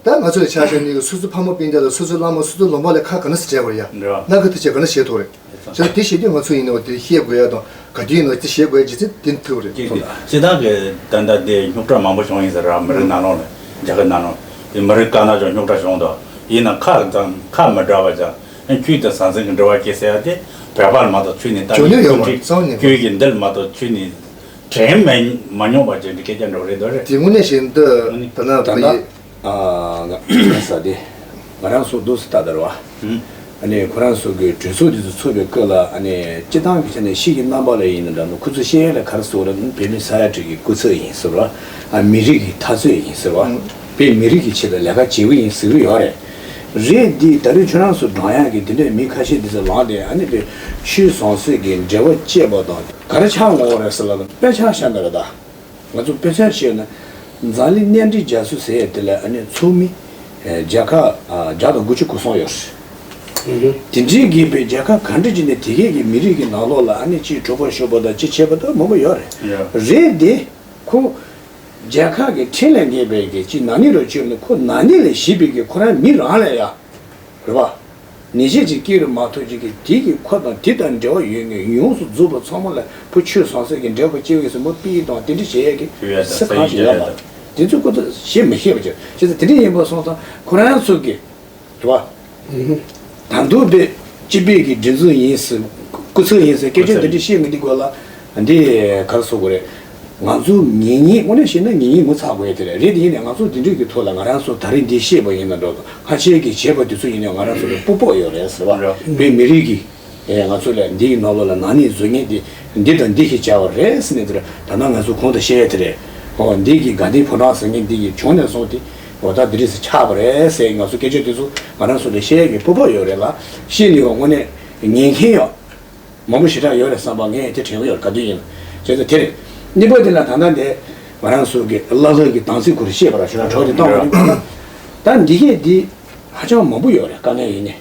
ད་ང་ཚོ་ལ་ཆ་བཞག་ནས་སོ་སོའི་ཕ་མ་སྤུན་ཟླ་དང་སོ་སོའི་བླ་མ་སོ་སོའི་ལུང་པ་ལ་ཁ་ག་འདྲ་སེ་བྲལ་བར་ཡ། འདྲ། སྣ་ཁ་ཐུག་ཆེ་ག་འདྲ་བྱེད་ཐུབ་རེད། ཆ་དེ་བྱེད་དུས་ང་ཚོ་ཡིན་ནའང་དེ་ཤེས་དགོས་ཡ་དང་ག་དུས་ཡིན་ནའང་དེ་ཤེས་དགོས་ཡ་ཇི་སྲིད་དེ་ཐུབ་རེད། ཅིག་སྤྱིར་བཏང་གི་ད་ལྟ་དེ་རྙོག་དྲ་མང་པོ་བྱུང་ཡིན་ཟེར་ར། མི་རིགས་ནང་ལོགས་ལ་རྒྱ་གར་ནང་ལོགས་དེ་མི་རིགས་དཀར་ནག་ཅོག་རྙོག་དྲ་བྱུང་འདུག་ཡིན་ན་ཁ་ཙམ་ཁ་མི་འདྲ་བ་ཅང་ཁྱོད་དང་ཟང་ཟིང་གི་འབྲེལ་བ་སྐྱེ་ཟེར་ཡ་དེ་བོད་པ་ལ་མ་གཏོགས་ཁྱོད་ནི་ད་ཁྱོད་ནི་ཡོད་མ་རེད། རྩ་བ་ནས་ཁྱོད་ཀྱི་འདི་ལ་མ་གཏོགས་ཁྱོད་ནི། དྲན་མ་མ་མྱོང་བ་ཅན་གྱི་སྐད་ཆ་འདྲ་བོ་རེད་འདུག་རེད། དེ་དངོས་གནས་བཞིན་དུ་ད་ལྟ་ད་བོད་ཡིག་ད་ལྟ་ང་ས་དེ་ང་རང་སོ་འདུག་སེ་ལྟ་དར་བ། ཨུམ། ཨ་ནི་ཁོ་རང་ཚོ་གི་གྲོས་ཚོགས་དེ་ཚོ་ཚུགས་པའི་སྐབས་ལ། ཨ་ནི་སྤྱི་བཏང་གི་ཆ་ནས་ཕྱི་གི་རྣམ་པ་ལ་ཡིན་ན་འདྲ་ནོ། ཁོ་ཚོ་བཤད་ཡ་ལ་ག་རེ་ཟེར་བ་རེད། བོད་མི་ས་ཡ་དྲུག་གི་སྐུ་ཚབ་ཡིན་ཟེར་བ། ཨ། མི་རིགས་ཀྱི་འཐབ་རྩོད་ཡིན་ཟེར་བ། ཨང་། བོད་མི་རིགས་ཀྱི་ཆེད་དུ་ལས་ཀ་བྱེད་ཀྱི་ཡིན་ཟེར་གྱི་ཡོད་རེད། རེད་འདི་ད་རེས་ཁྱོད་རང་ཚོ་བགྲང་ཡག་གི་དེ་འདྲའི་མི་ཁ་ཤས་དེ་ཚོ་ལངས་ཏེ། ཨ་ནི་བོད་ཆོས་ཟང་ཟིང་གི་འབྲེལ་བ་བཅད་པ་དང་ག་རེ་ཆགས་འོང་བ་རེད་ཟེར་ལབ་ན། དཔེ་ཆ་བཞག་ན་རེད་ད། ང་ཚོ་དཔེ་ཆ་བཤད་ན། འཛམ་གླིང་གཉའ་ཁྲི་རྒྱ་མཚོ་ཟེར་ཡས་དེ་ལ་ཨ་ནི་ཚོགས་མི་བརྒྱ་ཁ་བརྒྱ་དང་དགུ་བཅུ་གོ་གསུམ་ཡོད་རེད། དེ་འདྲའི་གི་བོད་བརྒྱ་ཁ་ག་འདྲ་ཅིག་ནས་དེ་གས་ཀྱི་མི་རིགས་ཀྱི་ནང་ལོགས་ལ་ཨ་ནི་གཅིག་གྲོགས་པོ་ཤོར་བ་དང་གཅིག་བྱས་པ་དང་མང་པོ་ཡོད་རེད། རེད་དེ། ཁོ་བརྒྱ་ཁ་གི་ཁྲི་ལས་འགས་པའི་གི་གཅིག་ན་ནིང་རུ་བྱས་ནས། ཁོ་ན་ནིང་ལས་གཞིས་པའི་གི་ཁོ་རང་མི་རང་ལས་ཡ། རེད་པ། ནད་གཞི་ཅིག་སྐྱེས་རུ་མ་ཐུབ་ཅིག་གི་དེ་གི་ཁོ་དང་དེ་དང་འབྲེལ་བ་ཡོད་མཁན་ཡོངས་སུ་རྫོགས་པ་ཚང་མ་ལ་བོད་ཆོས་ཟང་ཟིང་གི་འབྲེལ་བ་བཅད་ཡོད་ཟེར་མོ་པི་དང་དེ་འདྲ་བྱེད་ཡས་ཀྱི་ཡོད་ཡ་ས་གང་ཞིག་ཡོད་མ་རེད། དེ་ཚོ་ཁོ་ཚོ་བཤད་མི་ཤེས་པ་བྱས། བྱས་ཙང་དེ་འདྲ་ཡིན་པ་སོང་ཙང་ཁོ་རང་ཚོ་གི་རེད་པ། ད་དུང་བོད་སྤྱི་པའི་གི་སྒྲིག་འཛུགས་ཡིན་ཟེར། སྐུ་ཚབ་ཡིན་ཟེར་སྐད་ཆ་འདི་འདྲ་བཤད་མི་འདི་སྐོར་ལ། འདི་ག་རེ་ཟེར་དགོས་རེད། ང་ཚོ་ངེས་ངེས་དངོས་གནས་བཤད་ན་ངེས་ངེས་ངོ་ཚ་དགོས་ཡ་དེ་རེད། རེད་དེ་ཡིན་ནའི་ང་ཚོ་འདི་འདྲ་གི་ཐོག་ལ་ང་རང་ཚོ་ད་རེས་འདི་བཤད་པ་ཡིན་ན་འགྲོ་དང་། ཁ་ཤས་ཀྱིས་བྱས་པ་དེ་ཚོ་ཡིན་ནའི་ང་རང་ཚོ་ལ་སྤོབས་པ་ཡོད་རེད་ཟེར་བ། རེད། བོད་མི་རིགས་ཀྱི་ཨེ་ང་ཚོ་ལ་འདི་ཡི་ནང་ལོགས་ལ་ན་ནིང་བཟོ་མཁན་དེ་འདི་དང་འདི་ཞིག་བྱ་བ་རེད་ཟེར་ནས་དེ་རེད། ད་ནང་ང་ཚོ་གོང་དུ་བཤད་ཡ་དེ་རེད། ཨོ་འདི་གི་དགའ་ལྡན་ཕོ་བྲང་ཟེར་མཁན་འདི་གི་བྱུང་ནས་བཟུང་སྟེ། འོ་ད་འདི་རིགས་སུ་ཆགས་པ་རེད་ཟེར། ང་ཚོ་སྐད་ཆ་དེ་ཚོ་ང་རང་ཚོ་ལ་བཤད་ཡས་ཀྱི་སྤོབས་པ་ཡོད་རེད་ལ། བཤད་ནས་ཡང་དངོས་གནས་ཉན་མཁན་ཡང་མང་པོ་ཞེ་དྲག་ཡོད་རེད་བསམ་པ་ངས་དེ་དྲན་གྱི་ཡོད་རེད། ག་དུས་ཡིན་ན་བྱས་ཙང་དེ་རེད། གཉིས་པ་དེ་ལ་ད་ལྟ་འདི་ང་རང་ཚོ་གི་བླ་ལྷག་གི་དམ་ཚིག་སྐོར་བཤད་པ་ར་ཞུ་ན་གྲོགས་དེ་གཏོང་བ་ཡིན་པ་ན། ད་འདི་གས་འདི་ཧ་ཅང་མང་པོ་ཡོད་རེད། དཀའ་ངལ་ཡིན་ནས།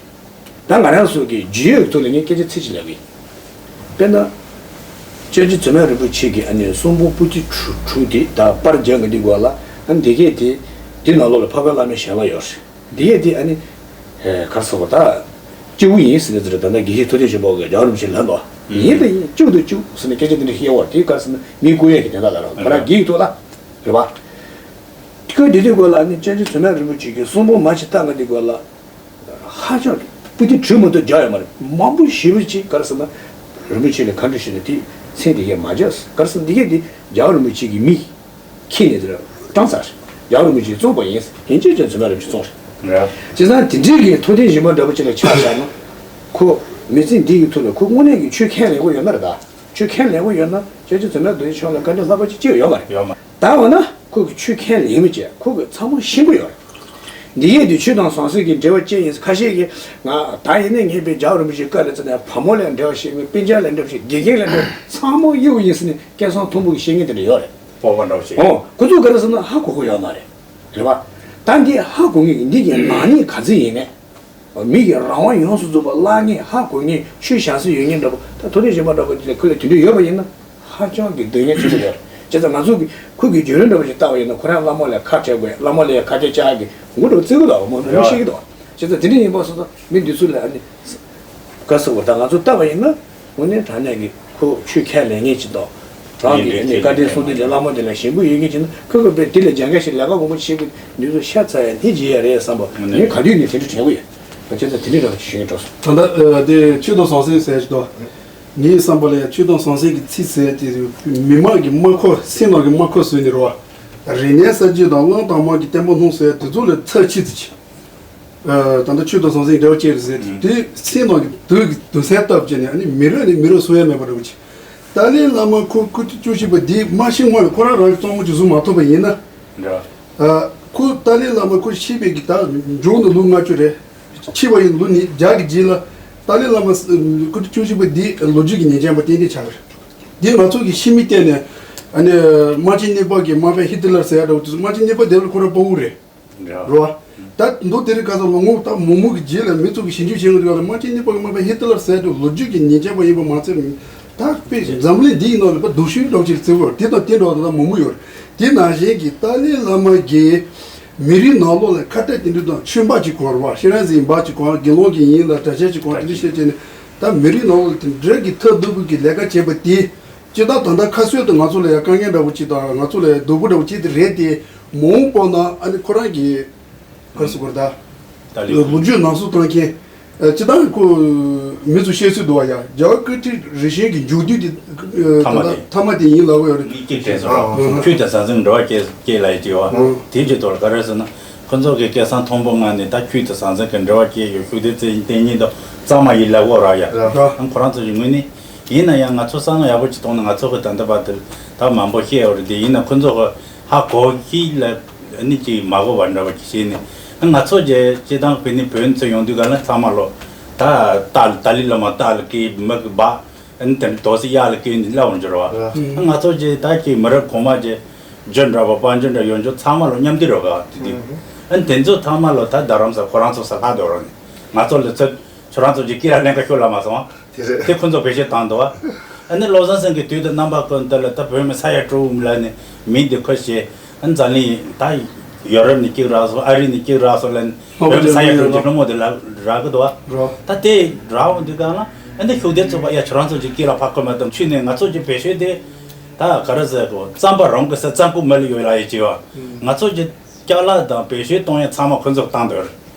ད་ང་རང་ཚོ་གི་རྒྱུས་ཡོད་ཀྱི་ཐོག་ལ་ངས་སྐད་ཆ་ཚིག་གཅིག་ལབ་གི་ཡིན། དཔེར་ན། སྐྱབས་རྗེ་མཛོད་མ་རིན་པོ་ཆེ་གི་ཨ་ནི་གསུང་འབུམ་པོ་ཏི་དྲུག་དྲུག་དེ་ད་པར་རྒྱག་གི་འདི་སྐོར་ལ། ཨ་ནི་འདི་གས་དེ་འདི་ནང་ལོགས་ལ་འཕགས་པའི་བླ་མའི་ཞལ་ལག་ཡོད་རེད། འདི་གས་དེ་ཨ་ནི་ཨེ་ག་རེ་ཟེར་དགོས། ད་སྐྱེས་བུ་ཡིན་ཟེར་ནས་ཟེར། ད་ལྟ་དགེ་བཤེས་ཐུབ་བསྟན་ཆོས་འཕེལ་གྱིས་རྒྱལ་བ་རིན་པོ་ཆེ་ལབ་འདུག་ཡིན་པ་ཡིན། གཅིག་ཏུ་གཅིག་ཟེར་ནས་སྐད་ཆ་འདི་འདྲ་བཤད་པ་དེ་ག་རེ་ཟེར་ན་མི་བཀུར་ཡས་ཀྱི་དོན་དག་ལ་རོགས། ཁོ་རང་དགེ་ཡི་ཐོག་ལ་རེད་པ། ཁོས་འདི་དུས་སྐོར་ལ་ནི་སྐྱབས་རྗེ་མཛོད་མ་རིན་པོ་ཆེ་གི་གསུང་འབུམ་མ་ཅིག་བཏང་གི་འདི་སྐོར་ལ། ཧ་ཅང་པོ་ཏི་དྲུག་མ་གཏོགས་རྒྱག་ཡོད་མ་རེད། མང་པོ་ཞེ་པོ་ཅིག་ག་རེ་ཟེར་ན། རིན་པོ་ཆེ་ལ་བཀའ་འདྲི་ཞུས་ནས་དེ་མཚན་དེ་གས་མ་རྒྱག་ཟེར། ག་རེ་ཟེར་ན་འདི་གས་འདི་རྒྱལ་བ་རིན་པོ་ཆེ་གི་མི་ཁྱེར་ནས་དེ་ལ་བཀྲམ་ཚར་རེད། རྒྱལ་བ་རིན་པོ་ཆེས་བཙོངས་པ་ཡིན་ཟེར། ཡིན་གཅིག་ཀྱང་མཛོད་མ་རིན་པོ་ཆེས་བཙོངས་རེད། རེད། བྱས་ཙང་དེ་འདྲའི་གི་ཐུབ་བསྟན་ཞིང་པ་འདྲ་པོ་ཅིག་ལ་ཆ་བཞག་ན། ཁོ་མི་ཚེ་འདི་གི་ཐོག་ལ་ཁོ་དངོས་གནས་ཀྱི་ཆོས་ཁས་ལེན་དགོས་ཡོད་ན་རེད་ད། ཆོས་ཁས་ལེན་དགོས་ཡོད་ན་སྐྱབས་རྗེ་མཛོད་མ་རྡོ་རྗེ་མཆོག་ལ་བཀའ་འདྲི་ལྷག་པ་ཅིག་བྱེད་ཡོད་མ་རེད། ཡོད་མ་རེད། ད་འོ་ན་ཁོ་གི་ཆོས་ཁས་ལེན་མི་བྱེད། ཁོ་གི་ཚང་མ་ཤེས་ཀྱི་ཡོད་རེད། འདི་གས་དེ་ཆོས་དང་ཟང་ཟིང་གི་འབྲེལ་བ་ཅི་ཡིན། ཁ་ཤས་ཀྱིས་ང་ད་ཡིན་ནའི་ངས་བོད་རྒྱལ་བ་རིན་པོ་ཆེའི་བཀའ་ལ་བརྩིས་ན་བ་མོ་ལ་འབྲེལ་བ་ཤེས་མཁན། སྤུན་ཀྱག་ལ་འབྲེལ་བ་ཤེས། དགེ་རྒན་ལ་འབྲེལ་བ་ཚང་མ་གཡོ་བ་ཡིན་ཟེར་ནས་སྐད་གསང་མཐོན་པོ་གིས་བཤད་མཁན་དེ་འདྲ་ཡོད་རེད། སྤོབས་པ་འདྲ་བོ་བྱེད། ཨོ་ཁོ་ཚོས་ག་རེ་ཟེར་ན་ཧ་གོ་གི་ཡོད་མ་རེད། རེད་པ། ད་འདི་ཧ་གོ་མཁན་གྱི་འདི་གི་ནག་ཉེས་ག་ཚོད་ཡིན་མིན། མི་གི་རང་དབང་ཡོངས་སུ་རྫོགས་པ་བརླག་མཁན། ཧ་གོ་མཁན། ཆོས་བྱ་ས་ཡོད་མཁན་འདྲ་པོ། ད་ཐུབ་བསྟན་ཞིང་པ་འདྲ་པོ་དེ་ལ་ཁོ་ལ་དེ་འདྲ་ཡོད་པ་ཡིན་ན་ཧ་ཅང་གི་སྡུག་བསྔལ་ཆེན་པོ་རེད། བྱས་ཙང་ང་ཚོ་གི་ཁོ་གི་བརྒྱུད་རིམ་འདྲ་པོ་ཞིག་བལྟ་བ་ཡིན་ན། ཁོ་རང་བླ་མ་ལ་ཁ་བྲལ་དགོས། བླ་མ་ལ་ཡ་ཁ་གཏད་བཅག་གི་མགོ་འདྲ་པོ་བརྩི་གི་འདུག་མོ་མོ་ཤེས་ཀྱི་འདུག་བྱས་ཙང་དེ་འདྲ་ཡིན་པ་སོང་ཙང་མི་འདི་ཚོ་ལ་ཨ་ནི་ག་རེ་ཟེར་དགོས། ད་ང་ཚོ་བལྟ་བ་ཡིན་ན། དངོས་གནས་དྲང་གནས་ཀྱི་ཁོ་ཆོས་ཁས་ལེན་མཁན་ཅིག་དང་། རང་གི་ཡིན་པའི་ཨ་ནི་བཀའ་དྲིན་གསུང་དུས་ལ་བླ་མ་དེ་ལ་ཞེན་ཁོག་ཡོད་མཁན་ཅིག་ན། ཁོ་ཁོ་པས་དེ་ལ་སྦྱང་མཁན་ཞིག་ལས་ཀ་མང་པོ་བྱེད་དགོས། འདི་ཚོ་ཤ་ཚ་ཡ་སྣེ་བྱེད་ཡ་རེད་བསམ་པ་ངས་ག་དུས་ནས་དེ་འདྲ་དྲན་གྱི་ཡོད། བྱས་ཙང་དེ་འདྲ་འདྲ་པོ་ཞུ་ཡིན་འགྲོ་སོང་། ད་ལྟ་ཨ་དེ་ཆོས་དང་ཟང་ཟིང་ཟེར་ཞིག་འདུག་ངའི་བསམ་པ་ལ་ཡང་ཆོས་དང་ཟང་ཟིང་གི་ཚིག་ཟེར་དེ་མི་དམངས་ཀྱི་དམག་ཁུལ། སེམས་ནང་གི་དམག་ཁུལ་བཟོས་ནས་རེད་པ། རིག་གནས་གསར་བརྗེ་དང་བློན་དང་དམག་གི་བརྟན་པོ་སྣུམ་ཟེར་དེ་ཚོ་ལ་ཚབས་ཆེ་ཙམ་ཅིག་ཨ། ད་ལྟ་ཆོས་དང་ཟང་ཟིང་འབྲེལ་བ་ཅན་རེད་ཟེར། ཨུ། དེ་སེམས་ནང་གི་དུག་གི་དུག་སེལ་བཏབ་བྱས་ནས། ཨ་ནི་མི་རབས་ནས་མི་རབས་གསོ་ཡ་མེད་པ་འདྲ་པོ་ཅིག་ཏཱ་ལའི་བླ་མ་ཁོ་སྐུ་ཕྲེང་བཅུ་བཞི་པ་འདི་མ་ཤི་སྔོན་ལ་ཁོ་རང་རང་གི་གཙང་མ་ཅིག་བཟོ་མ་ཐུབ་པ་ཡིན་ན། འདྲ། ཨ། ཁོ་ཏཱ་ལའི་བླ་མ་ཁོ་ཤི་བའི་གི་ད་མཇུག་ནས་ལོ་ལྔ་བཅུ་རེད། འཆི་བ་ཡིན་ལོ་ཉིས་བརྒྱ་གི་རྗེས་ལ། ཏཱ་ལའི་བླ་མ་སྐུ་ཕྲེང་བཅུ་བཞི་པ་འདི་ལོ་རྒྱུས་ཀྱི་ཉེས་ཅན་པ་ཏན་ཏན་ཆགས་པ་རེད། འདི་ང་ཚོ་གི་ཤི་མི་བལྟས་ནས། ཨ་ནི་དམག་ཆེན་གཉིས་པ་གི་དམག་དཔོན་ཧི་ཏི་ལར་ཟེར་ཡ་འདྲ་པོ་དེ་ཚོ། དམག་ཆེན་གཉིས་པ་དེ་ལ་ཁོ་རང་ཕྲུ་གུ་རེད། རེད་པ། ད་མདོ་དེ་རིང་ཁ་སང་ལོ་ངོ་ད་མང་མང་གི་རྗེས་ལ་མི་ཚོ་གི་ཞིབ་འཇུག་བྱེད་མཁན་རེད་པ། དམག་ཆེན་གཉིས་པ་གི་དམག་དཔོན་ཧི་ཏི་ལར་ཟེར་དུས་ལོ་རྒྱུས་ཀྱི་ཉེས་ཅན་པ་ཡིན་པ་མ་ཚད། ད་དཔེ་འཛམ་གླིང་འདིའི་ནང་ལ་ཕར་སྡུག་ཤོས་འདྲ་པོ་ཅིག་བརྩི་དགོས། དེ་དང་དེ་འདྲ་པོ་ད་མང་པོ་ཡོད་རེད། དེ་ནང་བཞིན་གྱི་ཏཱ་ལའི་བླ་མ་གིས་མི་རིགས་ནང་ལོགས་ལ་ཁ་བྲལ་དེ་འདྲ་དང་ཆོས་འབག་ཅིག་གོ་རེད་པ། ཤེས་རབ་འཛིན་འབག་ཅིག་གོ། དགེ་སློང་གི་ཡིན་ལ་གྲྭ་ཆས་ཅིག་གོ། དེ་འདྲ་བཤད་བྱས་ནས་ད་མི་རིགས་ནང་ལོགས་ལ་དེ་འདྲ་གི་ཐབས་སྡུག་པོ་གི་ལས་ཀ་བྱས་པ་དེ། སྤྱིར་བཏང་ད་ལྟ་ཁ་གསོས་དང་ང་ཚོ་ལ་ཡང་དཀའ་ངལ་འདྲ་པོ་ཅིག་དང་། ང་ཚོ་ལ་ཡང་སྡུག་པོ་འདྲ་པོ་ཅིག་དེ་རེད་དེ། མ་འོངས་པ་ན་ཨ་ནི་ཁོ་རང་གི་ག་རེ་ཟེར་དགོས་རེད་ད། ཏཱ་ལའི་ལོ་རྒྱུས་ནང་གསུག་བཏང་མཁན། ཨ། སྤྱིར་བཏང་ཁོ་མི་ཚོ་བཤད་སྲོལ་འདུག་པ་ཡ། རྒྱལ་བ་སྐུ་ཕྲེང་རིམ་བྱོན་གྱི་མཇུག་སྡུད་དེ། ཨ། ཐ་མ། ད་ལྟ་ཐ་མ་དེ་ཡིན་ལབ་ཡོད་རེད། མི་སྐད་དྲན་སོང་། ཨ། ཆོས་དང་ཟང་ཟིང་འབྲེལ་བ་བཅད་བཅད་ལབ་ཡ་ཅིག་ཡོད་པ། ཨ། དེ་ཅིག་ཐོག་ལ་ག་རེ་ཟེར་ན། ཁོ་ཚོ་གི་སྐལ་བཟང་མཐོན་པོ་ངང་ནས་ད་ཁྱོད་དང་ཟང་ཟིང་གི་འབྲེལ་བ་སྐྱེས་ཡོད། ཤུགས་ལྡན་བསྟེན་ཉིན་དང་གཙང་མ་ཡིན་ལབ་འོ་ར་ཡ། ར། ཨང་ཁོ་རང་ཚོ་ཡི་ངོས་ནས་ཡིན་ན་ཡང་ང་ཚོ་བསམ་བློ་ཡག་པོ་ཅིག་གཏོང་ན། ང་ཚོ་གི་ད་ལྟ་བར་དུ་ད་མང་པོ་བཤད་ཡོད་རེད་དེ། ཡིན་ན་ཁོ་ཚོ་གི་ཧ་གོ་གི་ལ་ནི་ཅིག་མ་གོ་བ་འདྲ་བ་ཅིག་བྱས་ནས། ང་ཚོ་རྗེས་སྤྱི་བཏང་བོད་ནས་བོད་ཚོ་ཡོང་དུས་ག་ལ་ཚང་མ་ལོ་ད་ཏཱ་ཏཱ་ལའི་བླ་མ་ཏཱ་ལ་སྐད་མི་གི་སྦ། ཨ་ནི་དེ་འདྲ་དོགས་སེ་གཡག་ལ་སྐད་འདི་སླ་བོར་འགྱུར་བ། ང་ཚོ་རྗེས་ད་ཅིག་མི་རབས་གོང་མ་རྗེས་རྒྱུ་འདྲ་བོ་དཔལ་འབྱོར་འདྲ་ཡོང་རྒྱུ་ཚང་མ་ལོ་མཉམ་དུ་རོགས་ག་དེ་དུས། ཨ་ནི་དེ་ཚོ་ཚང་མ་ལོ་ད་རྡ་རམ་ས་ཁོ་རང་ཚོ་ས་ལྷག་འདོར་རོགས་ནས་ང་ཚོ་ལ་ཚོད། ཁྱོད་རང་ཚོ་གྱི་སྐད་ལ་ལན་ཁ་ཤོར་ལ་མ་སོང་། དེ་རེད། དེ་ཁོ་ཚོ་བེད་སྤྱོད་བཏང་འདུག་བ། ཨ་ནི་བློ་བཟང་སེང་གེ་དུས་དུ་རྣམ་པ་ཀུན་ཏུ་ལ་ད་བོད་མི་ས་ཡ་དྲུག་ལ་ནི་མིང་འདི་ཁོ་བཤད། ཨ་ནི་འཛམ་གླིང་ད་ཡོ་རོབ་ནས་གཅིག་རག་སོང་། ཨ་རི་ནས་གཅིག་རག་སོང་ལ་ནི་བོད་མི་ས་ཡ་དྲུག་གི་སློང་མོ་དེ་ལ་རག་གི་འདུག་བ། རོ། ད་དེ་རག་འོང་དུས་གང་ལ་ཨ་ནི་ཤུགས་ལྡན་ཚོགས་པ་ཡ་ཁྱོད་རང་ཚོ་གྱི་སྐད་ལ་ཕར་ཁུར་མ་གཏོང་ཆུ་ནས་ང་ཚོ་གྱི་བེད་སྤྱོད་དེ་ད་ག་རེ་ཟེར་གོ། རྩམ་པ་རང་གི་ས་རྩམ་ཁུག་མ་ལ་ཡོད་ལ་ཡི་བྱེད་བ། ང་ཚོ་གྱི་ཅ་ལག་དང་བེད་སྤྱོད་གཏོང་ཡ་ཚང་མ་ཁོ་ཚོ་བཏང་འདོད་རེད།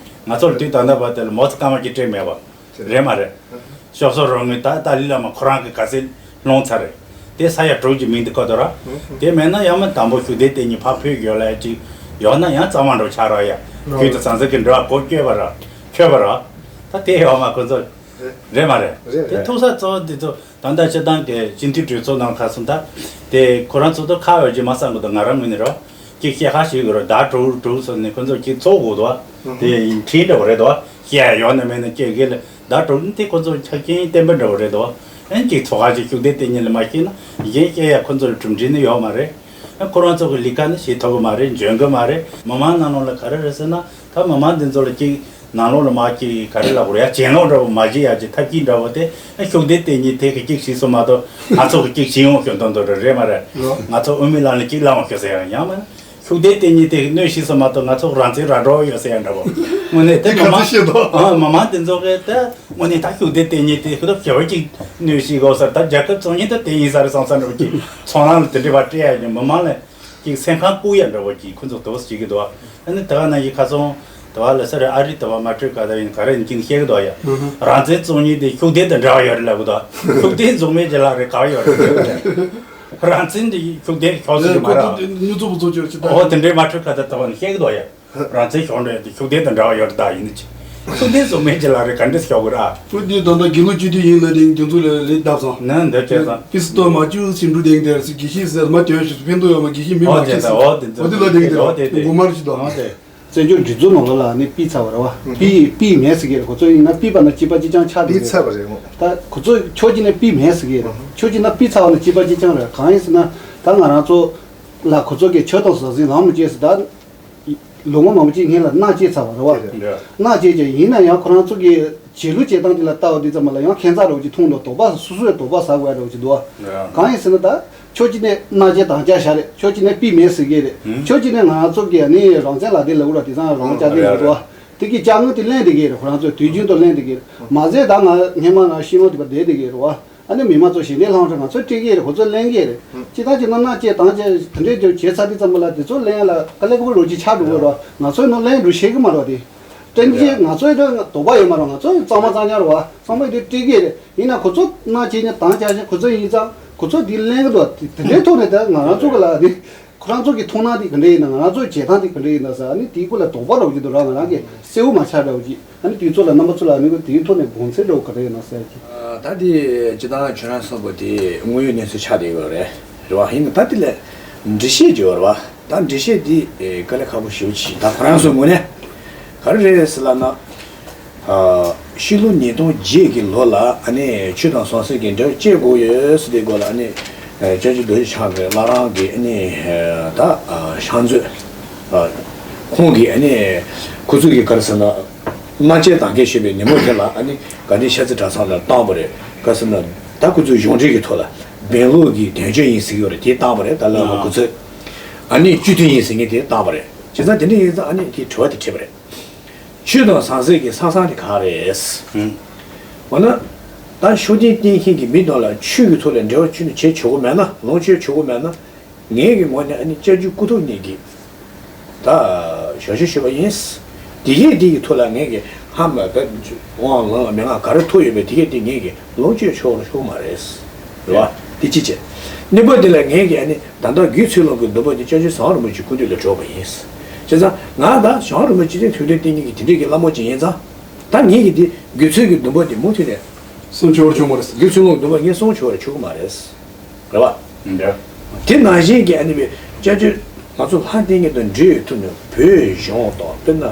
ང་ཚོ་ལ་དུས་ད་ལྟ་བར་དེ་ལ་མོ་ཙི་སྐར་མ་གཅིག་སྤྲད་མེད་པ། རེད་མ་རེད། ཤོག་སོ་རོ་ངོས་ད་ཏཱ་ལའི་བླ་མ་ཁོ་རང་གི་ག་ཚད་སློང་ཚར་རེད། དེ་ས་ཡ་དྲུག་གི་མིང་དེ་ཁོ་ཐོ་ར། དེ་མེད་ན་ཡང་མ་དང་པོ་ཤུགས་ལྡན་བསྟེན་ཉིན་ཕར་ཕུད་ཡོད་ལ་ཅིག་ཡོད་ན་ཡང་གཙང་མ་འགྲོ་ཆགས་ར་ཡ། ཁྱོད་དང་ཟང་ཟིང་གི་འབྲེལ་བ་གོ་བསྐྱོད་པ་ར་ཁྱོད་པ་ར། ད་དེ་ཡོད་མ་ཁོ་ཚོ། རེད་མ་རེད། རེད་དེ་རེད། ཐུག་ས་གཙོ་བོ་འདི་ཚོ་ད་ལྟ་སྤྱི་བཏང་གི་སྤྱི་འཐུས་གྲོས་ཚོགས་ནང་ཁ་སོང་ད། དེ་ཁོ་རང་ཚོ་ད་ཁ་ཡོད་ཀྱི་མ་བསམ་གི་འདུག་ང་རང་ངོས་ནས་རོ། ཅིག་བཤད་ཁ་ཞིག་རོ་ཟླ་དྲུག་དྲུག་སོང་ནས་ཁོ་ཚོ་ཅིག་ཚོགས་དགོས་དོ། དེ་ཁྲིད་འདྲ་བོ་རེད་དོ། བཤད་ཡོད་ན་མེད་ན་སྐྱེ་གི་ལ་ཟླ་དྲུག་ནི་དེ་ཁོ་ཚོ་ཆ་རྐྱེན་བརྟན་པོ་འདྲ་བོ་རེད་དོ། ཨན་ཅིག་ཚོགས་ཁ་ཅིག་ཤུགས་ལྡན་བསྟེན་ཉིན་ལ་མ་ཤེས་ན་གཞན་བཤད་ཡ་ཁོ་ཚོ་ལ་གྲུབ་འབྲས་ནི་ཡོད་མ་རེད། ཨན་ཁོ་རང་ཚོ་གི་ལས་ཀ་ནི་བྱེད་ཐུབ་གི་མ་རེད། འཇོན་གི་མ་རེད། མི་མང་ནང་ལོགས་ལ་ག་རེ་རེད་ཟེར་ན་ད་མི་མང་འདི་ཚོ་ལ་ཅིག་ནང་ལོགས་ལ་མ་ཅིག་ག་རེ་ལབ་དགོས་རེད་ཡ། གྱེན་ལོག་འདྲ་བོ་མ་བྱེད་ཡ་ཅིག་ཐབས་ཤེས་འདྲ་བོ་དེ་ཤུགས་ལྡན་བསྟེན་ཉིན་དེ་གི་ཅིག་བྱས་སོང་མ་གཏོགས་ང་ཚོ་གི་ཅིག་བྱེད་ཡོང་ཤོད་མདོག་མདོག་འདྲ་རེད་མ་རེད། ལོ། ང་ཚོ་དབུ་མའི་ལམ་ལ་ཅིག་ལངས་ཤོད་ཟེར་ཡ་ཡང་མ་ན་ཤུགས་ལྡན་བསྟེན་ཉིན་དེ་གི་གནོད་བྱས་སོང་མ་གཏོགས་ང་ཚོ་རང་བཙན་ར་འགྲོ་ཡོད་ཟེར་ཡ་འདྲ་བོ། དངོས་གནས་དེ་དེ་མི་ག་ཚོད་མང་ཤེས་དོ། ཨ་མི་མང་དེ་ཚོ་གི་དེ་དངོས་གནས་ད་ཤུགས་ལྡན་བསྟེན་ཉིན་དེ་ཤུགས་ཐབས་ཞེ་པོ་ཅིག་གནོད་བྱེད་དགོས་ཟེར། ད་རྒྱལ་ཁབ་བཙོང་ཉིན་ད་དེ་ཡིན་ས་རེད་བསམ་ས་འདྲ་བོ་ཅིག་ཚོང་ལམ་ལ་དེ་འདྲའི་བ་སྤྲད་ཡ་ཡིན་མི་མང་ལ། ཅིག་སེམས་ཁམས་བཀུག་ཡ་འདྲ་བོ་ཅིག་ཁོ་ཚོ་དོགས་བྱེད་ཀྱི་འདུག་ཨ་ནི་ད་ག་ནང་བཞིན་ཁ་སང་ད་བ་ལ་ས་རེ་ཨ་རི་ད་བ་མ་འཕྲོད་ག་ད་ཡིན་ག་རེ་ཡིན་ཅིག་བཤད་ཀྱི་འདུག་ཡ། རང་བཙན་བཙོང་ཉིན་དེ་ཤུགས་ལྡན་དང་འབྲེལ་བ་ཡོད་རེད་ལབ་གི་འདུག་ཤུགས་ལྡན་བཙོང་མེད་ཅེ་ལག་རེད་ག་བ་ཡོད་རེད། རང་བཙན་དེ་ཤུགས་ལྡན་ཕྱོགས་སུ་ཅིག་མ་རེད། ཨོ་དེ་འདྲའི་མ་འཕྲོད་ག་ད་ད་བ་ནི་བཤད་ཀྱི་འདུག་ཡ། རང་བཙན་ཤོག་འདྲ་དེ་ཤུགས་ལྡན་དང་འབྲེལ་བ་ཡོད་རེད་ད་ཡིན་ཅིག་ཤུགས་ལྡན་བཙོང་མེད་ཅེ་ལག་རེད་ག་འདྲས་ཤོག་གི་ར། ཁོ་འདི་ད་ལྟ་དགེ་ལུགས་སྤྱི་འཐུས་ཡིན་ལ་རིང་དེ་ཚོ་ལ་རེད་བཏབ་སོང་། ན་འདི་བྱས་ཙང་། ཀི་སི་ཏོ་མ་བཅུ་སེམས་འགྲུབ་ལྡན་དེར་སུ་དགེ་བཤེས་ཟེར་མ་དོན་ཞིག་སུ་ཕན་ཐོགས་ཡོད་མ་དགེ་བཤེས་མི་མ་ཨོ་བྱས་ཙང་ཨོ་དེ་ཚོ། ཨོ་དེ་ལ་རིང་དེར་ཨོ་དེ་དེ་མགོ་མར་ཞིག་དང་། ཨོ་དེ། བཙན་བྱོལ་སྒྲིག་འཛུགས་ནང་ལོགས་ལ་ནི་ཕུད་ཚར་བ་རེད་བ། ཕུད་ཕུད་མེད་ཟེར་གི་རེད། ཁོ་ཚོ་ཡིན་ན་ཕུད་པ་ན་གཅིག་པ་གཅིག་རྐྱང་ཆགས་འདུག་ཕུད་ཚར་བ་རེད་མོ། ད་ཁོ་ཚོ་ཕྱོགས་གཅིག་ནས་ཕུད་མེད་ཟེར་གི་རེད། ཕྱོགས་གཅིག་ན་ཕུད་ཚར་བ་ན་གཅིག་པ་གཅིག་རྐྱང་རེད། གང་ཡིན་ཟེར་ན་ད་ང་རང་ཚོ་ལ་ཁོ་ཚོ་གི་ཆོས་དང་ཟང་ཟིང་ལངས་མི་བྱེད་ཟེར་ད། ལོ་ངོ་མང་པོ་ཅིག་སྔོན་ལ་མནའ་སྐྱེལ་ཚར་བ་རེད་བ། འདྲ། མནའ་སྐྱེལ་ཀྱང་ཡིན་ན་ཡང་ཁོ་རང་ཚོ་གི་བྱེད་ལུགས་བྱེད་སྟངས་དེ་ལ་ལྟ་བ་དེ་ཙམ་པ་ལ་ཡང་ཁྱད་མཚར་རེ་བ་ཅིག་མཐོང་འདུག་དོགས་པ་སོ་སོས་དོགས་པ་ཟ་དགོས་རེ་བ་ཅིག་འདུག་བ། འདྲ། གང་ཡིན་ཟེར་ན་ད་ཕྱོགས་གཅིག་ནས་མནའ་སྐྱེལ་དང་བཅའ་བཞག་རེད། ཕྱོགས་གཅིག་ནས་ཕུད་མེད་ཟེར་གི་རེད། ཕྱོགས་གཅིག་ནས་ང་ཚོ་གི་ནི་རང་བཙན་ལག་དེབ་ལ་འུར་བ་དེ་ཚང་རང་དབང་བཅའ་དེབ་ལ་འུར་བ། དེ་གི་བཅའ་དངོས་དེ་ལེན་བསྡད་གི་རེད། ཁོ་རང་ཚོས་དུས་རྒྱུན་དུ་ལེན་བསྡད་གི་རེད། མ་ཟད་ད་ང་སྔོན་མ་ན་ཤི་མོ་དེ་པ་བསྡད་བསྡད་གི་རེད་བ། ཨ་ནི་མི་མང་ཚོ་ཞལ་འདེབས་ལྷང་འདྲ་ང་ཚོས་སྤྲད་ཀྱི་རེད། ཁོ་ཚོས་ལེན་གྱི་རེད། ཅི་ལྟར་ཅི་ན་མནའ་སྐྱེལ་དང་བཅས་དེ་འདྲས་ཀྱི་བྱས་ཚར་དུས་ཙམ་པ་ལ་དེ་ཚོ་ལེན་ཡ་ལ་དཀའ་ལས་ཁག་པོ་རོ་ཅིག་ཆགས་འགྲོ་གི་རེད། ང་ཚོས་ནོར་ལེན་འགྲོ་ཤེས་ཀྱི་མ་རེད་དེ། ཏན་ཏན་ང་ཚོའི་དོགས་པ་ཡོད་མ་རེད། ང་ཚོ་གཙང་མ་གཙང་རྐྱང་རེད་བ། གཙང་མ་དེ་སྤྲད་ཀྱི་རེད། ཡིན་ན་ཁོ་ཚོ་མནའ་སྐྱེལ་ཉིན་དང་བཅའ་བཞིན་ཁོ་ཚོ་ཡིན་ཙང་ཁོ་ཚོ་དེ་ལེན་གྱི་འདུག་དེ་འདྲའི་ཐོག་ནས་ད་ང་རང་ཚོ་གི་ལ་དེ། ཁོ་རང་ཚོ་གི་མཐོང་སྣང་དེ་ག་འདྲ་ཡིན་ན། ང་རང་ཚོའི་བྱེད་སྟངས་དེ་ག་འདྲ་ཡིན་ན་ཟེར། ཨ་ནི་དེའི་སྐོར་ལ་དོགས་པ་རོགས་ཀྱི་འདུག་ར། ང་རང་གི་གསལ་བོ་མ་ཆགས་འདྲ་བོ་ཅིག་ཨ་ནི་དེ་ཚོ་ལ་རྣམ་པ་ཚོ་ལ་ཨ་ནི་དེའི་ཐོག་ནས་དགོངས་ཚུལ་འདྲ་བོ་ག་འདྲ་ཡིན་ན་ཟེར་གྱི། ད་དེ་སྤྱི་བཏང་ཁྱོད་རང་གསུངས་པ་དེ་དངོས་ཡོད་གནས་ཚུལ་ཆགས་བསྡད་ཡོད་རེད། རེད་བ། ཡིན་ན་ད་དེ་ལ་འགྲེལ་བཤད་བྱེད་པ་རེད་བ། ད་འགྲེལ་བཤད་དེ་དཀའ་ལས་ཁག་པོ་ཞེ་པོ་ཅིག་ད་ཁོ་རང་ཚོའི་ངོས་ནས་ག་རེ་རེད་ཟེར་ལབ་ན། ཕྱི་ལོ་ཉིས་སྟོང་བརྒྱད་ཀྱི་ལོ་ལ་ཨ་ནི་ཆོས་དང་ཟང་ཟིང་གི་འབྲེལ་བ་བཅད་དགོས་ཡོད་ཟེར་དེ་སྐོར་ལ་ཨ་ནི་སྐྱབས་རྗེ་རྡོ་རྗེ་འཆང་གི་བླ་བྲང་གི་ཨ་ནི་ད་ཕྱག་མཛོད་ཁོང་གིས་ཨ་ནི་ཁོ་ཚོ་གི་ག་རེ་ཟེར་ན་མནའ་སྐྱེལ་དང་སྐྱེལ་ཞུས་པའི་ཉིན་མོ་དེ་ལ་ཨ་ནི་དགའ་ལྡན་ཤ་ཚ་གྲྭ་ཚང་ལ་བཏང་བ་རེད། ག་ཟེར་ན་ད་ཁོ་ཚོའི་གཞུང་འབྲེལ་གྱི་ཐོག་ལ་སྦེང་ལོར་གྱི་དོན་གཅོད་ཡིན་ཟེར་གྱི་ཡོད་རེད། དེ་བཏང་བ་རེད། ད་ལ་ཁོ་ཚོས་ཨ་ནི་སྤྱི་འཐུས་ཡིན་ཟེར་མཁན་དེ་བཏང་བ་རེད། བྱས་ཙང་དེ་འདྲ་ཡིན་ཙང་ཨ་ནི་དེ་དྲི་བ་དེ་དྲིས་པ་རེད། ཆོས་དང་ཟང་ཟིང་གི་ས་བཟང་དེ་ག་རེད། འོ་ན། ད་ཤུགས་ལྡན་བསྟེན་མཁན་གྱི་མི་དག་ལ་ཆོས་ཀྱི་ཐོག་ལ་འབྲེལ་བ་ཆོས་ནས་བྱེད་ཆོག་གི་མེད་ན། ལོངས་སྤྱོད་ཆོག་གི་མེད་ན། ངེད་ཀྱི་ངོས་ནས་ཨ་ནི་སྐྱབས་རྗེ་སྐུ་ཐོག་གཉིས་ཀྱི་ད་ཞབས་ཞུ་ཞུས་པ་ཡིན། དེ་གས་དེ་གི་ཐོག་ལ་ངེད་ཀྱི་ཧ་མ་བབ་དབང་ལུང་མན་ངག་ག་རེ་ཐོབ་ཡོད་པའི་དེ་གས་དེ་ངེད་ཀྱི་ལོངས་སྤྱོད་ཆོག་ལ་ཆོག་མ་རེད། རེད་བ། དེ་གཅིག་བྱས། གཉིས་པ་དེ་ལ་ངེད་ཀྱི་ཨ་ནི་ད་ལྟ་རྒྱུད་ཚིག་ལོ་གི་འདུན་པ་དེ་སྐྱབས་རྗེ་ཟམ་རིན་པོ་ཆེ་སྐུ་མདུན་ལ་སྒྲོག་པ་ཡིན། བྱས་ཙང་ང་ད་ཞང་རིན་པོ་ཆེ་དེ་ཐུབ་བསྟན་བསྟན་ཉིད་ཀྱི་དེ་འདྲའི་གི་བླ་མ་ཅིག་ཡིན་ཙང་། ད་ངེད་ཀྱི་དེ་དགེ་ཚུལ་གྱི་སྡོམ་པ་དེ་མུ་མཐུད་ནས། སྲུང་ཆོག་ཆོག་མ་རེད། དགེ་ཚུལ་སློང་སྡོམ་པ་ངས་སྲུང་ཆོག་རེ་ཆོག་གི་མ་རེད། རེད་བ། འདྲ། དེ་ནང་བཞིན་གྱི་ཨ་ནི་བའི་སྐྱབས་བཅོལ་ང་ཚོ་ལྷ་བསྟེན་མཁན་དང་འབྲེལ་ཡོད་ཐུབ་ནས་བོད་གཞུང་དང་དཔེར་ན་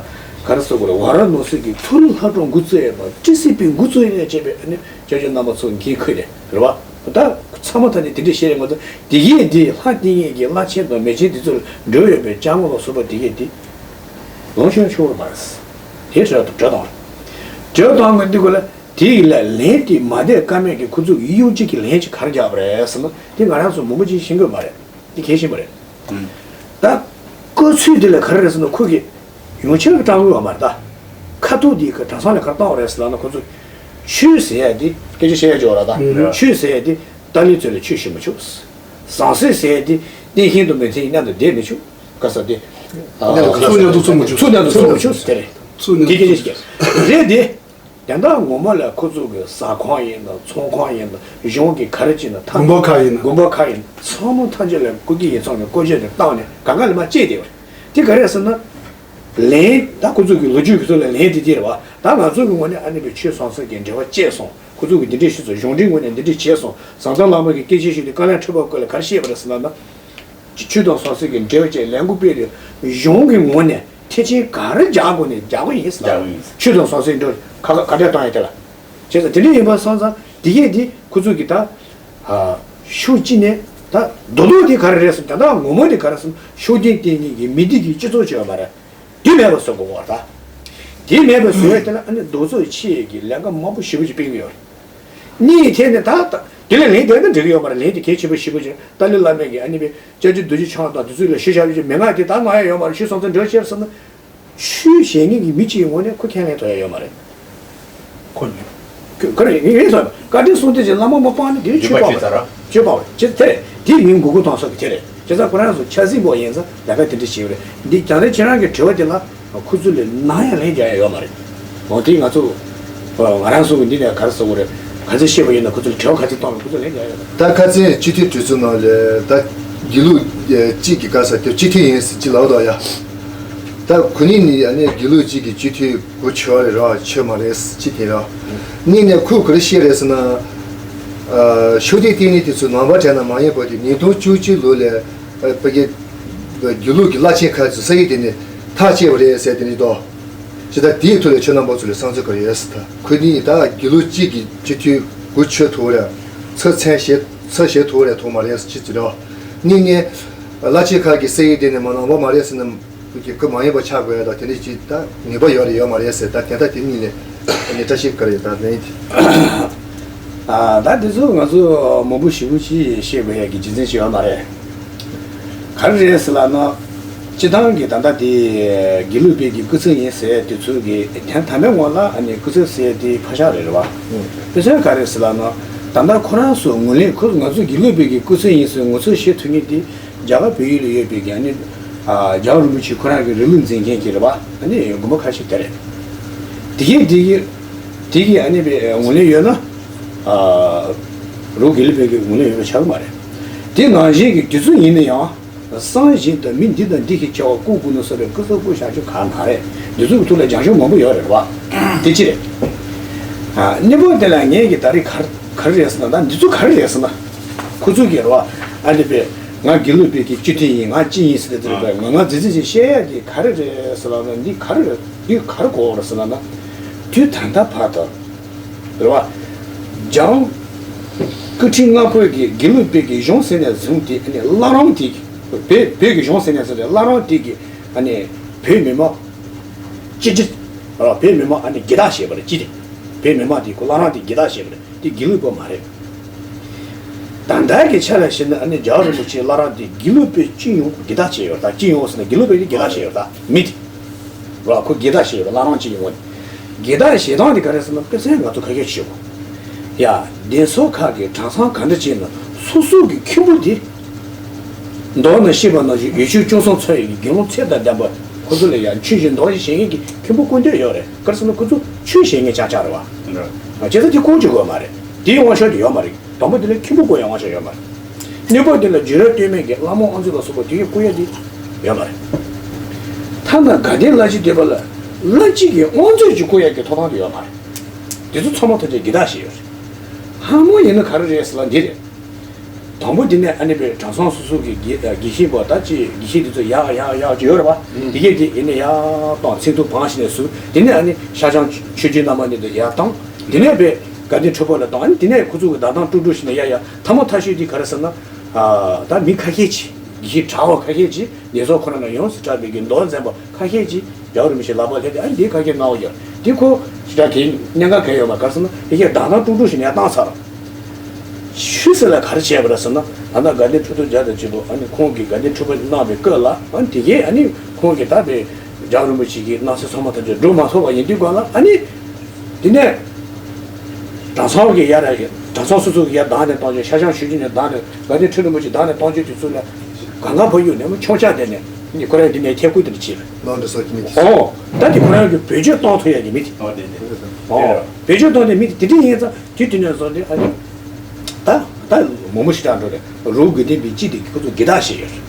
ག་རེ་ཟེར་དགོས་རེད། ཝཱ་ར་ཎ་སི་གི་མཐོ་རིམ་སློབ་གྲྭ་འགོ་བཙུགས་ཡས་དང་ཊི་སི་པི་འགོ་བཙུགས་ཡས་ནས་བྱས་པའི་ཨ་ནི་སྐྱབས་བཅོལ་རྣམ་པ་ཚོ་འགན་ཁུར་ནས་རེད་བ། ད་ཚང་མ་ཐ་ནས་དེ་འདྲས་བཤད་རེད་མ་གཏོགས་དེ་གས་དེ་ལྷ་བསྟེན་མཁན་གྱི་བླ་ཆེན་དང་མེ་ཆེན་དེ་ཚོར་འབྲེལ་བ་ཡོད་པའི་ཅ་དངོས་ལ་སོགས་པ་དེ་གས་དེ་ལོངས་སྤྱོད་ཆོག་གི་མ་རེད། དེ་གྲོས་དང་གྲོས་དང་། གྲོས་དང་གི་འདི་གོ་ལ། དེ་ཡི་ལས་ལན་དེ་མ་བསྡད་ཀ་མེད་ཀྱི་ཁོ་ཚོ་གི་གཡོ་སྒྱུ་གི་ལན་ཅིག་ག་རེ་རྒྱག་པ་རེད་ཟེར་ན་དེ་ང་རང་ཚོ་མང་པོ་ཅིག་ཤེས་ཀྱི་ཡོད་མ་རེད། དེ་གལ་ཆེན་པོ་རེད། ད་སྐུ་ཚུལ་དེ་ལ་ག་རེ་རེད་ཟེར་ན་ཁོ་གི་ཡོང་ཆེད་ཀྱི་སྤྲང་པོ་ཡོད་མ་རེད་ད། ཁ་ཐུག་དེ་གི་གྲྭ་ཚང་ལ་ག་རེ་བཏང་བ་རེད་ཟེར་ལབ་ན་ཁོ་ཚོ་ཆོས་ཟེར་ཡ་དེ་སྐད་ཆ་བཤད་ཡ་ཅིག་ཡོད་རེད་ད། ཆོས་ཟེར་ཡ་དེ་ཏཱ་ལའི་ཚོ་ལ་ཆོས་བྱེད་མི་ཆོག་ཟང་ཟིང་ཟེར་ཡ་དེ་བསྟན་ཤིང་དང་མི་ཚེ་མཉམ་དུ་བསྡད་མི་ཆོག་ག་ས་དེ། ཚོགས་མཉམ་དུ་ཚོགས་མི་ཆོག་ཚོགས་མཉམ་དུ་ཚོགས་མི་ཆོག་ཟེར་དེ་རེད། ཚོགས་མཉམ་དུ་དེ་སྐད་ཆ་ཞིག་རེད་དེ། དེ་འདྲ་ངོ་མ་ལ་ཁོ་ཚོ་གི་ཟ་ཁང་ཡིན་ན་ཚོང་ཁང་ཡིན་ན་གཞུང་གི་ག་རེ་བྱས་ན་ཐ་དགོན་པ་ཁག་ཡིན་ན། དགོན་པ་ཁག་ཡིན་ན་ཚང་མ་ཐམས་ཅད་ལ་སྐུ་སྒེར་ཡིག་ཚང་གི་བཀོད་རྒྱ་དེ་བཏང་ནས་གང་ག་ལ་མ་བཅད་དེ་བ། དེ་ག་རེ་ཟེར་ན། ལན་ད་ཁོ་ཚོ་གི་ལོ་རྒྱུས་ཀྱི་ཐོག་ལ་ལན་དེ་དེ་རེད་བ། ད་ང་ཚོ་གི་ངོས་ནས་ཨ་ནི་བའི་ཆོས་ཟང་ཟིང་གི་འབྲེལ་བ་བཅད་སོང་། ཁོ་ཚོ་གི་འདི་འདྲས་ཞུས་སོང་། གཞུང་འབྲེལ་ངོས་ནས་འདི་འདྲས་བྱས་སོང་། ཟམ་གདོང་བླ་མ་གི་སྐད་ཆ་ཞུས་ཏེ་བཀའ་ལན་འཁྲི་བ་བཀོད་ལ་ག་རེ་བཤད་པ་རེད་ཟེར་ལབ་ན། ཆོས་དང་ཟང་ཟིང་གི་འབྲེལ་བ་བཅད་ལས་འགུལ་སྤེལ་ཏེ་གཞུང་གི་ངོས་ནས་ཐེ་ཆེན་ག་རེ་རྒྱག་དགོས་ནས་རྒྱག་གི་ཡིན་ཟེར་ལབ། རྒྱག་གི་ཡིན་ཟེར། ཆོས་དང་ཟང་ཟིང་འབྲེལ་བ་ཁ་ཁ་ཁ་བྲལ་བཏང་ཡ་དེ་ལ། བྱས་ཙང་དེ་འདྲ་ཡིན་པ་སོང་ཙང་དེ་གས་དེ་ཁོ་ཚོ་གི་ད། ཨ། ཕྱོགས་གཅིག་ནས་ད་རྡོག་རྡོག་དེ་ག་རེ་རེད་ཟེར་ན་ད་ངོ་མ་དེ་ག་རེ་ཟེར་ན་ཤུགས་ལྡན་བསྟེན་མཁན་གྱི་མི་སྡེ་གི་སྤྱི་ཚོགས་བྱས་པ་མ་རེད། དེ་མེད་པ་བཟོ་དགོས་པ་རེད་ད། དེ་མེད་པ་བཟོ་ཡས་དེ་ལ་ཨ་ནི་རྡོག་རྩ་ཆེ་གི་ལས་ཀ་མང་པོ་ཞེ་པོ་ཅིག་སྤེལ་གི་ཡོད་རེད། གཉིས་ཐད་ནས་ད་ད་དེ་ལ་ལན་དེ་ད་འགྲིག་གི་ཡོད་མ་རེད། ལན་དེ་གལ་ཆེན་པོ་ཞེ་པོ་ཅིག་ཏཱ་ལའི་བླ་མས་ཀྱི་ཨ་ནི་པའི་སྐྱབས་རྗེ་རྡོ་རྗེ་འཆང་དང་དེ་ཚོ་ལ་ཞུ་བཞག་ཡོད་ཅིག་མི་ང་དེ་ད་ང་ཡ་ཡོད་མ་རེད། ཆོས་ཟང་ཟིང་འབྲེལ་བ་བཅད་སོང་ན། ཆོས་བྱེད་མཁན་གྱི་མི་གཅིག་ངོས་ནས་ཁོ་ཁས་ལེན་ཐུབ་ཡ་ཡོད་མ་རེད། ཁོ་ཉོན། ཁོ་རེ་ངས་ངས་ཐོས་པ་བཀའ་དྲིན་གསུམ་ལྡན་གྱི་བླ་མ་མ་སྤངས་ནས་དེ་ཆོས་སྤངས་པ་ཆོས་སྤངས་པ་ཅི་དེ་རེད། དེ་མིང་མགོ་སྐོར་གཏོང་ས་གི་དེ་རེད། བྱས་ཙང་ཁོ་རང་ཚོ་ཆབ་སྲིད་པོ་ཡིན་ཙང་ལས་ཀ་དེ་འདྲ་བྱས་པ་རེད། འདི་རྒྱང་རིང་ཁྱེད་རང་གི་དྲི་བ་དེ་ལ་ཁོ་ཚོ་ལས་ནམ་ཡང་ལན་རྒྱག་ཡ་ཡོད་མ་རེད། འོ་དེ་ང་ཚོ་ང་རང་ཚོ་གི་འདི་ནས་ག་རེ་ཟེར་དགོས་རེད། ག་ཚོད་བཤད་པ་ཡིན་ན་ཁོ་ཚོ་ལ་དྲི་བ་ག་ཚོད་བཏང་ན་ཁོ་ཚོ་ལན་རྒྱག་ཡ་ཡོད་མ་རེད། ད་ཁ་སང་སྤྱི་འཐུས་གྲོས་ཚོགས་ནང་ལ་ད་དགེ་ལུགས་གཅིག་གི་ག་ས་དེ་སྤྱི་འཐུས་ཡིན་ཟེར་གྱི་ལབ་འདུག་ཡ། ད་ཁོ་གཉིས་ནི་ཨ་ནི་དགེ་ལུགས་གཅིག་གི་སྤྱི་འཐུས་གོ་ཆོད་རེད་ར་ཆོད་མ་རེད་ཅི་དེ་ར། གཉིས་ནས་ཁོས་ག་རེ་བཤད་རེད་ཟེར་ན། ཨ། ཤུགས་ལྡན་བསྟེན་ནས་དེ་ཚོ་ནང་པ་དྲན་ན་མ་ཡིན་པ་དེ་ཉིས་སྟོང་བཅུ་གཅིག་ལོ་ལ་ཨ་ཕ་གི་དགེ་ལུགས་ཀྱི་བླ་ཆེན་ཁག་ཚོ་ས་ཡིག་དེ་ནས་ཐག་བཅད་པ་རེད་ཟེར་དེ་ནི་དོ། ཅི་ད་དེའི་ཐོག་ལ་ཁྱོད་རྣམ་པ་ཚོ་ལ་བསམ་ཚུལ་ག་རེ་ཡོད་ཟེར་ད། ཁོ་གཉིས་ད་དགེ་ལུགས་གཅིག་གི་སྤྱི་འཐུས་གོ་ཆོད་ཐུབ་རེད། ཚུར་མཚན་བཞེས་ཚུར་བཞེས་ཐུབ་རེད་ཐུབ་མ་རེད་ཅི་ཟེར་ར། གཉིས་ནས་བླ་ཆེན་ཁག་གི་ས་ཡིག་དེ་ནས་མ་ནང་པ་མ་རེད་ཟེར་ན། ཁོ་གི་སྐུ་མ་ཡིན་པ་ཆགས་དགོས་ཡ་དང་དེ་འདྲ་ཅིག་ད་ངེས་པ་ཡོད་རེད་ཡོད་མ་རེད་ཟེར་ད་དེ་ད་དེ་གཉིས་ལས་ཨ་ནི་བཀྲ་ཤིས་ག་རེ་ཡོད་ད་ལན་དེ། ཨ། ད་དེ་ཚོ་ང་ཚོ་མང་པོ་ཞེ་པོ་ཅིག་བཤད་དགོས་ཡ་གི་རྒྱུ་མཚན་ཞིག་ཡོད་མ་རེད། ག་རེ་རེད་ཟེར་ལབ་ན། སྤྱི་བཏང་གི་ད་ལྟ་དེ་དགེ་ལུགས་པའི་གི་སྐུ་ཚབ་ཡིན་ཟེར་དེ་ཚོ་གི་དོན་དམ་པའི་ངོ་ལ་ཨ་ནི་སྐུ་ཚབ་ཟེར་དེ་ཕ་ཤག་རེད་རེད་བ། དཔེ་མཚོན་ག་རེ་ཟེར་ལབ་ན། ད་ལྟ་ཁོ་རང་ཚོ་ངོས་ལེན་ཁོ་ང་ཚོ་དགེ་ལུགས་པའི་གི་སྐུ་ཚབ་ཡིན་ཟེར་ངོ་ཚབ་བྱེད་ཐུབ་མཁན་དེ། རྒྱ་གར་བལ་ཡུལ་ལ་ཡོད་པའི་གི་ཨ་ནི། ཨ། རྒྱལ་བ་རིན་པོ་ཆེ་ཁོ་རང་གི་རིང་ལུགས་འཛིན་མཁན་གྱི་རེད་བ། ཨ་ནི་དགོན་པ་ཁ་ཤས་དེ་རེད། དེ་གའི་དེ་གི་དེ་གི་ཨ་ནི་པའི་ངོས་ལེན་ཡོད་ན། ཨ། རོགས་དགེ་ལུགས་པའི་གི་ངོས་ལེན་ཡོད་པ་ཆགས་ཀྱི་མ་རེད། དེ་ནང་བཞིན་གྱི་དེ་ཚོ་ཡིན་ན་ཡང་། སངས་རྒྱས་དང་མི་འདི་དང་འདི་གི་ཆེ་བ་བཀུར་དགོས་ནོ་ཟེར་བའི་སྐུ་ཚབ་བཀུར་བཞག་རྒྱུ་གང་མ་རེད། འདི་ཚོ་གི་ཐོག་ལ་སྦྱང་ཤོག་མང་པོ་ཡོད་རེད་བ། དེ་ཅི་རེད། ཨ། གཉིས་པ་དེ་ལ་ངས་ཀྱི་ད་རེས་ག་རེ་ག་རེ་རེད་ཟེར་ན་ད་འདི་ཚོ་ག་རེ་རེད་ཟེར་ན། ཁོ་ཚོ་གི་རེད་བ། ཨ་ནི་པས་ང་དགེ་ལུགས་པའི་གི་སྤྱི་འཐུས་ཡིན་ང་ཅི་ཡིན་ཟེར་ཏེ་དེ་རེད་བ། ང་ང་རྫི་རྫི་ཅིག་བཤད་ཡ་གི་ག་རེ་རེད་ཟེར་ལབ་ན་འདི་ག་རེ་རེད་འདི་ག་རེ་གོ་བ་རེད་ཟེར་ལབ་ན། དུས་ད་ལྟ་བར་དུ། རེད་བ། རྒྱལ་སྐུ་ཕྲེང་ལྔ་པོའི་གི་དགེ་ལུགས་པའི་གི་གཞུང་ཟེར་ནས་བཟུང་སྟེ་ཨ་ནི་བླ་རུང་དེ་གི་བོད་བོད་ཀྱི་གཞུང་ཟེར་ནས་བཟུང་སྟེ་བླ་རུང་དེ་གི་ཨ་ནི་བོད་མི་མང་སྤྱི་སྤྱི་རེད་བ། བོད་མི་མང་ཨ་ནི་སྒེར་བདག་བྱས་པ་རེད་ཅི་རེད། བོད་མི་མང་དེ་ཁོ་བླ་རུང་དེ་སྒེར་བདག་བྱས་པ་རེད་དེ་དགེ་ལུགས་པ་མ་རེད། ད་ལྟ་གི་ཆ་ལ་བཤད་ན་ཨ་ནི་རྒྱལ་བ་རིན་པོ་ཆེ་བླ་རུང་དེ་དགེ་ལུགས་པའི་སྤྱི་ཡོངས་སྒེར་བདག་བྱས་ཡོད་ད། སྤྱི་ཡོངས་ཟེར་ན་དགེ་ལུགས་པའི་སྒེར་བདག་བྱས་ཡོད་ད་མི་དེ། ར་ཁོ་སྒེར་བདག་བྱས་ཡོད་བླ་རུང་གཅིག་ཡོང་བ་ནི། སྒེར་བདག་བྱེད་སྟངས་དེ་ག་རེ་ཟེར་ན་དཔེ་མཚོན་ང་ཚོ་ཁ་སྐད་ཆོད་གོ། ཡ། གདན་ས་ཁག་གི་གྲྭ་ཚང་ག་འདྲ་བྱས་ན་སོ་སོ་གི་མཁན་པོ་དེ། མདོར་ན་ཤེས་པ་ནང་བཞིན་ཡེ་ཤུ་སྐྱོང་སོང་ཚོ་ཡི་དགེ་སློང་ཚད་དང་ལྡན་པ་ཁོ་ཚོ་ལ་ཡང་ཆོས་བཞིན་མདོར་བཞིན་བྱེད་མཁན་གྱི་མཁན་པོ་སྐུ་འདོད་ཡོད་རེད། ག་རེ་ཟེར་ན་ཁོ་ཚོ་ཆོས་བྱེད་མཁན་ཆགས་ཆགས་རེད་བ། བྱས་ཙང་དེ་བསྐོ་བཅུག་དགོས་མ་རེད། དེའི་དབང་ཆ་དེ་ཡོད་མ་རེད། དང་པོ་དེ་ལ་མཁན་པོ་བསྐོ་ཡ་དབང་ཆ་ཡོད་མ་རེད། གཉིས་པ་དེ་ལ་འཇིགས་རལ་སྟོད་སྨད་ཀྱི་བླ་མ་དབང་འཛིན་ལ་སོགས་པ་དེ་གའི་བསྐོ་ཡ་དེ་ཡོད་མ་རེད། ཐ་ན་དགའ་ལྡན་བླ་སྤྱི་སྡེ་པ་ལ་བླ་སྤྱི་གི་དབང་མཛད་ཅིག་བསྐོ་ཡག་གི་ཐོབ་ཐང་དེ་ཡོད་མ་རེད། དེ་ཚོ་ཚང་མ་ཐམས་ཅད་སྒེར་བདག་བྱས་ཡོད་རེད། ལྷ་མོ་ཡིན་ན་ག་རེ་རེད་ཟེར་ལ་འདི་རེད། དང་པོ་དེ་ནས་ཨ་ནི་པའི་གྲྭ་ཚང་སོ་སོ་གི་དགེ་དགེ་བཤེས་པ་ད་ཅི་དགེ་བཤེས་དེ་ཚོ་ཡག་ཡག་ཡག་ཅིག་ཡོད་རེད་པ། དེ་གས་དེ་ཡིན་ན་ཡག་བཏང་ཚིག་ཐོ་བང་ཞིག་ནས་བཟོས། དེ་ནས་ཨ་ནི་ཤར་བྱང་ཆོས་བརྒྱུད་རྣམ་པ་གཉིས་དེ་ཡག་བཏང་། དེ་ནས་པའི་དགའ་ལྡན་ཁྲི་པ་ལ་བཏང་། ཨ་ནི་དེ་ནས་ཁོ་ཚོ་གི་བདག་དང་དཀྲུག་དཀྲུག་ཞིག་ནས་ཡག་ཡག་ཐ་མ་ཐ་ཤོས་དེ་ག་རེ་ཟེར་ན། ད་མི་ཁ་ཤས་ཅིག་དགེ་བཤེས་གྲྭ་བ་ཁ་ཤས་ཅིག་ངེད་ཚོ་ཁོ་རང་ལ་ཡོངས་སུ་གྲགས་པའི་གི་མདོ་འཛིན་པ་ཁ་ཤས་ཀྱིས་རྒྱལ་བ་རིན་པོ་ཆེ་ལག་པ་སླེབས་ཏེ། ཨ་ནི་འདི་ག་གེ་གནང་བ་ཡོད། འདི་ཁོ་ཞེ་དྲག་གི་གནད་འགག་ག་ཡོད་མ་ག་རེ་ཟེར་ན། ཡ་གི་བདག་དང་དཀྲུག་དཀྲུག་ཞིག་ནས་བཏང་ཚར། ཆོས་སྲིད་ལ་ག་རེ་བྱས་པ་རེད་ཟེར་ན། ད་ལྟ་དགའ་ལྡན་ཁྲི་ཐོག་རྒྱ་དང་བཅས་པ་ཨ་ནི་ཁོང་གིས་དགའ་ལྡན་ཁྲི་པ་གནང་བའི་སྐབས་ལ། ཨ་ནི་དེ་གས་ཨ་ནི་ཁོང་གིས་ད་དཔེ་རྒྱལ་བ་རིན་པོ་ཆེ་གི་གནང་སྲོལ་ཚང་མ་ཐམས་ཅད་འགྲུབ་མ་ཐུབ་པ་ཡིན་དུས་སྒང་ལ། ཨ་ནི་དེ་ནས་གྲྭ་ཚང་གི་ཡར་ར་གྲྭ་ཚང་སོ་སོ་གི་ཡར་བདག་ནས་གཏོང་རྒྱུ། ཤར་བྱང་ཆོས་བརྒྱུད་ནས་བདག་ནས་དགའ་ལྡན་ཁྲི་རིན་པོ་ཆེ་བདག་ནས་གཏོང་རྒྱུ་དེ་ཚོ་ལ་གང་ག་བོད་ཡུལ་ནས་མོ་ཆུང་ཆག་དེ་ནས་ནི་ཁོ་རང་འདི་ནས་ཁྱེད་སྐུ་དེ་འདྲ་བྱེད་པས། ལོ་འདི་སོགས་ཀྱི་མི་དེ། ཨོ། ད་དེ་ཁོ་རང་གི་བེད་སྤྱོད་གཏོང་ཐུབ་ཡ་གི་མི་དེ། ཨོ་དེ་དེ། ཨོ། བེད་སྤྱོད་གཏོང་དེ་མི་དེ་དེ་འདྲ་ཡིན་ཙང་དེ་དུས་ནས་བཟུང་སྟེ་ཨ་ནི། ད་ད་མོ་མོ་ཞེ་དྲག་འགྲོ་རེད། རུ་དགེ་ལྡན་པའི་སྤྱི་དེ་ཁོ་ཚོ་སྒེར་བདག་བྱས་ཡོད་རེད།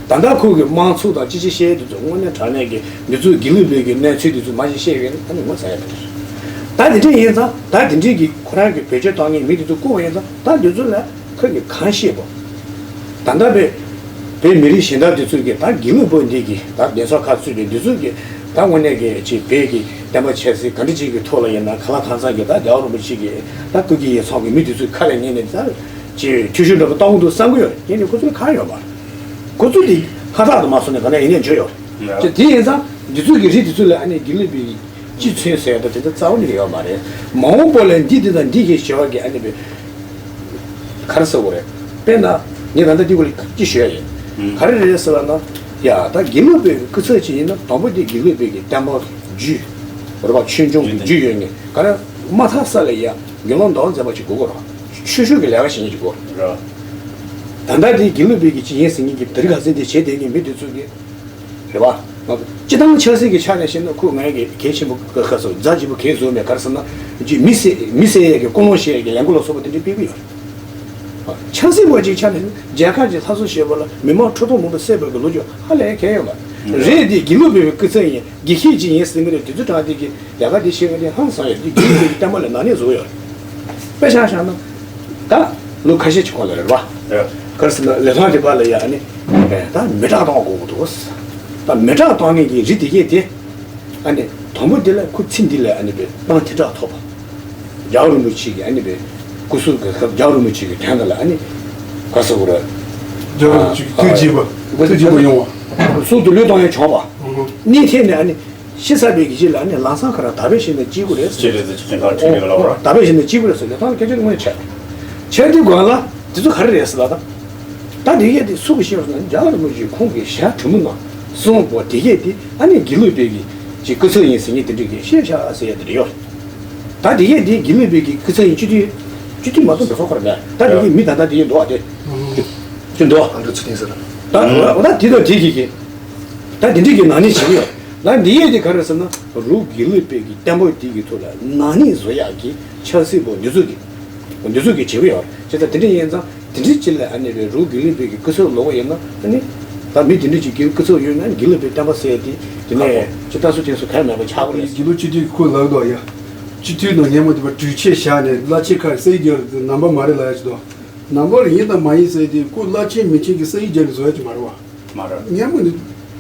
ད་ལྟ་ཁོ་གི་དམངས་གཙོ་དང་སྤྱི་ཆིངས་བཤད་དེ་ཚོ་དངོས་གནས་དྲང་གནས་ཀྱི་འདི་ཚོ་དགེ་ལུགས་པའི་གི་གནས་ཚུལ་དེ་ཚོ་མ་གཞི་བཤད་ཡོད་ན་ཨ་ནི་ངོ་ཚ་ཡ་མི་རེད། ད་དེ་འདྲ་ཡིན་ཙང་ད་དེ་འདྲའི་གི་ཁོ་རང་གི་བེད་སྤྱོད་གཏོང་མཁན་མི་དེ་ཚོ་བསྐོ་བ་ཡིན་ཙང་ད་འདི་ཚོ་ལ་ཁོ་གི་གང་ཤེས་པོ། ད་ལྟ་བའི་བོད་མི་རིགས་གཞན་དག་དེ་ཚོ་གི་ད་དགེ་ལུགས་པ་འདི་གི་ད་གདན་ས་ཁག་ཚུད་པའི་འདི་ཚོ་གི་ད་དངོས་གནས་ཀྱི་ཅིག་བོད་ཀྱི་བསྟན་པ་ཆབ་སྲིད་ག་འདྲ་ཅིག་གི་ཐོག་ལ་ཡིན་ན་གང་ལ་གང་འཚམ་གྱི་ད་རྒྱལ་བ་རིན་པོ་ཆེ་གི་ད་སྐུ་སྐྱེ་ཡི་ཚོགས་ཀྱི་མི་དེ་ཚོའི་ཁ་ལ་ཉན་ནས་ད་ཅིག་འཐུས་ཤོར་འདྲ་པོ་གཏོང་གི་འདུག་བསམ་གི་ཡོད་རེད། ཡིན་ནའི་ཁོ་ཚོ་ལ་ཁག་ཡོད་མ་རེད། ཁོ་ཚོ་དེ་ཧ་ཐག་ཏུ་མ་སོང་ནས་ག་ནས་ཡིན་ནས་འཇོག་ཡོད་རེད། ཅེས་དེ་ཡིན་ཙང་འདི་ཚོ་གི་རིགས་དེ་ཚོ་ལ་ཨ་ནི་དགེ་ལུགས་པའི་སྤྱི་མཚོན་ཟེར་ཡ་ད་དེ་ཚོ་རྩ་བ་ནས་ཡོད་མ་རེད། མ་འོངས་པ་ལ་འདི་འདི་དང་འདི་གི་བྱ་བ་གི་ཨ་ནི་བའི་ག་རེ་ཟེར་དགོས་རེད། དཔེར་ན་ངས་ད་ལྟ་འདི་སྐོར་ལ་ཅི་ཞུ་ཡ་ཡིན། ག་རེ་རེད་ཟེར་ལབ་ན། ཡ་ད་དགེ་ལུགས་པའི་སྐུ་ཚབ་ཅིག་ཡིན་ན་དང་པོ་དེ་དགེ་ལུགས་པའི་གི་བསྟན་པ་རྒྱུད་རེད་པ། ཆོས་འབྱུང་གི་རྒྱུད་ཡོད་ངེས་ག་རེ་མ་ཐག་ས་ལ་ཡ་དགེ་སློང་མདོ་འཛིན་པ་ཅིག་དགོས་ཀྱི་རེད། ཆོས་ཕྱོགས་ཀྱི་ལས་ཀ་བྱེད་མཁན་ཅིག་དགོས་རེད། ད་ལྟ་དེ་དགེ་ལུགས་པའི་གི་ཅིག་ཡིན་ཟེར་མཁན་གྱི་དེ་རིང་ཁ་སང་དེ་བྱེད་བསྡད་མཁན་མི་དེ་ཚོ་གི་རེད་པ། སྤྱི་བཏང་ཆབ་སྲིད་ཀྱི་ཆ་ནས་བཤད་ན་ཁོ་ངའི་གི་གལ་ཆེན་པོ་ག་ག་སོ་རྫ་ཆེན་པོ་གལ་བཟོ་མེད་ག་རེ་ཟེར་ན། ཅིག་མི་བསད་མི་བསད་ཡས་ཀྱི་ཀུན་སློང་བཤད་ཡས་ཀྱི་ལས་འགུལ་ལ་སོགས་པ་དེ་འདྲ་སྤེལ་གི་ཡོད་རེད། ཆབ་སྲིད་པ་ཅིག་ཆ་ནས་རྒྱལ་ཁབ་ཀྱི་སླར་གསོ་བྱེད་པ་ལ་མི་མང་ཁྲོ་ཐག་མང་པོ་བསད་པའི་གི་ལོ་རྒྱུས་ཧ་ལས་གལ་ཡོད་མ་རེད། རེད་དེ་དགེ་ལུགས་པའི་སྐུ་ཚབ་ཡིན་དགེ་བཤེས་ཅིག་ཡིན་ཟེར་གི་རེད། དེ་ཚོ་དྲང་དེ་གི་ལས་ཀ་དེ་བྱེད་མཁན་དེ་ཧང་སང་ཡོད། དེ་དགེ་ལུགས་པའི་བསྟན་པ་ལ་ནག་ཉེས་བཟོ་ཡོད་རེད། དཔེ་ཆ་བཞག་ན། ད་ལོ་ཁ་ཤས་ཀྱི་གོང་ལ་རེད་པ། ག་རེ་ཟེར་ན་ལས་ཐོག་དེ་པ་ལ་ཡ་ཨ་ནི། ད་མི་དྲག་གཏོང་དགོས་ཀྱི་འདུག་ད་མི་དྲག་གཏོང་མཁན་གྱི་རིགས་དེ་གས་དེ། ཨ་ནི་དང་པོ་དེ་ལ་ཁོ་ཚེ་འདི་ལ་ཨ་ནི་པའི་གཏམ་དེ་དྲག་ཐོབ་པ། རྒྱལ་བ་རིན་པོ་ཆེ་གི་ཨ་ནི་པའི་སྐུ་གཟུགས་ཀྱི་སྐབས་རྒྱལ་བ་རིན་པོ་ཆེ་གི་དོན་དག་ལ་ཨ་ནི། ག་ཟེར་དགོས་རེད། རྒྱལ་བ་རིན་པོ་ཆེ་གི་ཐུགས་དགྱེས་པ་ཐུགས་དགྱེས་པ་ཡོང་བ། སྲོག་ཏུ་བློས་གཏོང་ཡང་བྱུང་བ། གནས་ཐད་ནས་ཨ་ནི། ཤི་ཚར་བའི་གི་རྗེས་ལ་ནི་ལམ་སང་ཁོ་རང་དག་པའི་ཞིང་དུ་སྐྱེ་དགོས་རེད་ཟེར། ཅི་རེད་ཟེར་ཅི་ཁྱོད་ཁ་ཁྲིད་མེད་ལ་བར། དག་པའི་ཞིང་དུ་སྐྱེ་དགོས་རེད་ཟེར་ལས་ཐོག་ལ་སྐད་ཆ་དངོས་ཆགས། ཆགས་དུས་སྒང་ལ་དེ་ཚོ་ག་རེ་རེད་ཟེར་ལབ་ན། ད་དེ་གས་དེ་སུ་གིས་ཤེས་པ་ཟེར་ན་རྒྱལ་བ་རིན་པོ་ཆེ་ཁོང་གི་ཞལ་དྲི་མོ་ནང་གསུངས་པ་དེ་གས་དེ་ཨ་ནི་དགེ་ལུགས་པའི་གི་ཅིག་སྐུ་ཚབ་ཡིན་ཟེར་མཁན་དེ་འདྲས་ཀྱིས་བཤད་བཞག་ཟེར་ཡ་དེ་འདྲ་ཡོད་རེད། ད་དེ་གས་དེ་དགེ་ལུགས་པའི་གི་སྐུ་ཚབ་ཡིན་སྤྱི་འཐུས་སྤྱི་འཐུས་མ་གཏོགས་མི་ཚོགས་ཁོ་ར་མེད། ད་དེ་གས་མི་ད་ལྟ་དེ་གས་འདུག་ཨ་དེ་ཅི་འདུག་ཨ་འདྲ་ཚུལ་ཁྲིམས་ཟེར། ད་འོ་ད་དེ་དང་དེ་གི་གི་ད་དེ་འདྲས་ཀྱི་ནག་ཉེས་བྱེད་ཀྱི་ཡོད། ད་འདི་ཡས་དེ་ག་རེ་ཟེར་ན་རུ་དགེ་ལུགས་པའི་གི་བསྟན་པ་འདི་གི་ཐོག་ལ་ནག་ཉེས་བཟོ་ཡག་གི་ཆབ་སྲིད་པོ་འདི་ཚོ་གི་འདི་ཚོ་གི་བྱེད་ཀྱི་ཡོད། བྱས་ཙང་དེ་འདྲ་ཡིན་ཙང་དེ་འདྲའི་ཅིག་ལ་ཨ་ནི་བའི་རུ་དགེ་ལུགས་པའི་གི་སྐུ་ཚབ་ལོག་པ་ཡིན་ན་ཨ་ནི་ད་མི་དེ་འདྲ་ཅིག་གི་སྐུ་ཚབ་ཡོད་ན་དགེ་ལུགས་པའི་བསྟན་པ་ཟེར་དེ་དེ་ནས་ཅི་ལྟ་སུ་དེ་སུ་གལ་མེད་པ་ཆགས་པ་རེད། དགེ་ལུགས་སྤྱི་འཐུས་ཁོ་ལག་འདུག་ཡ། སྤྱི་འཐུས་ནང་སྔོན་མ་དེ་པ་གྲོས་ཆོད་བཞག་ནས་བླ་ཆེན་ཁག་གི་སའི་རྒྱལ་རྣམ་པ་མ་རེད་ལ་ཡ་ཅི་དོ། ནམ་བར་ཡིན་དང་མ་ཡིན་ཟེར་དེ་ཁོ་བླ་ཆེན་མི་ཆེན་གྱི་སའི་རྒྱལ་ལ་བཟོ་ཡ་ཅིག་མ་རེད་བ། མ་རེད། སྔོན་མ་ནི་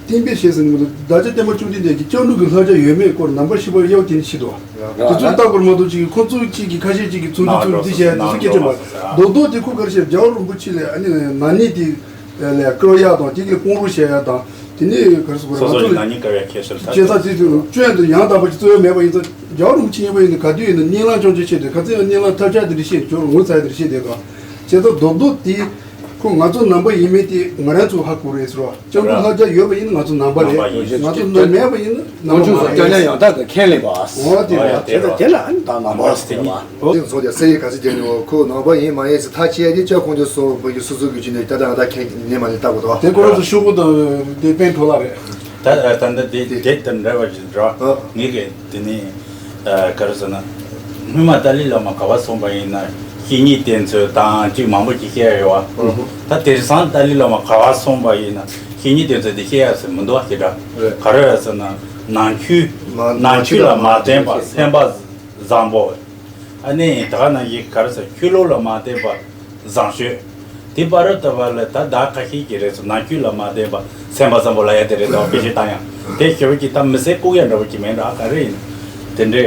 གཏན་འབེབས་བྱས་ཟིན་གྱི་འདུག་བདག་ཅག་བསྟན་པ་བཅོམ་ལྡན་འདས་ཀྱི་སྐྱབས་འགྲོ་གི་བསླབ་བྱ་ཡོད་མེད་སྐོར་ནམ་བར་ཤི་བར་གཡེལ་བ་དེ་ནི་ཤི་འདུག་དེ་ཚོ་ལྟ་སྐོར་མ་གཏོགས་ཅིག་གིས་ཁོ་ཚོ་གཅིག་གིས་ཁ་ཤས་གཅིག་གིས་ཚུར་འདི་ཚུར་འདི་བྱས་དེ་ཚོ་སྐད་ཆ་མ་རེད། རྡོག་རྡོག་དེ་ཁོ་ག་རེ་བྱས་རྒྱལ་བ་རིན་པོ་ཆེ་ལས་ཨ་ནི་ནག་ཉེས་དེ་ལས་བཀག་ཡ་དང་དེ་གི་དཔུང་རོགས་བྱེད་ཡ་དང་དེ་ནི་ག་རེ་ཟེར་དགོས་རེད། སོ་སོ་ཡི་ནག་ཉེས་བཀག་ཡ་ཁས་ཞེ་དྲག་བྱས་ཙང་དེ་དུས་སྐྱོན་དེ་ཡང་དག་པ་ཅིག་བཙུགས་ཡ་མེད་པ་ཡིན་ཙང་རྒྱལ་བ་རིན་པོ་ཆེ་མཉེས་པ་ཡིན་ན་ག་དུས་ཡིན་ན་གཉིད་ལམ་སྐྱོང་ཆ་བྱེད་དེ་ཁ་ཚིག་ཡང་གཉིད་ལམ་ཐབས་ཆག་དེ་འདྲ་བཤད་ཁྱོད་ངོ་ཚ་ཡ་དེ་འདྲ་བཤད་དེ་ག་བྱས་ཙང་རྡོག་རྡོག་དེ། ཁོ་ང་ཚོ་ནང་པ་ཡིན་མིན་དེ་ང་རང་ཚོ་ཧ་གོ་རེད་ཟེར་བ། སྐྱབས་མགོན་ལྷ་རྒྱལ་ཡོད་པ་ཡིན་ན་ང་ཚོ་ནང་པ་རེད། ནང་པ་ཡིན། ང་ཚོ་ནང་མེད་པ་ཡིན་ན་ནང་པ་མ་རེད། སྐྱབས་མགོན་ཡང་དག་གི་ཁས་ལེན་པ། འོ་དེ་རེད། དེ་ལ་དེ་ལ་ཨ་ནི་ད་ནང་པ་ཟེར་བ། དེ་ཚོ་ཀྱང་སེ་ཡི་ག་ཚོད་བརྒྱབ་ནས་འོ་ཁོ་ནང་པ་ཡིན་མ་ཡིན་ཟེར་ཐག་བཅད་ཡ་དེ་སྐྱབས་ཁོང་ཚོ་སོ་བོད་ཀྱི་སོ་སོ་གི་ཅི་ནས་ལྟ་ད་ང་ད་ཁས་ལེན་མ་ལེན་ལྟ་དགོས་དོ། དེ་ཁོ་རང་ཚོ་ཤོག་བུ་དང་དེ་པེན་ཁྲོ་ལ་རེད། ད་ད་ད་དེ་དེ་དང་འདྲ་བ་ཞིག་འགྲོ། ངེད་ཀྱི་དེ་ནི། ག་རེ་ཟེར་ན། སྔོན་མ་ཏཱ་ལའི་བླ་མ་ག་པར་སོང་པ་ཡིན་ན་བཤེས་གཉེན་དེ་ཚོ་དང་ཅིག་མང་པོ་ཅིག་བཤད་ཡོད་བ། ད་དེང་སང་ཏཱ་ལའི་བླ་མ་ག་པར་སོང་པ་ཡིན་ན་ ཤེས་ཉིད་དེ་ཚོ་དེ་ཤེས་ཡ་ཟེར་མི་འདུག་བ་ཞེ་དྲག་རེད། ག་རེ་རེད་ཟེར་ན། ནང་ཆོས། མ་ནང་ཆོས་ལ་མ་བརྟེན་པ་སེམས་པ་བཟང་པོ། ཨ་ནི་ད་ག་ནང་བཞིན་ག་རེ་ཟེར། ཆོས་ལུགས་ལ་མ་བརྟེན་པ་བཟང་སྤྱོད། དེ་བར་དུ་བ་ལ་ད་ད་ཁ་ཤས་ཀྱི་རེད་ཟེར། ནང་ཆོས་ལ་མ་བརྟེན་པ་སེམས་པ་བཟང་པོ་ལབ་ཡ་དེ་རེད་དོ། དཔེ་ཆ་བཏང་ཡང་དེ་ཞེ་པོ་ཅིག་ད་མི་སེར་ལྐུགས་ཡ་འདྲ་པོ་ཅིག་མེད་འགྲོ། ཨ་ག་རེ་ཡིན། དེ་འདྲའི་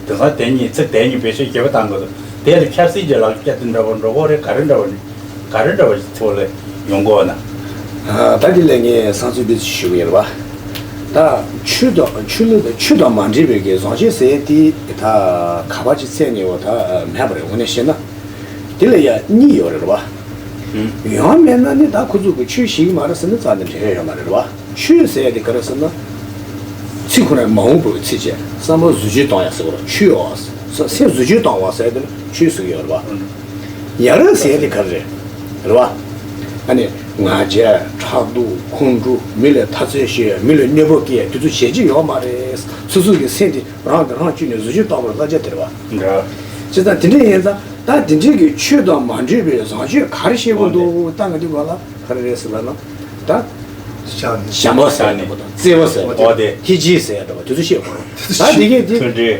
དེང་སང་དེ་གཉིས་ཚིག་དེ་གཉིས་བེད་སྤྱོད་ཞེ་པོ་བཏང་དགོས་འདུག་དེ་ལ་ཆབ་སྲིད་ཀྱི་ལག་ཆ་དེ་འདྲ་པོ་འགྲོ་གི་རེད། ག་རེ་འདྲ་པོ་ནི་ག་རེ་འདྲ་པོ་ཞིག་ཚོ་ལ་ཡོང་གི་ཡོད་ན། ཨ། ད་དེ་ལས་ངས་བསམ་ཚུལ་འདི་ཞུ་གི་ཡོད་རེད་པ། ད་ཆོས་དང་ཆོས་ལུགས་དང་ཆོས་དང་མ་འདྲེས་པའི་གི་བཟང་སྤྱོད་ཟེར་དེ་ད་ག་པར་ཅིག་བཙལ་ནས་འོ་ད་མེད་པ་རེད། དངོས་གནས་བཤད་ན། དེ་ལ་ཡ་གཉིས་ཡོད་རེད་པ། ཡང་མེད་ན་ནི་ད་ཁོ་ཚོ་གི་ཆོས་ཤེས་ཀྱི་མ་རེད་ཟེར་ན་རྩ་ནས་འགྲིག་ཡ་ཡོད་མ་རེད་པ། ཆོས་ཟེར་ཡ་དེ་ག་རེ་ཟེར་ན། ཚིག་ཁོ་རང་མ་འོངས་པའི་ཚིག་བཅད་བསམ་པ་བཟོ་བཅོས་གཏོང་ཡ་ཟེར་བ་རེད། ཆོས་འོ་ཟེར། སེམས་བཟོ་བཅོས་གཏོང་བ་ཟེར་དེ་ལ་ཆོས་ཟེར་གྱི་ཡོད་རེད་པ། ཡ་རབས་ཟེར་ཡ་དེ་ག་རེ་རེད། རེད་པ། ཨ་ནི་ང་རྒྱལ་ཕྲག་དོག་ཁོང་ཁྲོ། མི་ལ་ཐ་ཚལ་ཤོད་ཡ། མི་ལ་གནོད་པ་སྐྱེལ་ཡ། དེ་ཚོ་བྱེད་རྒྱུ་ཡོད་མ་རེད། སོ་སོ་གི་སེམས་དེ་རང་གིས་རང་བཅོས་ནས་བཟོ་བཅོས་གཏོང་བར་བསླབ་བྱ་དེ་རེད་པ། འདྲ། བྱས་ཙང་དེ་འདྲ་ཡིན་ཙང་ད་དེ་འདྲའི་གི་ཆོས་དང་མ་འདྲེས་པའི་བཟང་སྤྱོད་ག་རེ་བཤད་དགོས་འདུག་ད་ང་འདི་ག་ལ་ག་རེ་རེད་ཟེར་ལབ་ན། ད་བྱམས་པ་ཟེར་ནས་བརྩེ་བ་ཟེར་ནས་ཧི་ཇི་ཟེར་འདྲ་བ་དེ་ཚོ་བཤད་དགོས། ད་དེ་གས་དེ། མཐུན་སྒྲིལ།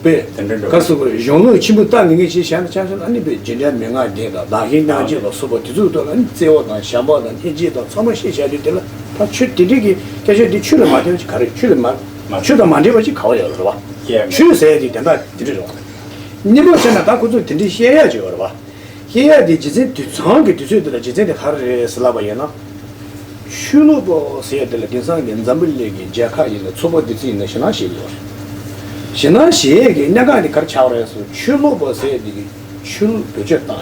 པས། དེ་འདྲ་འདྲ། ག་རེ་ཟེར་དགོས་རེད། གཞུང་ལུགས་ཆེན་པོ་ལྟ་ངེས་ངེས་ཞིག་བྱས་ན་ཆ་བཞག་ན་ཨ་ནི་པའི་རྗེས་འབྲང་མན་ངག་བདུན་དང་བདག་གཞན་མཉམ་བརྗེ་ལ་སོགས་པ་དེ་ཚོའི་ཐོག་ལ་ཨ་ནི་བརྩེ་བ་དང་བྱམས་པ་དང་ལྷན་སྐྱེས་དང་ཚང་མ་ཤེས་བྱ་རྒྱུ་དེ་ལ་ད་ཆོས་དེ་འདྲའི་གི་སྐད་ཆ་འདི་ཆོས་ལ་མ་བརྟེན་པ་ཅིག་ག་རེ། ཆོས་ལ་མ་མ་ཆོས་དང་མ་འདྲེས་པ་ཅིག་ག་བ་ཡོད་རེད་པ། ཆོས་ཟེར་ཡ་དེ་དེ་འདྲ་དེ་འདྲ་རེད་པ། གཉིས་པ་བྱས་ན་ད་ཁོ་ཚོས་དེ་འདྲའི་བཤད་ཡ་ཅིག་ཡོད་རེད་པ། བཤད་ཡ་དེ་རྗེས་མཚན་དུས་ཚང་གི་དུས་ཚོད་དེ་ལ་རྗེས་མཚན་དེ་ག་རེ་རེད་ཟེར་ལབ་པ་ཡིན་ན། ཆོས་ལུགས་པ་ཟེར་ཡ་དེ་ལ་དེང་སང་གི་འཛམ་བུ་གླིང་གི་རྒྱལ་ཁབ་ཡིན་ན་ཚོགས་པ་སྡེ་ཚན་ཡིན་ན་ཞེད་སྣང་བྱེད་ཀྱི་ཡོད་རེད། ཞེད་སྣང་བྱེད་ཡས་ཀྱི་གནད་འགག་དེ་ག་རེ་ཆགས་པ་རེད་ཟེར། ཆོས་ལུགས་པ་ཟེར་ཡ་དེ་གི་ཆོས་ལུགས་བེད་སྤྱོད་བཏང་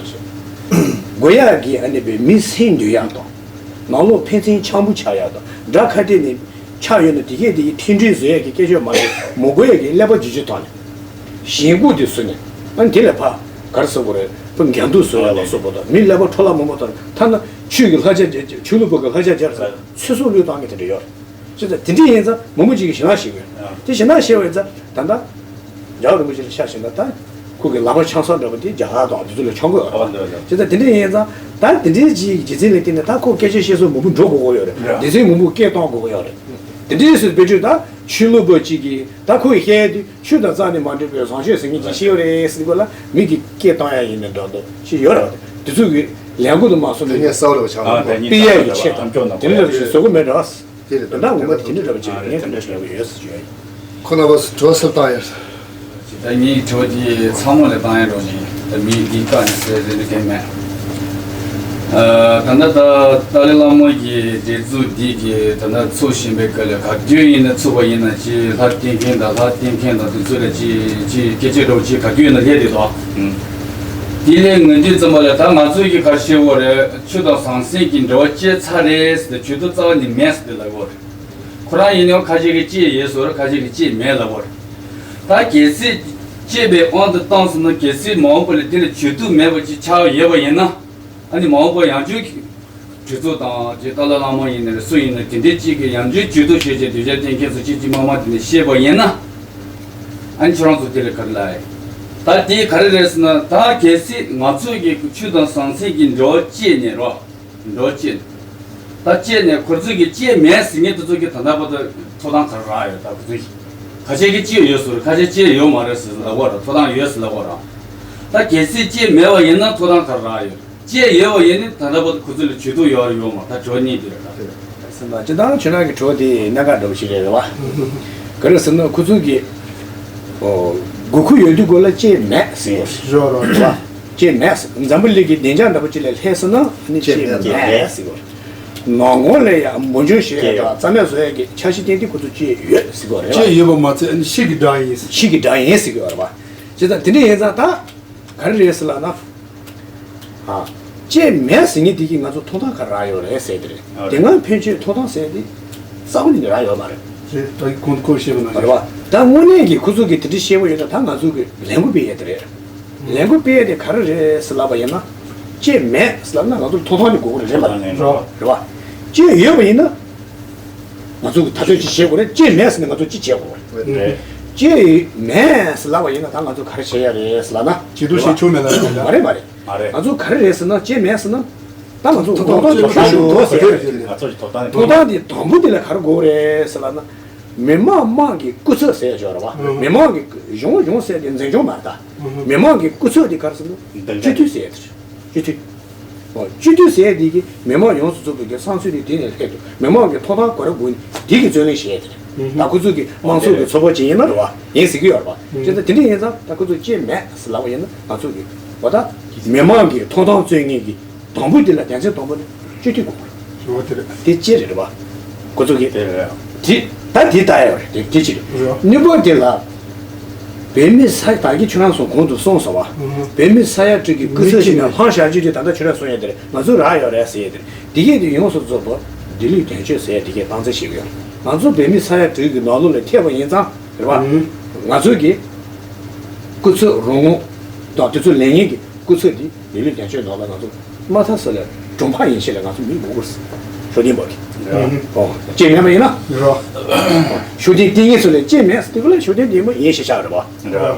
བྱས། དགོས་ཡ་གི་ཨ་ནི་པའི་མི་སེམས་འདུལ་ཡ་དང་། ནང་ལོགས་ཕན་ཚུན་འཆམ་པོ་ཆགས་ཡ་དང་དགྲ་ཁ་གཏད་ནས་ཆགས་ཡོད་ན་དེ་གས་དེ་གི་མཐུན་སྒྲིལ་བཟོ་ཡ་གི་སྐད་ཆ་མ་རེད། མི་དགོས་ཡ་གི་ཀླད་པ་བསྒྱུར་བཅོས་བཏང་ནས། ཞེན་ཁོག་དེ་བཟོས་ནས། ཨ་ནི་དེ་ལས་ཕར་ག་རེ་ཟེར་དགོས་རེད། ཕར་འགལ་འདུ་བཟོ་ཡ་ལ་སོགས་པ་དང་། མི་ཀླད་པ་འཕྲོ་བརླག་མང་པོ་བཏང་ནས། ཐ་ན་ཆོས་ཀྱི་བསླབ་བྱ་རྒྱ་ཆོས་ལུགས་པ་གི་བསླབ་བྱ་རྒྱ་ཚུད་སོང་བློས་བཏང་མཁན་དེ་འདྲ་ཡོད་རེད། བྱས་ཙང་དེ་འདྲ་ཡིན་ཙང་མང་པོ་ཅིག་གིས་ཞེད་སྣང་བྱེད་དགོས། དེ་ཞེད་སྣང་བྱེད་པ་ཡིན་ཙང་ད་ལྟ། རྒྱལ་བ་རིན་པོ་ཆེ་ལ་ཆ་བཞག་ན་ད་ཁོ་གི་ལག་པ་འཆང་ས་འདྲ་པོ་དེ་རྒྱ་གར་དང་དེ་ཚོ་ལ་འཆང་གི་ཡོད་རེད། བྱས་ཙང་དེ་འདྲ་ཡིན་ཙང་ད་དེ་འདྲའི་ཅིག་རྒྱུ་མཚན་ལ་བརྟེན་ནས་ད་ཁོ་སྐད་ཆ་བཤད་སྲོལ་མང་པོ་འགྲོ་དགོས་ཀྱི་ཡོད་རེད། སྡེ་ཚན་མང་པོ་སྐད་གཏོང་དགོས་ཀྱི་ཡོད་རེད། དེ་འདྲའི་སྲོལ་དཔེ་བརྗོད་ད་ཆོས་ལུགས་པ་ཅིག་གིས་ད་ཁོ་ཡི་བཤད་ཡ་དེ་ཆོས་དང་རྩ་ནས་མ་འདྲེས་པའི་བཟང་སྤྱོད་ཟེར་མཁན་ཅིག་བཤད་ཡོད་རེད་ཟེར་དུས་ལ་མི་གིས་སྐད་གཏོང་ཡ་ཡིན་ན་འདྲ་འདུག་ཅིག་ཡོད་རེད། དེ་ཚོ་གི་ལས་འགུལ་དུ་མ་སོང་ནས་དཔེ་ཡ་གི་ཆེད་དུ་དེ་འདྲ་འདྲ་པོ་ཅིག་ཡོད་རེད། ད་ངོ་མ་དེ་འདྲ་འདྲ་པོ་ཅིག་ངས་དེ་འདྲ་འདྲ་པོ་ཡོད་ཟེར་བརྗོད་ཡ་ཡིན། ཁོ་ན་བ་དྲི་བ་སུ་བཏང་ཡོད། ད་ངའི་དྲི་བ་དེ་ཚང་མ་ལ་བཏང་ཡ་འགྲོ་ཞིང་ད་མིའི་འདི་བཀའ་ནས་ཟེར་ཟེར་འདི་གས་མེད། ད་ལྟ་ད་ཏཱ་ལའི་བླ་མ་གི་སྒྲིག་འཛུགས་འདི་གི་ད་ལྟ་ཚུགས་བཞིན་པའི་སྐབས་ལ་ག་དུས་ཡིན་ན་ཚུགས་པ་ཡིན་ན་ཅི་ལྷ་བསྟེན་མཁན་དང་ལྷ་བསྟེན་མཁན་དང་དེ་ཚོ་ལ་ཅི་ཅི་སྐད་ཆ་འགྲོ་ཅི་ག་དུས་ཡིན་ན་སླེབས་དེ་དོ། དེ་ལས་ངོས་འཛིན་ཙམ་པ་ལ་ད་ང་ཚོས་ཀྱི་ག་རེ་བཤད་དགོས་རེད། ཆོས་དང་ཟང་ཟིང་གི་འབྲེལ་བ་བཅད་ཚར་རེད་ཟེར་ཏེ་ཆོས་དུ་རྩ་བ་ནས་མེད་ཟེར་ཏེ་ལབ་དགོས་རེད། ཁོ་རང་ཡིན་ནའང་ཁ་ཤས་ཀྱིས་བཅད་ཡོད་ཟེར་རེད། ཁ་ཤས་ཀྱིས་བཅད་མེད་ལབ་དགོས་རེད། ད་གལ་སྲིད་བཅད་པའི་དབང་དུ་བཏང་སོང་ན་གལ་སྲིད་མ་འོངས་པ་ལ་དེ་ལ་ཆོས་དུ་མེད་པ་ཅིག་ཆགས་ཡོད་པ་ཡིན་ན། ཨ་ནི་མ་འོངས་པ་ཡང་བསྐྱར་གྱི་གྲོས་ཚོགས་དང་ཅིག་ཏཱ་ལའི་བླ་མ་ཡིན་ནའི་སུ་ཡིན་ནའི་དེ་འདྲའི་གཅིག་གིས་ཡང་བསྐྱར་ཆོས་དུ་བཤད་ཅིག་དོལ་རྒྱལ་བསྟེན་མཁན་ཚོ་གཅིག་གཅིག་མ་མ་དེ་ནས་བཤད་པ་ཡིན་ན། ཨ་ནི་ཁྱོད་རང་ཚོ་དེ་ལ་ག་རེ་ལབ་ཡ། ད་དེ་ག་རེ་རེད་ཟེར་ན་ད་གལ་སྲིད་ང་ཚོ་གི་ཆོས་དང་ཟང་ཟིང་གི་འབྲེལ་བ་བཅད་ནས་རོ། འབྲེལ་བ་བཅད། ད་བཅད་ནས་ཁོ་ཚོས་ཀྱི་བཅད་མེད་ཟེར་མཁན་དེ་ཚོ་གི་ད་ལྟ་བར་དུ་ཐོབ་ཐང་ག་རེ་རག་ཡོད། ད་ཁོ་ཚོས་ཁ་ཤས་ཀྱིས་བཅད་ཡོད་ཟེར་རེད། ཁ་ཤས་བཅད་ཡོད་མ་རེད་ཟེར་ལབ་པ་རེད། ཐོབ་ཐང་ཡོད་ཟེར་ལབ་པ་རེད། ད་གལ་སྲིད་བཅད་མེད་པ་ཡིན་ན་ཐོབ་ཐང་ག་རེ་རག་ཡོད། བཅད་ཡོད་པ་ཡིན་ན་ད་ལྟ་བར་དུ་ཁོ་ཚོ་ལ་ཇུས་གཏོགས་ཡོད་རེད་ཡོད་མ་རེད། ད་དྲི་བ་གཉིས་དེ་རེད་ད། སེམས་པ་སྤྱིར་བཏང་ཁྱོད་རང་གི་དྲི་བ་དེ་གནད་འགག་འདྲ་པོ་ཞིག་རེད་རེད་བ། ག་རེ་ཟེར་ན་ཁོ་ཚོ་གི་ཨོ། དགོས་མཁོ་ཡོད་དུས་སྐོར་ལ་བཅད་མེད་ཟེར་ཡོད་རེད་བ། བཅད་མེད་ཟེར། འཛམ་བུ་གླིང་གི་བདེ་འཇགས་འདྲ་པོ་ཅིག་ལ་སླེབས་སོང་ན་ཨ་ནི་བཅད་མེད་ཟེར་གྱི་ཡོད་རེད། ནང་ཁོངས་ལ་ཡང་འབུར་འཇོམས་བྱེད་ཡ་དང་རྩ་མེད་བཟོ་ཡ་གི་འཆར་གཞི་བཏིང་སྟེ་ཁོ་ཚོ་བཅད་ཡོད་ཟེར་གྱི་ཡོད་རེད་བ། བཅད་ཡོད་པ་མ་ཚད་ཨ་ནི་ཤི་གི་དགྲ་ཡིན་ཟེར། ཤི་གི་དགྲ་ཡིན་ཟེར་གྱི་ཡོད་རེད་བ། བྱས་ཙང་དེ་འདྲ་ཡིན་ཙང་ད། ག་རེ་རེད་ཟེར་ལབ་ན། ཨ། བཅད་མེད་ཟེར་མཁན་དེ་གིས་ང་ཚོ་ཐོབ་ཐང་ག་རེ་རག་ཡོད་རེད་ཟེར་དེ་རེད། ཨ་རེད། དེ་སྔ་ཕན་ཆད་ཐོབ་ཐང་ཟེར་དེ་རྩ་བ་ནས་རག་ཡོད་མ་རེད། རེད། ད་གོང་དུ་ཁོས་བཤད་པ་ནང་བཞིན། རེད་བ། ད་དངོས་གནས་ཀྱི་ཁོ་ཚོ་གིས་དེ་འདྲ་བཤད་པ་ཡོད་ན་ད་ང་ཚོ་གིས་ལས་འགུལ་སྤེལ་ཡས་དེ་རེད། ལས་འགུལ་སྤེལ་ཡས་དེ་ག་རེ་རེད་ཟེར་ལབ་པ་ཡིན་ན། བཅད་མེད་ཟེར་ལབ་ན་ང་ཚོར་ཐོབ་ཐང་ནི་དགོས་ཀྱི་རེད་མ་རེད། རེད་བ། རེད་བ། བཅད་ཡོད་པ་ཡིན་ན། ང་ཚོ་གིས་ད་ལྟ་ཅི་བྱེད་དགོས་རེད། བཅད་མེད་ཟེར་ནས་ང་ཚོ་ཅི་བྱེད་དགོས་རེད། རེད། བཅད་མེད་ཟེར་ལབ་པ་ཡིན་ན་ད་ང་ཚོ་ག་རེ་བྱེད་ཡ་རེད་ཟེར་ལབ་ན། བཅད་དུ་བཤད་ཆོག་མེད་ལ་རེད། མ་རེད་མ་རེད། མ་རེད། ང་ཚོ་ག་རེ་རེད་ཟེར་ན་བཅད་མེད་ཟེར་ན། ད་ང་ཚོ་ཐོབ་ཐང་ཐོབ་ཐང་ཐོབ་ཐང་ཟེར་ཡ་ང་ཚོ་ཐོབ་ཐང་ཐོབ་ཐང་དེ་དང་པོ་དེ་ལ་ག་རེ་དགོས་རེད་ཟེར་ལབ་ན། མི་དམངས་དམངས་ཀྱི་སྐུ་ཚབ་ཟེར་ཡ་ཅིག་ཡོད་རེད་བ། མི་དམངས་ཀྱི་གཞུང་གཞུང་ཟེར་དེ་འཛིན་སྐྱོང་མ་རེད་ད། མི་དམངས་ཀྱི་སྐུ་ཚབ་དེ་ག་རེ་ཟེར་ན། སྤྱི་འཐུས་ཟེར་ཡ་དེ་རེད། སྤྱི་འཐུས། ཨོ། སྤྱི་འཐུས་ཟེར་ཡ་དེ་གི་མི་དམངས་ཡོངས་སུ་རྫོགས་པའི་གི་བསམ་ཚུལ་དེ་དེ་ནས་སླེབས་འདུག་མི་དམངས་ཀྱི་ཐོབ་ཐང་ག་རེ་དགོས་ནི་དེ་གི་རྩོད་ལེན་བྱེད་ཡ་དེ་རེད། ད་ཁོ་ཚོ་གི་དམངས་གཙོ་གི་ཚོགས་པ་ཅིག་ཡིན་ན་རེད་བ། ཡིན་ཟེར་གི་ཡོད་རེད་བ། བྱས་ཙང་དེ་འདྲ་ཡིན་ཙང་ད་ཁོ་ཚོ་ཅི་མེད་ཟེར་ལབ་པ་ཡིན་ན་ང་ཚོ་གི་འོ་ད་མི་དམངས་ཀྱི་ཐོབ་ཐང་རྩོད་མཁན་གྱི་དང་པོ་དེ་ལ་རྒྱལ་མཚན་དང་པོ་ནི་སྤྱི་འཐུས་དགོས་པ་རེད། འོ་དེ་རེད། དེ་ཅི་རེད་བ། ཁོ་ཚོ་གི་དེ་རེད། དེ་ད་དེ་ལྟ་ཡ་རེད། དེ་དེ་ཅི་རེད། རེད། གཉིས་པ་དེ་ལ་བོད་མི་ས་ད་གི་ཁྱོད་རང་ཚོ་གོང་དུ་གསུངས་སོང་བ། བོད་མི་ས་ཡ་དྲུག་གི་སྐུ་ཚབ་ཞིག་ནས་ལྷང་བཞག་རྒྱུ་དེ་ད་ལྟ་ཁྱོད་རང་གསུང་ཡ་དེ་རེད། ང་ཚོ་རག་ཡོད་རེད་ཟེར་ཡ་དེ་རེད། དེ་གས་དེ་ཡོངས་སུ་རྫོགས་པ་ལྡི་ལི་དོན་གཅོད་ཟེར་ཡ་དེ་གས་སྟངས་འཛིན་བྱེད་ཀྱི་ཡོད། ང་ཚོ་བོད་མི་ས་ཡ་དྲུག་གི་ནང་ལོགས་ལ་ཐེ་བ་ཡིན་ཙང་རེད་བ། ང་ཚོ་གི་སྐུ་ཚབ་རོགས་དངུལ་དང་དེ་ཚོ་ལེན་མཁན་གྱི་སྐུ་ཚབ་དེ་ལྡི་ལི་དོན་གཅོད་ནང་ལ་ང་ཚོ་མ་མཐའ་སུ་ལ་གྲོང་པ་ཡིན་ཕྱིན་ལ་ང་ཚོ་མི་མི་དགོས་ཟེར། ཤུགས་ལྡན་པ་གི་ཨོ་ཅེས་མེད་པ་ཡིན་ན་ཤུགས་ལྡན་བསྟེན་མཁན་ཚོ་ལ་ཅེས་མེད་ཟེར་དེ་ག་ལ་ཤུགས་ལྡན་བསྟེན་མ་ཡིན་ཞེས་བྱ་རེད་བ།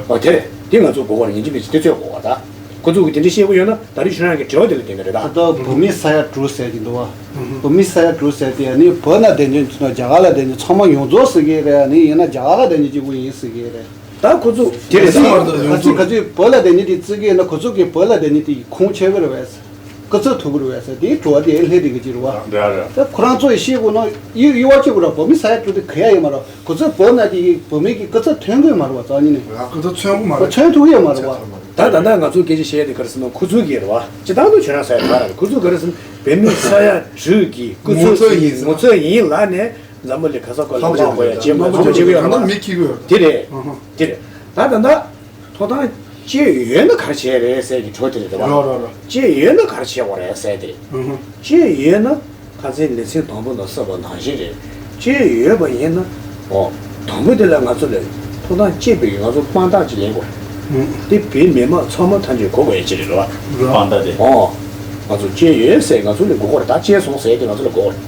ཨོ་དེ་རེད། དེ་ང་ཚོ་དགོས་པ་རེད། ཡིན་གཅིག་མིན་གཅིག་དེ་ཚོས་དགོས་པ་ད། ཁོ་ཚོ་གི་དེ་འདྲ་བཤད་ཀྱི་ཡོད་ན་ད་རེས་ཁྱོད་རང་གི་དྲི་བ་དེ་ལ་བརྟེན་ནས་རེད་ད། ད་ལྟ་བོད་མི་ས་ཡ་དྲུག་ཟེར་གྱི་འདུག་བ། བོད་མི་ས་ཡ་དྲུག་ཟེར་དེ་ནི་བོད་ནང་བསྡད་མཁན་ཚོ་རྒྱ་གར་ལ་བསྡད་མཁན་ཚང་མ་ཡོངས་རྫོགས་ཟེར་གྱི་རེད། ནི་ཡིན་ན་རྒྱ་གར་ལ་བསྡད་མཁན་གཅིག་པུ་ཡིན་ཟེར་གྱི་རེད། ད་ཁོ་ཚོ་དེ་རེད་ད། ག་ཚོད་ག་ཚོད་བོད་ལ་བསྡད་མཁན་དེ་བརྩི་གི་ཡོད་ན་ཁོ་ཚོ་གི་བོད་ལ་བསྡད་མཁན་དེ་ཁུངས་འཁྱོལ་གི་རེད་བས། སྐུ་ཚབ་ཐུབ་ཀྱི་རེད་བས་ཟེར་དེའི་དྲི་བ་དེ་སླེབས་བསྡད་ཀྱི་ཅིག་རེད་བ། རེད་རེད། ད་ཁོ་རང་ཚོ་ཡི་ཤེས་དགོས་ན་ཡི་ཡི་བ་ཅིག་དགོས་ར། བོད་མི་ས་ཡ་དྲུག་དེ་ག་ཡ་ཡོད་མ་རེད། ཁོ་ཚོ་བོད་ནང་གི་བོད་མི་གི་སྐུ་ཚབ་ཐོན་གི་མ་རེད་བ། རྩ་ཉིད་ནས་ཁོ་ཚོ་ཐོན་གི་མ་རེད། ཐོན་ཐུབ་ཀྱི་ཡོད་མ་རེད་བ། ད་ད་ལྟ་ང་ཚོ་སྐད་ཆ་བཤད་ཡ་དེ་ག་རེ་ཟེར་ན་ཁོ་ཚོ་གི་རེད་བ། སྤྱི་བཏང་དུ་ཁྱོད་རང་ས་ཡ་ག་རེ་རེད། ཁོ་ཚོ་ག་རེ་ཟེར་ན་བོད་མི་ས་ཡ་དྲུག་གི་སྐུ་ཚབ་ངོ་ཚབ་ཡིན་ངོ་ཚབ་ཡིན་ལབ་ནས། འཛམ་བུ་གླིང་ག་ས་ག་ལ་ལྷག་པ་ཡ་ཇེ་མང་དུ་ཇེ་མང་དུ་ཇེ་མང་དུ། མི་ཁྱི་གོ། དེ་རེད། དེ་རེད། ད་ད་ད་ཐོབ་ཐང་སྤྱད་ཡོད་ན་ག་རེ་བྱས་རེད་ཟེར་གྱི་དྲི་བ་དེ་རེད་བ། རོ་རོ་རོ། སྤྱད་ཡོད་ན་ག་རེ་བྱས་པ་རེད་ཟེར་དེ། སྤྱད་ཡོད་ན་ཁ་སང་ལེ་ཚན་དང་པོ་ནང་གསུངས་པ་ནང་བཞིན་རེད། སྤྱད་ཡོད་པ་ཡིན་ན། ཨོ། དང་པོ་དེ་ལ་ང་ཚོ་ལ་ཐོབ་ཐང་སྤྱད་པའི་ང་ཚོ་དཔང་རྟགས་ཅིག་ལེན་དགོས། དེ་བོད་མི་མང་ཚང་མ་ཐམས་ཅད་གོ་དགོས་ཡ་ཅིག་རེད་བ། དཔང་རྟགས་དེ། ཨོ། ང་ཚོ་སྤྱད་ཡོད་ཟེར་ང་ཚོ་ལ་དགོས་ཀྱི་རེད། ད་སྤྱད་སོང་ཟེར་དེ་ང་ཚོ་ལ་དགོས་ཀྱི་རེད།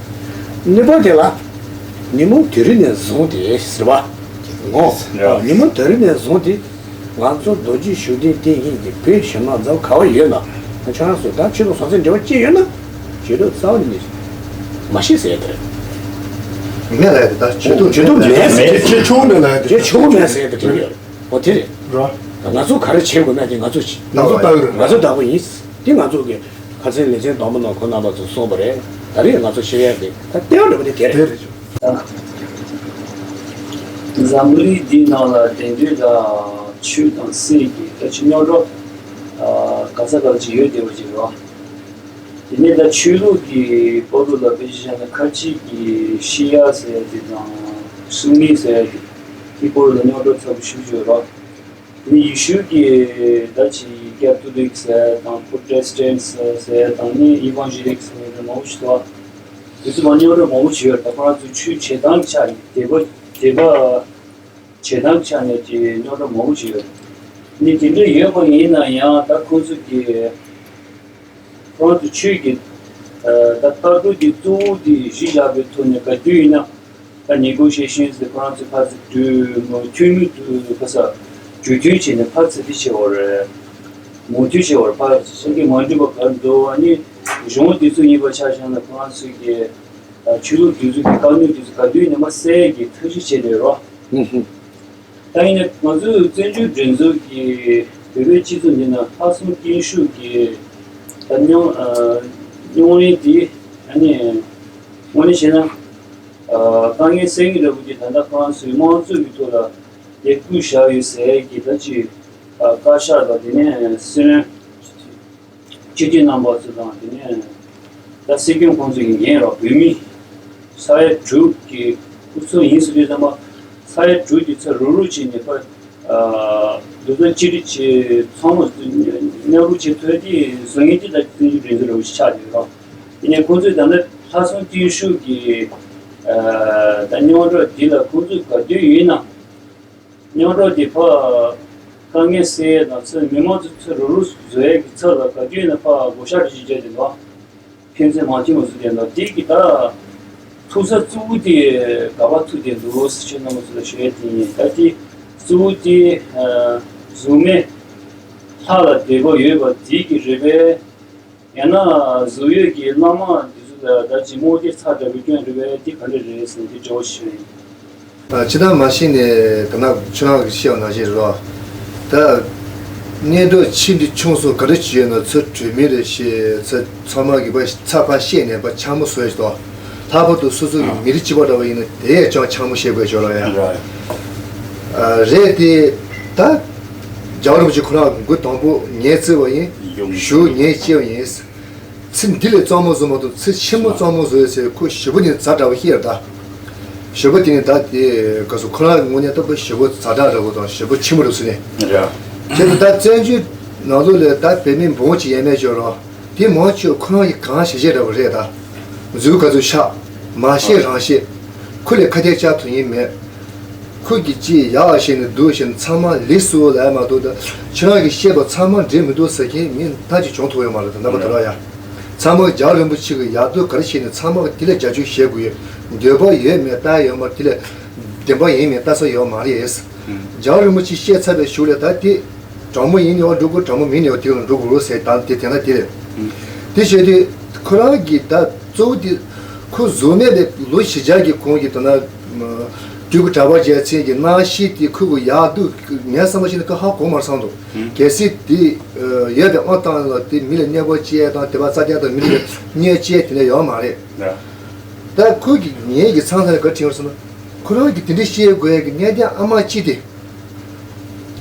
གཉིས་པ་དེ་ལ། ཉིན་མོ་དེ་རིང་ནས་བཟུང་སྟེ་ཟེར་བ། ངོ་། ཉིན་མོ་དེ་རིང་ནས་བཟུང་སྟེ། ང་ཚོ་རྡོ་རྗེ་ཤུགས་ལྡན་བསྟེན་མཁན་གྱི་བོད་གཞོན་ནུ་ལ་ག་བ་ཡོད་ན། ཁྱོད་རང་ཚོ་ད་ཆོས་དང་ཟང་ཟིང་འབྲེལ་བ་ཅི་ཡོད་ན། བྱེད་ཐབས་རྩ་བ་ནས་མ་ཤེས་ཟེར་ཡ་དེ་རེད། མེད་ལབ་ཡ་དེ་ད་བྱེད་ཐབས་བྱེད་ཐབས་མེད་ཟེར་ཡ་དེ། བྱེད་ཆོག་མེད་ལབ་ཡ་དེ། བྱེད་ཆོག་མེད་ཟེར་ཡ་དེ་དྲན་གྱི་ཡོད་རེད། འོ་དེ་རེད། ར། ང་ཚོ་ག་རེ་བྱེད་དགོས་ན་དེ་ང་ཚོ་བྱེད། ང་ཚོ་ལྟ་གི་རེད། ང་ཚོ་བདག་པོ་ཡིན། དེ་ང་ཚོ་གི་ཁ་སང་ལེ་ཚན་དང་པོ་ནང་ཁོང་རྣམ་པ་ཚོ་གསུངས་པ་རེད། ད་རེས་ང་ཚོ་ཤེས་ཡ་དེ་ད་ལྟེ་བ་འདྲ་པོ་དེ་དེ་རེད། དེ་རེད། འཛམ་བུ་གླིང་འདིའི་ནང་ལ་བདེན་དོན་དང་ཆོས་དང་སྲིད་ཀྱི་ལྟ་ཅི་རྙོག་དྲ་ག་ས་ག་ཅིག་ཡོད་བསྡད་པ་ཅིག་རེད། དེ་ནས་ད་ཆོས་ལུགས་ཀྱི་སྐོར་ལ་དཔེ་ཆ་བཞག་ན་ཁ་ཅིག་གིས་ཤི་ཡ་ཟེར་ཡ་དེ་དང་སྲུང་མི་ཟེར་ཡ་དེ་དེའི་སྐོར་ལ་རྙོག་དྲ་ཚ་པོ་ཞེ་པོ་ཅིག་ཡོད་རེད། དེ་ནས་ཡེ་ཤུ་གི་ད་ཅི་ཀེ་ཐོ་ལིག་ཟེར་ཡ་དང་པོ་རོ་ཊེ་སི་ཊན་ཊི་ཟེར་ཡ་དང་ནི་ཨི་ཝན་ཇེ་ལིག་ཟེར་ཡ་མང་པོ་ཞིག་འདུག་དེ་ཚོ་མ་རྙོག་དྲ་མང་པོ་ཞིག་ཡོད་རེད། ད་ཁོ་རང་ཚོའི་ཆོས་བྱེད་སྟངས་ཀྱི་ཆ་ནས་དད་པ་དད་པ། བྱེད་སྟངས་ཆ་ནས་ཀྱི་རྙོག་དྲ་མང་པོ་ཞིག་ཡོད། ནི་དེ་འདྲ་ཡོད་པ་ཡིན་ན་ཡང་ད་ཁོང་ཚོ་གི་ཁོང་ཚོ་ཆོས་ཀྱི་ད་ལྟ་རྒྱུ་གི་གཙོ་བོ་དེ་གཞི་བཞག་པའི་ཐོག་ནས་ག་དུས་ཡིན་ན་ད་ཉེ་གོང་ཤེས་ཤེས་ཟེར་ཁོ་རང་ཚོ་ཕར་ཚུར་གྲོས་མོལ་མཐུན་མོལ་དུ་ག་ས་གྲོས་མཐུན་བྱས་ནས་ཕར་ཚུར་དེ་བྱེད་བར་མོས་མཐུན་བྱེད་བར་ཕར་ཚུར་གྱི་མ་འགྲིག་པ་ག་རེ་འདུག་ཨ་ནི་གཞུང་དེ་ཚོ་ཡིན་པ་ཆ་བཞག་ན་ཁོ་རང་ཚོ་གི་ཆོས་ལུགས་དེ་ཚོ་གི་བཀའ་གནད་དེ་ཚོ་ག་དུས་ཡིན་ན་མ་སེལ་གི་ཐབས་ཤེས་བྱེད་བསྡད་རོགས། ད་ཡིན་ན་ང་ཚོའི་བཙན་བྱོལ་སྒྲིག་འཛུགས་ཀྱི་བོད་པའི་སྤྱི་ཚོགས་འདི་ན་ལྷག་བསམ་རྒྱུན་ཤུགས་ཀྱི་ད་སྙིང་སྙིང་རུས་དེ་ཨ་ནི་དངོས་གནས་བྱས་ན་དཀའ་ངལ་སེལ་མཁན་འདྲ་པོ་ཅིག་ད་ལྟ་ཁོ་རང་ཚོའི་དམངས་གཙོ་གི་ཐོག་ལ་ལས་འགུལ་བཞག་ཡོད་ཟེར་གྱི་ད་ཅིག་བཀའ་ཤག་དང་དེ་ནས་སྲིད་བློན། སྤྱི་འཐུས་རྣམ་པ་ཚོ་དང་དེ་ནས་ད་སྲིད་སྐྱོང་ཁོང་ཚོ་ཡིན་རོགས་བོད་མི་ས་ཡ་དྲུག་གི་སྐུ་ཚབ་ཡིན་ཟེར་དུས་ཙམ་པ་ས་ཡ་དྲུག་གི་ཚབ་རུག་རུག་བྱས་ནས་ཕར་འདུ་འཛོམས་གཅིག་སྒྲིལ་བྱས་ཚང་མ་མཉམ་རུབ་བྱས་ཐུབ་དེ་བཟོ་མཁན་དེ་ད་བཙན་བྱོལ་སྒྲིག་འཛུགས་རེད་ཆགས་ཡོད་རོགས། དེ་ནས་ཁོང་ཚོས་ད་ལྟ་ལྷག་བསམ་རྒྱུན་ཤུགས་ཀྱི་ད་རྙོག་དྲ་འདི་ལ་ཁོང་ཚོས་ག་དུས་ཡིན་ན། རྙོག་དྲ་དེ་ཕར་དཀའ་ངལ་སེལ་ཡས་དང་ཚུར་མི་མང་ཚོ་ཚུར་རུག་རུག་བཟོ་ཡས་ཀྱི་ཚུར་ལ་ག་དུས་ཡིན་ན་ཕར་བགོ་བཤའ་རེ་ཞིག་རྒྱག་གི་འདུག་ཕན་ཚུན་མང་ཆེ་མང་ཚོ་དེ་འདུག་དེ་གི་ད་ཐུག་ས་གཙོ་བོ་དེ་ག་པར་ཐུག་བསྡད་འདུག་ཟེར་ཁྱེད་རྣམ་པ་ཚོ་ལ་ཞུ་ཡས་དེ་ཡིན། ད་དེ་གཙོ་བོ་དེ་གཟུགས་མེད་ལྷ་ལ་དད་པ་ཡོད་པ་དེ་གི་རེད་པས། ཡང་ན་གཟུགས་ཡོད་ཀྱི་བླ་མ་འདི་ཚོ་ལ་ད་ཅིག་རྨོངས་དད་ཚ་དྲག་པོའི་སྐྱོན་རེད་པས། དེ་ག་འདྲ་རེད་ཟེར་ནས་དེ་འདྲ་བོ་ཞུ་ཡིན། ཨ། ཅི་ལྟར་མ་ཤེས་ནས་ད་ནག་ཆུ་ནག་གི་བཤད་པ་ནང་བཞིན་རེད། ད་གནས་བབ་ཆེ་འདི་ཆུང་སོགས་ག་རེ་བྱས་ཡོད་ན་ཚུར་གྲོས་མི་རེ་བཤད། ཚུར་ཚང་མ་གི་པ་ཚ་ཕ་བཤད་ནས་པ་འཕྱ་སྨོད་བཟོས་ཤིག་དང་། ལྷག་པར་དུ་སོ་སོ་གི་མི་རིགས་གཅིག་པ་འདྲ་བ་ཡིན་ན་དེ་ཡང་ཅང་འཕྱ་སྨོད་བཤད་དགོས་ཞོར་ལ་ཡང་། རེད་དེ། ད་རྒྱལ་བ་རིན་པོ་ཆེ་ཁོ་རང་མགོ་དང་པོ་ངས་བརྩི་བ་ཡིན། ཞུ་ངས་བྱས་པ་ཡིན། ཚེ་འདི་ལས་གཙང་མ་བཟོ་མ་ཐུབ། ཚེ་ཕྱི་མ་གཙང་མ་བཟོ་ཡ་ཟེར་ཁོ་ཞེ་པོ་ནི་ཛ་དྲག་པོ་ཞིག་ཡོད་ད། ཞེ་པོ་དེ་ནི་ད་དེ་ག་སོ་ཁོ་རང་ངོ་ནས་ལྟ་བུ་ཞེ་པོ་ཛ་དྲག་འདྲ་བོ་དང་ཞེ་པོ་ཆེན་པོ་རེད་ཟེར་ནས། རེད། དེ་ནི་ད་བཙན་བྱོལ་ནང་ལོགས་ལ་ད་བོད་མི་འབུམ་གཅིག་ཡས་མས་ཤོར་རོགས། དེ་མང་ཆེ་ཁོ་རང་གི་གང་བྱས་བྱས་འདྲ་བོ་རེད་ད། མཛུབ་ག་ཚོད་ཆག་མ་ཤེས་རང་ཤེས། ཁོ་ལས་ཁ་གཏད་བཅག་ཐུབ་ཡིན་མེད། ཁོ་གི་ཅི་ཡག་བཤད་ནས་སྡུག་བཤད་ནས་ཚང་མ་ལེགས་སོ་ལབ་མ་གཏོགས། ད་ཁྱེད་རང་གི་བཤད་པ་ཚང་མ་འགྲིག་མི་འདུག་ཟེར་མཁན་མི་ད་ཅིག་བྱུང་ཐུབ་ཡོད་མ་རེད། ད་རྣམ་པ་ད་ར་ཡ། ཚང་མ་རྒྱལ་བ་རིན་པོ་ཆེ་གི་ཡག་སྡུག་ག་རེ་བཤད་ནས་ཚང་མ་གི་དེ་ལ་རྒྱབ་སྐྱོར་བྱེད་དགོས་ཡོད། འདོད་པ་ཡོད་མེད་ལྟ་ཡོད་མ་རེད། དེ་ལ་བདེན་པ་ཡིན་མིན་ལྟ་ས་ཡོད་མ་རེད། རྒྱལ་བ་རིན་པོ་ཆེ་བཤད་ཚར་བའི་གཞུག་ལ་ད་དེ་དྲང་མོ་ཡིན་ནའང་འགྲོ་དགོས། དྲང་མོ་མིན་ནའང་དེ་ལ་འགྲོ་དགོས་རོགས་ཟེར། ད་དེ་དེ་ན་དེ་རེད། དེ་བྱས་དུས་ཁོ་རང་གི་ད་གཙོ་བོ་དེ་ཁོ་བཟོ་མེད་པའི་ལོ་བཞི་བརྒྱ་གི་གོང་གི་ད་ན་སྤྲུལ་སྐུ་གྲགས་པ་རྒྱལ་མཚན་གྱི་རྣམ་ཤེས་དེ་ཁོ་གི་ཡག་སྡུག་ངས་བསམ་པ་ཞིག་ན་ཁོ་ཧ་གོ་མ་སོང་འདུག། གལ་སྲིད་དེ་ཡོད་པའི་དབང་བཏང་ལ་དེ་མི་ལ་གནོད་པ་བྱས་དང་དེ་བ་རྩ་རྒྱག་དང་མི་ལ་གནོད་བྱས་དེ་ལས་ཡོད་མ་རེད། ད་ཁོ་གི་ངེད་ཀྱི་མཚང་ལ་ག་དྲིས་སོང་ན། ཁོ་རང་གི་དེ་འདྲ་བཤད་དགོས་ཡ་གི་གནད་དོན་ཨ་མ་གཅིག་དེ།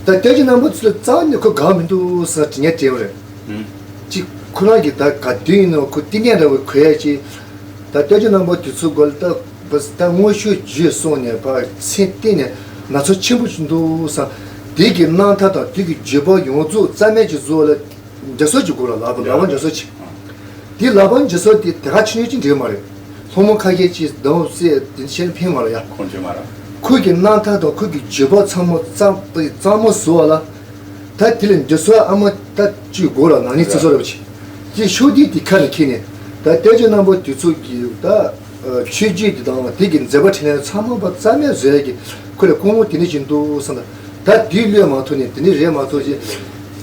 ད་ལྟོས་ཀྱི་རྣམ་པ་ཚོ་ལ་རྩ་ནས་ཁོ་དགའ་མི་འདུག་ཟེར་དྲི་ངན་དྲན་པ་རེད། ཅིག་ཁོ་རང་གི་ད་ག་དུས་ཡིན་ནའང་ཁོ་བསྟི་གནས་འདྲ་བོ་གོ་ཡ་ཅིག། ད་ལྟོས་ཀྱི་རྣམ་པ་དེ་ཚོ་སྒོ་ལ་ད་བ་ད་དངོས་ཤུགས་བརྒྱུད་སོང་ནས་ཕར་མཚན་བསྟན་ནས་ན་ཚོད་ཆེན་པོ་ཞིག་འདུག་བསམ། དེ་གི་རྣམ་ཐར་དང་དེ་གི་བརྗོད་པ་ཡོངས་རྫོགས་རྩ་མེད་ཅིག་བཟོ་ལ། འདྲ་སོ་ཅིག་དགོས་ལ་ལབ་པ་ལབ་པ་འདྲ་སོ་ཅིག། དེ་ལབ་པ་འདྲ་སོ་དེ་དེ་ག་ཆུང་ཆུང་ཅིག་འདྲ་མ་རེད། སློང་མོ་ཁ་ཤས་ཅིག་གདོང་གསེས་དེ་ཤེས་ཕན་མ་རེད་ཡ། ཁོང་ཆུང་མ་རེད། ཁོ་གི་རྣམ་ཐར་དང་ཁོ་གི་བརྗོད་པ་ཚང་མ་གཙང་གཙང་མོ་བཟོ་བ་ལ། ད་དེ་ལ་འདྲ་སོ་ཨ་མ་ད་ཅིག་དགོས་ལ་ནང་ནས་ཚེ་སྲོག་རེ་བ་ཅིག། དེ་ཤུགས་དེ་དེ་ཁ་ནས་ཁྱེར་ནས་ད་ལྟོས་ཀྱི་རྣམ་པ་དེ་ཚོ་གི་ད། ཆོས་བརྒྱུད་དེ་དང་དེ་གི་མཛད་པ་འཕྲིན་ལས་ཚང་མ་པ་རྩ་མེད་བཟོ་ཡ་གི་ཁོ་ལ་ཀུན་སློང་དེ་འདྲ་ཞིག་འདུག་བསམ་ད། ད་དེའི་བློས་མ་ཐུག་ནས་དེ་འདྲ་རེད་མ་གཏོགས་ཅི།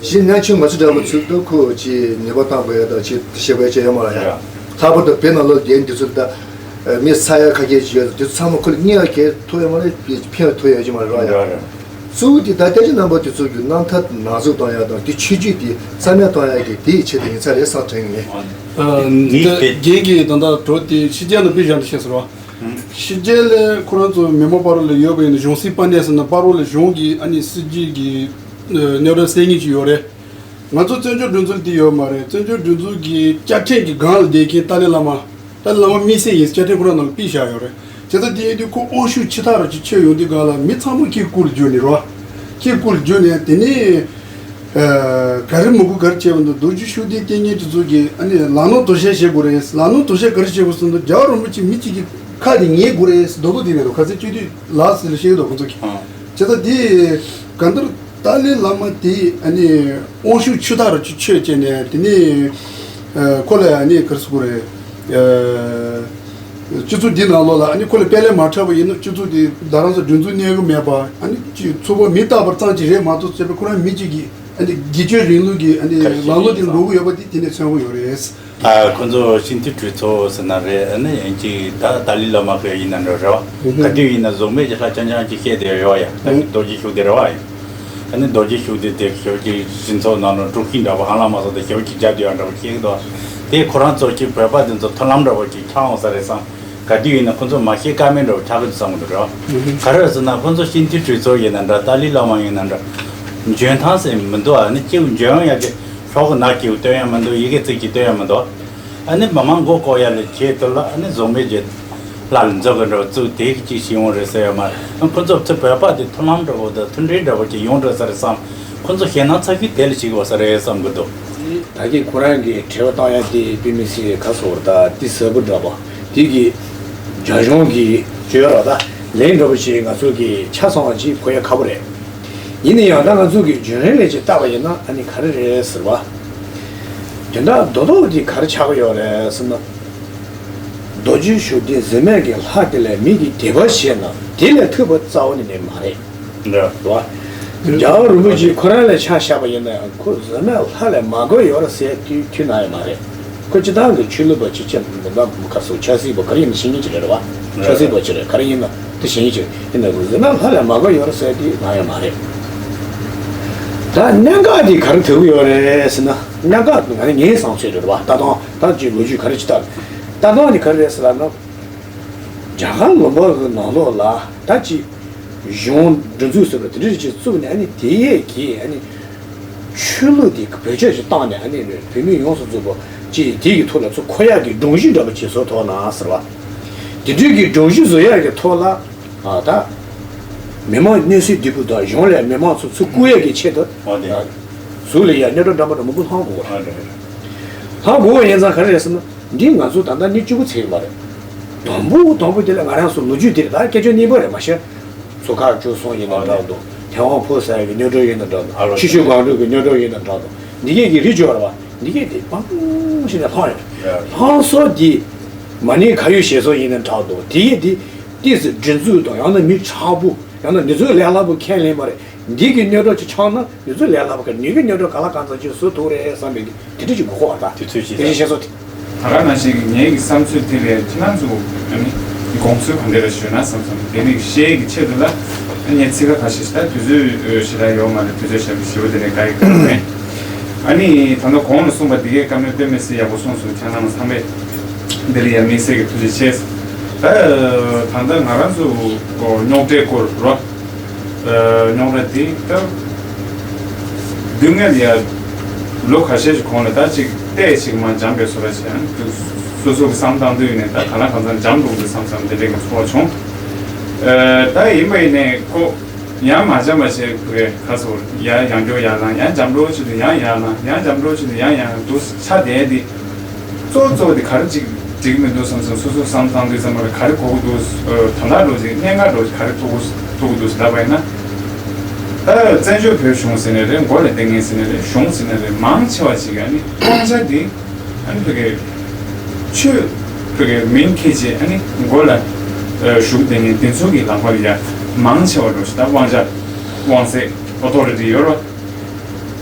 ཞེ་ན་ཆུང་ང་ཚོ་འདྲ་པོ་ཚུལ་དུ་ཁོ་ཅི་ཉེས་པ་བཏང་དགོས་ཡ་ད་ཅི་ཞེ་པོ་ཅི་ཡོད་མ་རེད་ཡ། ལྷག་པར་དུ་བོད་ནང་ལོགས་བསྡད་འདི་ཚོ་ད་མི་ས་ཡ་ཁ་ཤས་ཅིག་ཡོད་དེ་ཚོ་ཚང་མ་ཁོ་ལ་གཉེར་བ་གལ་ཐུབ་ཡོད་མ་རེད། ཕན་ཐུབ་ཡོད་ཀྱི་མ་རེད་ར་ཡ། གཙོ་བོ་དེ་ད་ལྟ་ཅི་རྣམ་པ་དེ་ཚོ་གི་རྣམ་ཐར་ནང་འཛུགས་གཏོང་ཡ་དང་དེ་ཆོས་བརྒྱུད་དེ་རྩ་མེད་གཏོང་ཡ་གི་དེའི་ཆེད་དུ་ཡིན་ས་རེད་བསམ་དྲན་ངེས། ཨ། ངས་དེ་རྒན་གྱིས་ད་ལྟ་གྲོགས་དེ་ཕྱི་རྒྱལ་ལ་དཔེ་བཞག་ནས་བཤད་ཟེར་བ། ཕྱི་རྒྱལ་ལ་ཁོ་རང་ཚོ་མི་མང་བར་ལ་ཡོད་པ་ཡིན་ན་གཞུང་སྲིད་པ་ནས་ཟེར་ན་བར་ལ་གཞུང་གི་ཨ་ནི་སྲིད་ཇུས་ཀྱི་གནས་བབ་གསལ་ངེས་ཅིག་ཡོད་རེད། ང་ཚོ་བཙན་བྱོལ་སྒྲིག་འཛུགས་དེ་ཡོད་མ་རེད། བཙན་བྱོལ་སྒྲིག་འཛུགས་ཀྱི་བཅའ་ཁྲིམས་ཀྱི་སྒང་ལ་བསྡད་མཁན་ཏཱ་ལའི་བླ་མ། ཏཱ་ལའི་བླ་མ་དམིགས་བསལ་ཡིན། བཅའ་ཁྲིམས་ཁོ་རང་ནང་ལ་ཕུད་བཞག་ཡོད་རེད། བྱས་ཙང་དེ་ཡིན་དུས་ཁོ་དབང་ཤུགས་ཆེ་ཐག་ར་ཅིག་ཆོད་ཡོང་དུས་སྒང་ལ་མི་ཚང་མ་ཁྱེད་སྐུ་ལ་འགྱུར་ནས་རོ། ཁྱེད་སྐུ་ལ་འགྱུར་ནས་དེ་ནས། ཨ། ག་རེ་མི་དགོས་ག་རེ་བྱས་པ་འདུག་རྡོ་རྗེ་ཤུགས་ལྡན་བསྟེན་མཁན་དེ་ཚོ་གིས་ཨ་ནི་ལམ་ལྷོང་དོ་ཤལ་བྱེད་དགོས་རེད། ལམ་ལྷོང་དོ་ཤལ་ག་རེ་བྱེད་དགོས་ཟེར་ན་རྒྱལ་བ་རིན་པོ་ཆེ་མི་གཅིག་གི་ཁ་དེ་ཉན་དགོས་རེད། རྡོག་རྡོག་དེ་མེད་དོ་ག་ཚོད་བཅོས་དུས་ལགས་ཟེར་ལ་བཤད་ཀྱི་འདུག་ཁོ་ཚོ་གིས། ཨང་། བྱས་ཙང་དེ་གང་ལྟར་ཏཱ་ལའི་བླ་མ་དེ་ཨ་ནི་དབང་ཤུགས་ཆུ་ཐག་ར་ཆུ་ཆོད་བྱས་ནས་དེ་ནས་ཨ་ཁོ་ལ་ཨ་ནི་ག་རེ་ཟེར་དགོས་རེད། ཨ། སྤྱི་ཚོགས་འདི་ནང་ལོགས་ལ་ཨ་ནི་ཁོ་ལ་དཔེ་ལེན་མ་འཁྲབ་པ་ཡིན་ན་སྤྱི་ཚོགས་འདི་རྡ་རམ་ས་སྒྲིག་འཛུགས་གནས་གི་མེད་པ། ཨ་ནི་ཅིག་ཚུགས་པ་མི་རྟག་པར་ཙམ་ཅིག་རེད་མ་གཏོགས་བྱས་པའི་ཁོ་རང་མི་གཅིག་གིས་ཨ་ནི་དགེ་ཆོས་རིང་ལུགས་ཀྱི་ཨ་ནི་ལམ་ལུགས་འདི་འགྲོ་གི་ཡོད་པ་འདི་དེ་ནས་མཚོན་གི་ཡོད་རེད། ཨ། ཁོ་ཚོ་སྤྱི་འཐུས་གྲོས་ཚོགས་ཟེར་ན་རེད། ཨ་ནི་ཡིན་གཅིག་ད་ཏཱ་ལའི་བླ་མ་ཁོ་ཡིན་ན་འདྲ་རེད་བ། ག་དུས་ཡིན་ན་གཟུགས་མེད་ཀྱི་ལྷ་རྐྱང་རྐྱང་ཅིག་བཤད་བསྡད་ཡོད་ཡ། ད་རྡོ་རྗེ་ཤུགས་ལྡན་རེད་བ་ཡ། ཨ་ནི་རྡོ་རྗེ་ཤུགས་ལྡན་དེ་ཞེ་པོ་ཅིག་སྤྱི་ཚོགས་ནང་ལ་དཀྲུག་ཤིང་འདྲ་པོ་ཧ་ལམ་མ་སོང་དེ་ཞེ་པོ་ཅིག་རྒྱག་བསྡད་ཡ་འདྲ་པོ་བཤད་ཀྱི་འདུག་དེ་ཁོ་རང་ཚོ་ཅིག་བོད་པ་དེ་ཚོ་མཐུན་ལམ་འདྲ་པོ་ཅིག་ཆགས་འོང་ས་རེད་བསམ། ག་དུས་ཡིན་ན་ཁོ་ཚོ་མ་ཤེས་ཀ་མེད་འདྲ་པོ་ཆགས་ཀྱི་འདུག་བསམ་གྱི་འདུག་རེད་བ། ག་རེ་ཟེར་ན་ཁོ་ཚོ་སྤྱི་འཐུས་གྲོས་ཚོགས་ཡིན་ན་འདྲ། ཏཱ་ལའི་བླ་མ་ཡིན་ན་འདྲ། འཇོན་ཐང་ཟེར་མི་འདུག་ཨ་ནི་སྐྱིད་པོ་འཇོན་ཡ་གི་ཤོག་གུ་ནག་སྐྱིད་པོ་སྟོན་ཡ་མི་འདུག་ཡི་གེ་ཙིག་གཅིག་སྟོན་ཡ་མི་འདུག་ཨ་ནི་མི་མང་མགོ་སྐོར་ཡ་ལ་བྱེད་དུ་ལ་ཨ་ནི་གཟུགས་མེད་ཀྱི་ལྷ་ལ་འཛུགས་ཀྱི་འདྲ་བོ་བཙུགས་དེ་གཅིག་ཞིག་ཡོང་རེད་ཟེར་ཡོད་མ་རེད། ཁོ་ཚོ་ཚེ་བོད་པ་དེ་མཐུན་ལམ་འདྲ་བོ་དང་མཐུན་སྒྲིལ་འདྲ་བོ་ཅིག་ཡོང་འགྲོ་ས་རེད་བསམ། ཁོ་ཚོ་ཞེད་སྣང་ཚ་ཤོས་དེ་ལ་ཞིག་ཡོད་ས་རེད་བསམ་གྱི་འདུག་ད་གིན་ཁོ་རང་གིས་དྲི་བ་བཏང་ཡ་དེ་དཔེ་མི་སྲིད་ག་ཟེར་དགོས་རེད། ད་དེ་ཟབ་པོ་འདྲ་བོ་དེ་གི་རྒྱ་གཞུང་གི་བརྗོད་ར་ད་ལན་འདྲ་བོ་ཞིག་ང་ཚོ་གི་ཆ་ཚང་བ་ཅིག་གོ་ཡ་ཁག་པོ་རེད། ཡིན་ན་ཡང་ད་ང་ཚོ་གི་རྒྱུན་རིང་ལས་ཅིག་བལྟས་པ་ཡིན་ན་ཨ་ནི་ག་རེ་རེད་ཟེར་བ། དོན་དག་རྡོག་རྡོག་དེ་ག་རེ་ཆགས་ཀྱི་ཡོད་རེད་ཟེར་ན། རྡོ་རྗེ་ཤུགས་ལྡན་གཟུགས་མེད་ཀྱི་ལྷ་དེ་ལ་མི་གིས་དད་པ་བྱས་ན་དེ་ལས་ཐུབ་པ་རྩ་བ་ནས་མེད་མ་རེད། འདྲ། རེད་བ། རྒྱལ་བ་རིན་པོ་ཆེ་ཁོ་རང་ལ་ཆ་བཞག་པ་ཡིན་ན་ཡང་ཁོ་གཟུགས་མེད་ལྷ་ལས་མ་དགོས་ཡོད་རེད་ཟེར་དུས་ཁྱོན་ནས་ཡོད་མ་རེད། ཁོ་སྤྱི་བཏང་གི་ཆོས་ལུགས་པ་ཅིག་ཅེས་མི་འདང་ག་སོ་ཆབ་སྲིད་པ་ག་རེ་ཡིན་ན་ཤེས་ཉེན་ཅིག་རེད་བ། ཆབ་སྲིད་པ་ཅིག་རེད། ག་རེ་ཡིན་ན་དེ་ཤེས་ཉེན་ཅིག་ཡིན་ན་རུང་ཟེར་ན་ལྷ་ལ་མ་དགའ་ཡོད་རེད་ཟེར་དེ་ང་ཡང་མ་རེད། ད་གནད་འགག་དེ་ག་རེ་ཐུག་ཡོད་རེད་ཟེར་ན། གནད་འགག་ང་ནི་ངའི་བསམ་ཚུལ་རེད་བ། ལྟ་སྟངས་ད་ཅིག་ལོ་རྒྱུས་ག་རེ་ཅིག་ལྟ། ལྟ་སྟངས་དེ་ག་རེ་རེད་ཟེར་ལབ་ན། རྒྱ་གར་ལུང་པ་གི་ནང་ལོགས་ལ་ད་ཅིག་གཞུང་སྒྲིག་འཛུགས་ཟེར་བ་དེ་འདྲ་ཅིག་བཙུགས་ནས། ཨ་ནི་དེ་ཡས་ཀྱིས་ཨ་ནི་ཆོས་ལུགས་དེ་བེད་སྤྱོད་ཅིག་བཏང་ནས། ཨ་ནི་བོད་མི་ཡོངས་སུ་རྫོགས་པ་ཅིག་དེ་གི་ཐོག་ལ་ཚུར་འཁོར་ཡག་གི་སྒྲོམ་གཞི་འདྲ་པོ་ཅིག་བཟོ་ཐུབ་ན་ཟེར་བ། དེ་འདྲའི་གི་སྒྲོམ་གཞི་བཟོ་ཡག་གི་ཐོག་ལ་ཨ་ད་མི་མང་གནས་ཚུལ་བདེ་པོ་དང་། གཞུང་ལ་མི་མང་ཚོ་ཚུར་བཀུག་ཡག་གི་ཆེད་དུ། ཨ་ནི་ཨ་གཟུགས་ལ་ཡ་རྙོག་དྲ་འདྲ་མི་འདྲ་མང་པོ་ལྷང་དགོས་པ་རེད། ལྷང་དགོས་པ་ཡིན་ཙང་ག་རེ་རེད་ཟེར་ན། འདི་ང་ཚོ་ད་ལྟ་ཉིན་བཅུ་དགུ་ཚར་ཡོད་མ་རེད། དང་པོ་དང་པོ་དེ་ལ་ང་རང་ཚོ་ལོ་རྒྱུས་དེ་རེད། ད་སྐད་ཆ་རྙིང་པ་རེད་མ་གཞི། མཚོ་ཁ་བཅུ་གསུམ་ཡིན་ན་འདྲ་འདུག་ཐེ་ཝན་ཕོ་ས་ཡ་གི་རྙོག་དྲ་ཡིན་ན་འདྲ་འདུག་ཨ་རོ་ཆུ་ཤུར་སྒང་དྲུག་གི་རྙོག་དྲ་ཡིན་ན་འདྲ་འདུག་འདི་གས་ཀྱི་རིགས་སྦྱོར་བ་འདི་གས་དེ་སྤང་ཞིག་ནས་ལྷང་ཡོད། ལྷང་སོ་འདི་མ་ཎི་ག་ཡོད་ཞེས་སོགས་ཡིན་ན་འདྲ་འདུག་དེ་གས་དེ་ཏིས་སྒྲིག་འཛུགས་དང་། ཡང་ན་མི་དྲག་པོ། ཡང་ན་འདི་ཚོའི་ལས་སླ་པོ་ཁས་ལེན་མ་རེད། འདི་གི་རྙོག་དྲ་ཅིག་ཆགས་ན། འདི་ཚོའི་ལས་སླ་པོ་ག་འདི་གི་རྙོག་དྲ་ག་ལ་གང་འཚམ་ཅིག་བཟོ་ཐུབ་རེད་བསམ་པའི་དེ་འདྲ་ཅིག་དགོས་ཀྱི་ཡོད་རེད། ད་དེ་ཚོའི་ཅིག་དེ་བཞིན་བཤད་སྲོལ་དེ། ད་ག་ནང་བཞིན་གྱི་ངའི་གི་བསམ་ཚུལ་དེ་ལས་ཁྱེད་རང་ཚོ་ཨ་ནི་དགོངས་ཚུལ་ག་འདྲ་རེ་ཞུས་ན་བསམ་སོང་། དེ་ནི་བཤད་ཀྱི་ཆེད་དུ་ལ་ངས་ཚིག་ཁ་ཁ་ཤས་ཤིག་ད་དུས་ཚོད་ཞེ་དྲག་ཡོད་མ་རེད། དུས་ཚོད་ཞག་གི་ཞེ་པོ་དེ་ནས་བཀག་གི་ཡོད་མེད། ཨ་ནི་ད་ལྟ་གོང་ལ་གསུངས་པ་འདི་གའི་བཀའ་མོལ་དཔེ་མི་སྲིད་ཡག་པོ་གསུངས་སོང་། ཁྱེད་རང་ཚང་མས་འདི་ལ་ཡ་དམིགས་བསལ་གྱི་ཐུགས་རྗེ་ཆེ། ད་ད་ལྟ་ང་རང་ཚོ་རྙོག་དྲའི་སྐོར་རོ། རྙོག་དྲ་དེ་ད་སྡུག་བསྔལ་ཡ་ལོ་ཁ་ཤས་ཤིག་གོང་ལ་ད་ཅིག་བལྟས་ཅིག་མ་འཇམ་པའི་བཟོ་འདྲ་བྱས། སོ་སོ་གི་བསམ་བཏང་དུས་ནས་ད་ག་ལ་གང་འཚམ་འཇམ་འགྲོ་གི་འདུག་བསམ་བསམ་དེ་འདྲའི་གི་ཚོར་བ་བྱུང་། ད་ཡིན་པ་ཡིན་ནས་ཁོ་ཡང་མ་འཇམ་པ་བྱས་བུ་རེ་ཁ་སོར་ཡ་ཡང་སྐྱོ་ཡར་ལངས། ཡང་འཇམ་འགྲོ་ཆེད་དུ་ཡང་ཡར་ལངས། ཡང་འཇམ་འགྲོ་ཆེད་དུ་ཡང་ཡར་ལངས་འདུག་ཆ་དེ་འདི། གཙོ་གཙོ་དེ་ག་རེ་ཅིག་འགྲིག་མི་འདུག་བསམ་བསམ། སོ་སོ་བསམ་བཏང་དུས་ཙམ་པ་ལ་ག་རེ་གོ་གི་འདུག་ཨ་དོན་དག་འགྲོ་ཅིག་གནད་འགག་འགྲོ་ཅིག་ག་རེ་ཐུག་གི་ཐུག་གི་འདུག་ཟེར་ལབ་པ་ཡིན་ན། ད་བཙན་བྱོལ་བོད་གཞུང་ཟེར་ནའི་རེད། མགོ་ལ་བསྡད་མཁན་ཟེར་ནའི་རེད། གཞུང་ཟེར་ནའི་རེད། མང་ཆེ་བ་ཅིག་ཨ་ནི་དབང་ཆ་འདི་ཨ་ནི་བོད་སྐད་ཆོས་བོད་སྐད་མིང་འཁྱེར་བྱས་ཨ་ནི་མགོ་ལ་ཨ་བཞུགས་བསྡད་མཁན་དེ་ཚོ་གི་ལག་པ་ལ་ཡ་མང་ཆེ་བ་འགྲོ་ཅིག་ད་དབང་ཆ་དབང་ཚད་ཨོ་ཐོ་རི་ཊི་ཡོད་རེད་བ།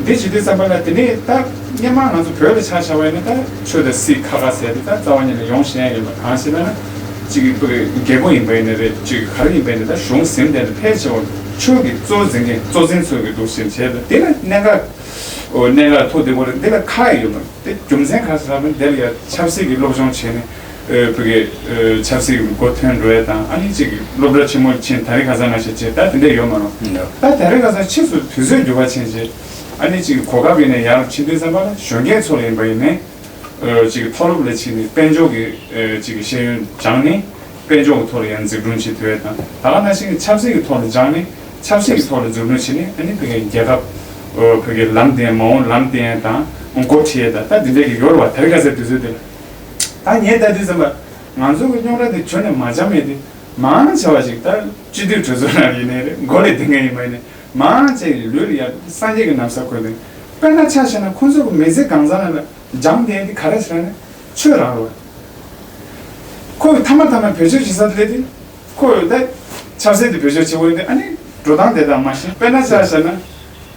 འདི་བྱེད་དུས་ཙམ་པ་ལ་དེ་ནས་ད་སྔོན་མ་ང་ཚོ་བོད་ལ་ཆ་བཞག་པ་ཡིན་ན་ད་ཆོས་དང་སྲིད་ཁ་ཁ་ཟེར་དེ་ད་རྩ་བ་ཉིད་ནས་ཡོང་ཤེས་ཡ་ཡོད་པ། གང་ཞེ་ན་ན་གཅིག་གི་རྒྱལ་པོ་ཡིན་པ་ཡིན་ན་རེད། གཅིག་ག་རེ་ཡིན་པ་ཡིན་ན་ད་གཞུང་ཟིན་བསྡད་ནས་ཕལ་ཆེ་བ་ཆོས་ཀྱི་གཙོ་འཛིན་མཁན་གཙོ་འཛིན་ཚོ་གི་འདུག་ཟེར་བྱས། ད་དེ་ལ་གནད་འགག་ཨོ་གནད་འགག་ཐུག་བསྡད་པ་རེད། འདི་ལ་ཁག་ཡོད་མ་རེད། དེ་རྒྱུ་མཚན་ག་རེ་ཟེར་ན་འདི་ལ་ཡ་ཆབ་སྲིད་ཀྱི་སློབ་སྦྱོང་བྱས་ནས། ཨ་བོད་ཀྱི་ཨ་ཆབ་སྲིད་ཀྱི་མགོ་ཐོན་འགྲོ་ཡ་དང་། ཨ་ནི་གཅིག་གི་སློབ་གྲྭ་ཆེན་མོ་ཕྱིན། ད་རེས་ཁ་སང་ང་ཞིག་བྱས། ད་དེ་འདྲ་ཡོད་མ་རེད། ད་ད་རེས་ཁ་སང་ཕྱིས་སུ་དུས་ཚོད་འགྱུར་བ་ཕྱིན་རྗེས་ཨ་ནི་གཅིག་གི་གོ་སྐབས་ཡིན་ནའི་ཡར་ཕྱིན་དུས་ཙམ་པ་ལ་གཞོན་སྐྱེས་ཚོ་ལ་ཡིན་པ་ཡིན་ནའི་ཨ་གཅིག་གི་མཐོ་སློབ་ལ་ཕྱིན་ནས་དཔལ་འབྱོར་གྱི་ཨ་གཅིག་གི་ཤེས་ཡོན་སྦྱངས་ནས་དཔལ་འབྱོར་གྱི་ཐོག་ལ་ཡང་འཛུགས་སྐྲུན་བྱེད་ཐུབ་ཡ་དང་། ད་ག་ནང་བཞིན་གྱི་ཆབ་སྲིད་ཀྱི་ཐོག་ལ་སྦྱངས་ནས་ཆབ་སྲིད་ཀྱི་ཐོག་ལ་འཛུགས་སྐྲུན་བྱེད་ནས་ཨ་ནི་བོད་ཀྱི་རྒྱལ་ཁབ་ཨ་བོད་ཀྱི་ལམ་བསྟན། མ་འོངས་ལམ་བསྟན་དང་འགོ་ཁྲིད་ཡ་དང་། ད་འདི་འདྲ་གི་ཡོད་རེད་བ། ད་རེས་ཁ་སང་དུས་ཚོད་འདི་ལ། ད་ངས་ལྟ་དུས་ཙམ་པ་ང་ཚོ་གི་རྙོག་དྲ་དེ་ཁྱོན་ནས་མ་འཇམ་མེད་དེ། མང་ཆེ་བ་ཞིག་ད་སྤྱི་འཐུས་གྲོས་ཚོགས་ནང་ཡིན་ནའི་རེད། མགོ་ལས་དེ་འགན་ཡིན་པ་ཡིན་ནའི་མང་ཆེ་གི་ལུས་ལ་ཡ་སངས་རྒྱས་ཀྱི་ན་བཟའ་གོན་ནས། དཔེར་ན་ཆ་བཞག་ན་ཁོང་ཚོ་གི་མི་ཚེ་གང་ཚང་ལ་འཇམ་དེ་དེ་ག་རེ་ཟེར་ན་ཆོས་རང་རེད། ཁོ་ཐ་མ་ཐ་མ་བེད་སྤྱོད་བྱེད་ས་དེ་དེ་ཁོ་ད་ཆབ་སྲིད་དེ་བེད་སྤྱོད་བྱེད་དགོས་ཡིན་ཏེ། ཨ་ནི་འགྲོ་སྟངས་དེ་དང་མ་ཤེས། དཔེར་ན་ཆ་བཞག་ན་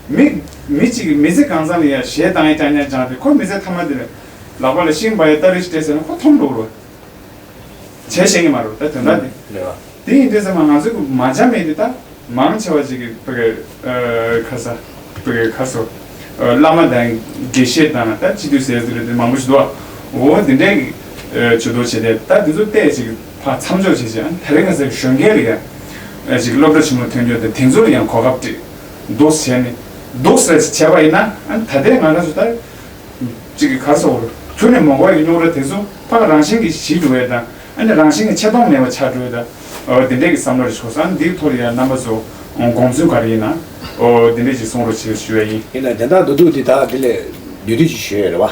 མི་མི་གཅིག་གི་མི་ཚེ་གང་ཚང་ལ་ཡ་གཞས་བཏང་ཡ་རྐྱང་རྐྱང་སྦྱངས་ཏེ་ཁོ་མི་ཚེ་ཐ་མ་དེ་ལ་ལག་པ་ལ་ཤིང་འབག་ཡ་སྟ་རེ་ཞིག་སྤྲད་ཟེར་ན་ཁོ་འཐོམ་འགྲོ་གི་རེད། བྱས་ཤེས་ཀྱི་མ་རེད་ད་དོན་དག་དེ། རེད་བ། དེ་ཡིན་དུས་ཙམ་པ་ང་ཚོ་གི་མ་འཇམ་མེད་དེ་ད་མང་ཆེ་བ་ཅིག་གི་བོད་ཀྱི་ཨ་ཁ་ས་བོད་ཀྱི་ཁ་སོ་ཨ་བླ་མ་དང་དགེ་བཤེས་དང་ད་སྤྱི་འཐུས་ཟེར་ཟེར་དེ་མང་པོ་ཞིག་འདུག་འོ་དེ་འདྲའི་གི་ཨ་ཇུས་གཏོགས་བྱས་ཏེ། ད་དེ་ཚོ་བལྟས་ཅིག་ཕར་མཚམས་འཇོག་བྱས་ཅིག་ཨ་ནི་ད་རེས་ཁ་སའི་གཞོན་སྐྱེས་ལ་ཡ་ཨ་ཅིག་སློབ་གྲྭ་ཆེན་མོ་ཐོན་རྒྱུ་དེ་དེ་ཚོ་ལ་ཡང་གོ་སྐབས་སྤྲད་འདུག་བྱས་ནས་འདུག་ཟེར་བྱས་པ་ཡིན་ན། ཨ་ནི་ད་ལྟའི་ང་རང་ཚོ་ད། གཅིག་གི་གར་སོགས་ཁྱོན་ནས་མ་གོ་བའི་རྙོག་དྲ་དེ་ཚོ་ཕར་རང་བཞིན་གྱིས་ཞི་འགྲོ་བས་དང་། ཨ་ནི་རང་བཞིན་གྱིས་ཆེ་མཐོང་མེད་པ་ཆགས་འགྲོ་བས་དང་། འོ་དེ་འདྲས་ཀྱི་བསམ་བློ་རེ་ཆོག་སོང་། ཨ་ནི་འདིའི་ཐོག་ལ་ཡང་རྣམ་པ་ཚོ་དགོངས་ཚུལ་ག་རེ་ཡིན་ན་འོ་དེ་འདྲས་ཅིག་གསུང་རོགས་བྱེད་ཞུ་ཡ་ཡིན། ཡིན་ན་དེ་འདྲ་འདུག་འདུག་འདི་ད་དེ་ལས་བསྡུས་བསྡུས་ཅིག་ཞུ་ཡ་རེད་བ།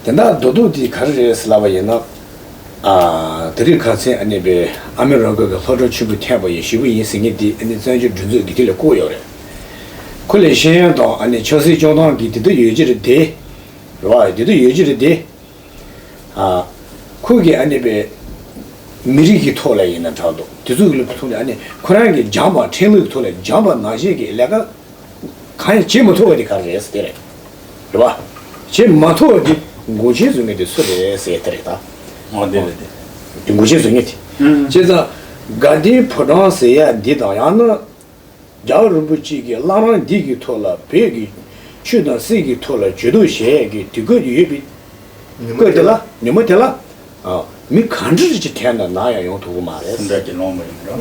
དེ་འདྲ་འདུག་འདུག་འདི་ག་རེ་རེད་ཟེར་ལབ་པ་ཡིན་ན། ཨ། དེ་རིང་ཁ་སང་ཨ་ནི་པའི་ཨ་མི་རི་ཀ་གི་ལྷོ་བྲག་ཆུ་བོ་ཐེམ་པ་ཡི་ཞི་བོ་ཡིན་ཟེར་མཁན་དེ་ཨ་ནི་བཙན་བྱོལ་སྒྲིག་འཛུགས་ཀྱི་དེ་ལ་བསྐོས་ཡོད་རེད། ཁོ་ལ་ཤེས་ཡོན་དང་ཨ་ནི་ཆབ་སྲིད་སྐྱོང་སྟངས་ཀྱི་དེ་དུ་ཡོད་ཀྱི་རེད་དེ། རེད་བ། དེ་དུ་ཡོད་ཀྱི་རེད་དེ། ཨ། ཁོ་གི་ཨ་ནི་པའི་མི་རིགས་ཀྱི་ཐོག་ལ་ཡིན་ན་འདྲ་འདུག་དེ་ཚོ་གི་ལུགས་ཐོག་ནས་ཨ་ནི་ཁོ་རང་གི་སྦྱངས་པ་ཁྲིམས་ལུགས་ཐོག་ལ་སྦྱངས་པ་ནང་བཞིན་གྱི་ལས་ཀ་གང་ཡང་བྱེད་མ་ཐུབ་པ་དེ་ག་རེ་རེད་ཟེར་དེ་རེད། རེད་བ། བྱེད་མ་ཐུབ་པ་དེ་ མགོ་ཆེན་བཟོ་མཁན་དེ་སུ་རེད་ཟེར་དེ་རེད་ད། ཨོ་དེ་རེད་དེ། དེ་མགོ་ཆེན་བཟོ་མཁན་དེ། ཨུམ། བྱས་ཙང་དགའ་ལྡན་ཕོ་བྲང་ཟེར་ཡ་འདི་དང་ཡང་ན། རྒྱལ་བ་རིན་པོ་ཆེ་གིས་བླ་བྲང་འདི་གི་ཐོག་ལ་བོད་ཀྱི་ཆོས་དང་སྲིད་ཀྱི་ཐོག་ལ་བརྗོད་འདུག་བྱས་ཀྱི་དུས་སྐབས་ཡོད་པའི་སྐབས་དེ་ལ་ཉིན་མོ་དེ་ལ་ཨ། མི་ག་འདྲ་ཅིག་དྲན་ན་ན་ཡང་ཡོང་ཐུབ་ཀྱི་མ་རེད། སེམས་ཁྲལ་གྱི་ལོང་མ་ཡིན་རོ།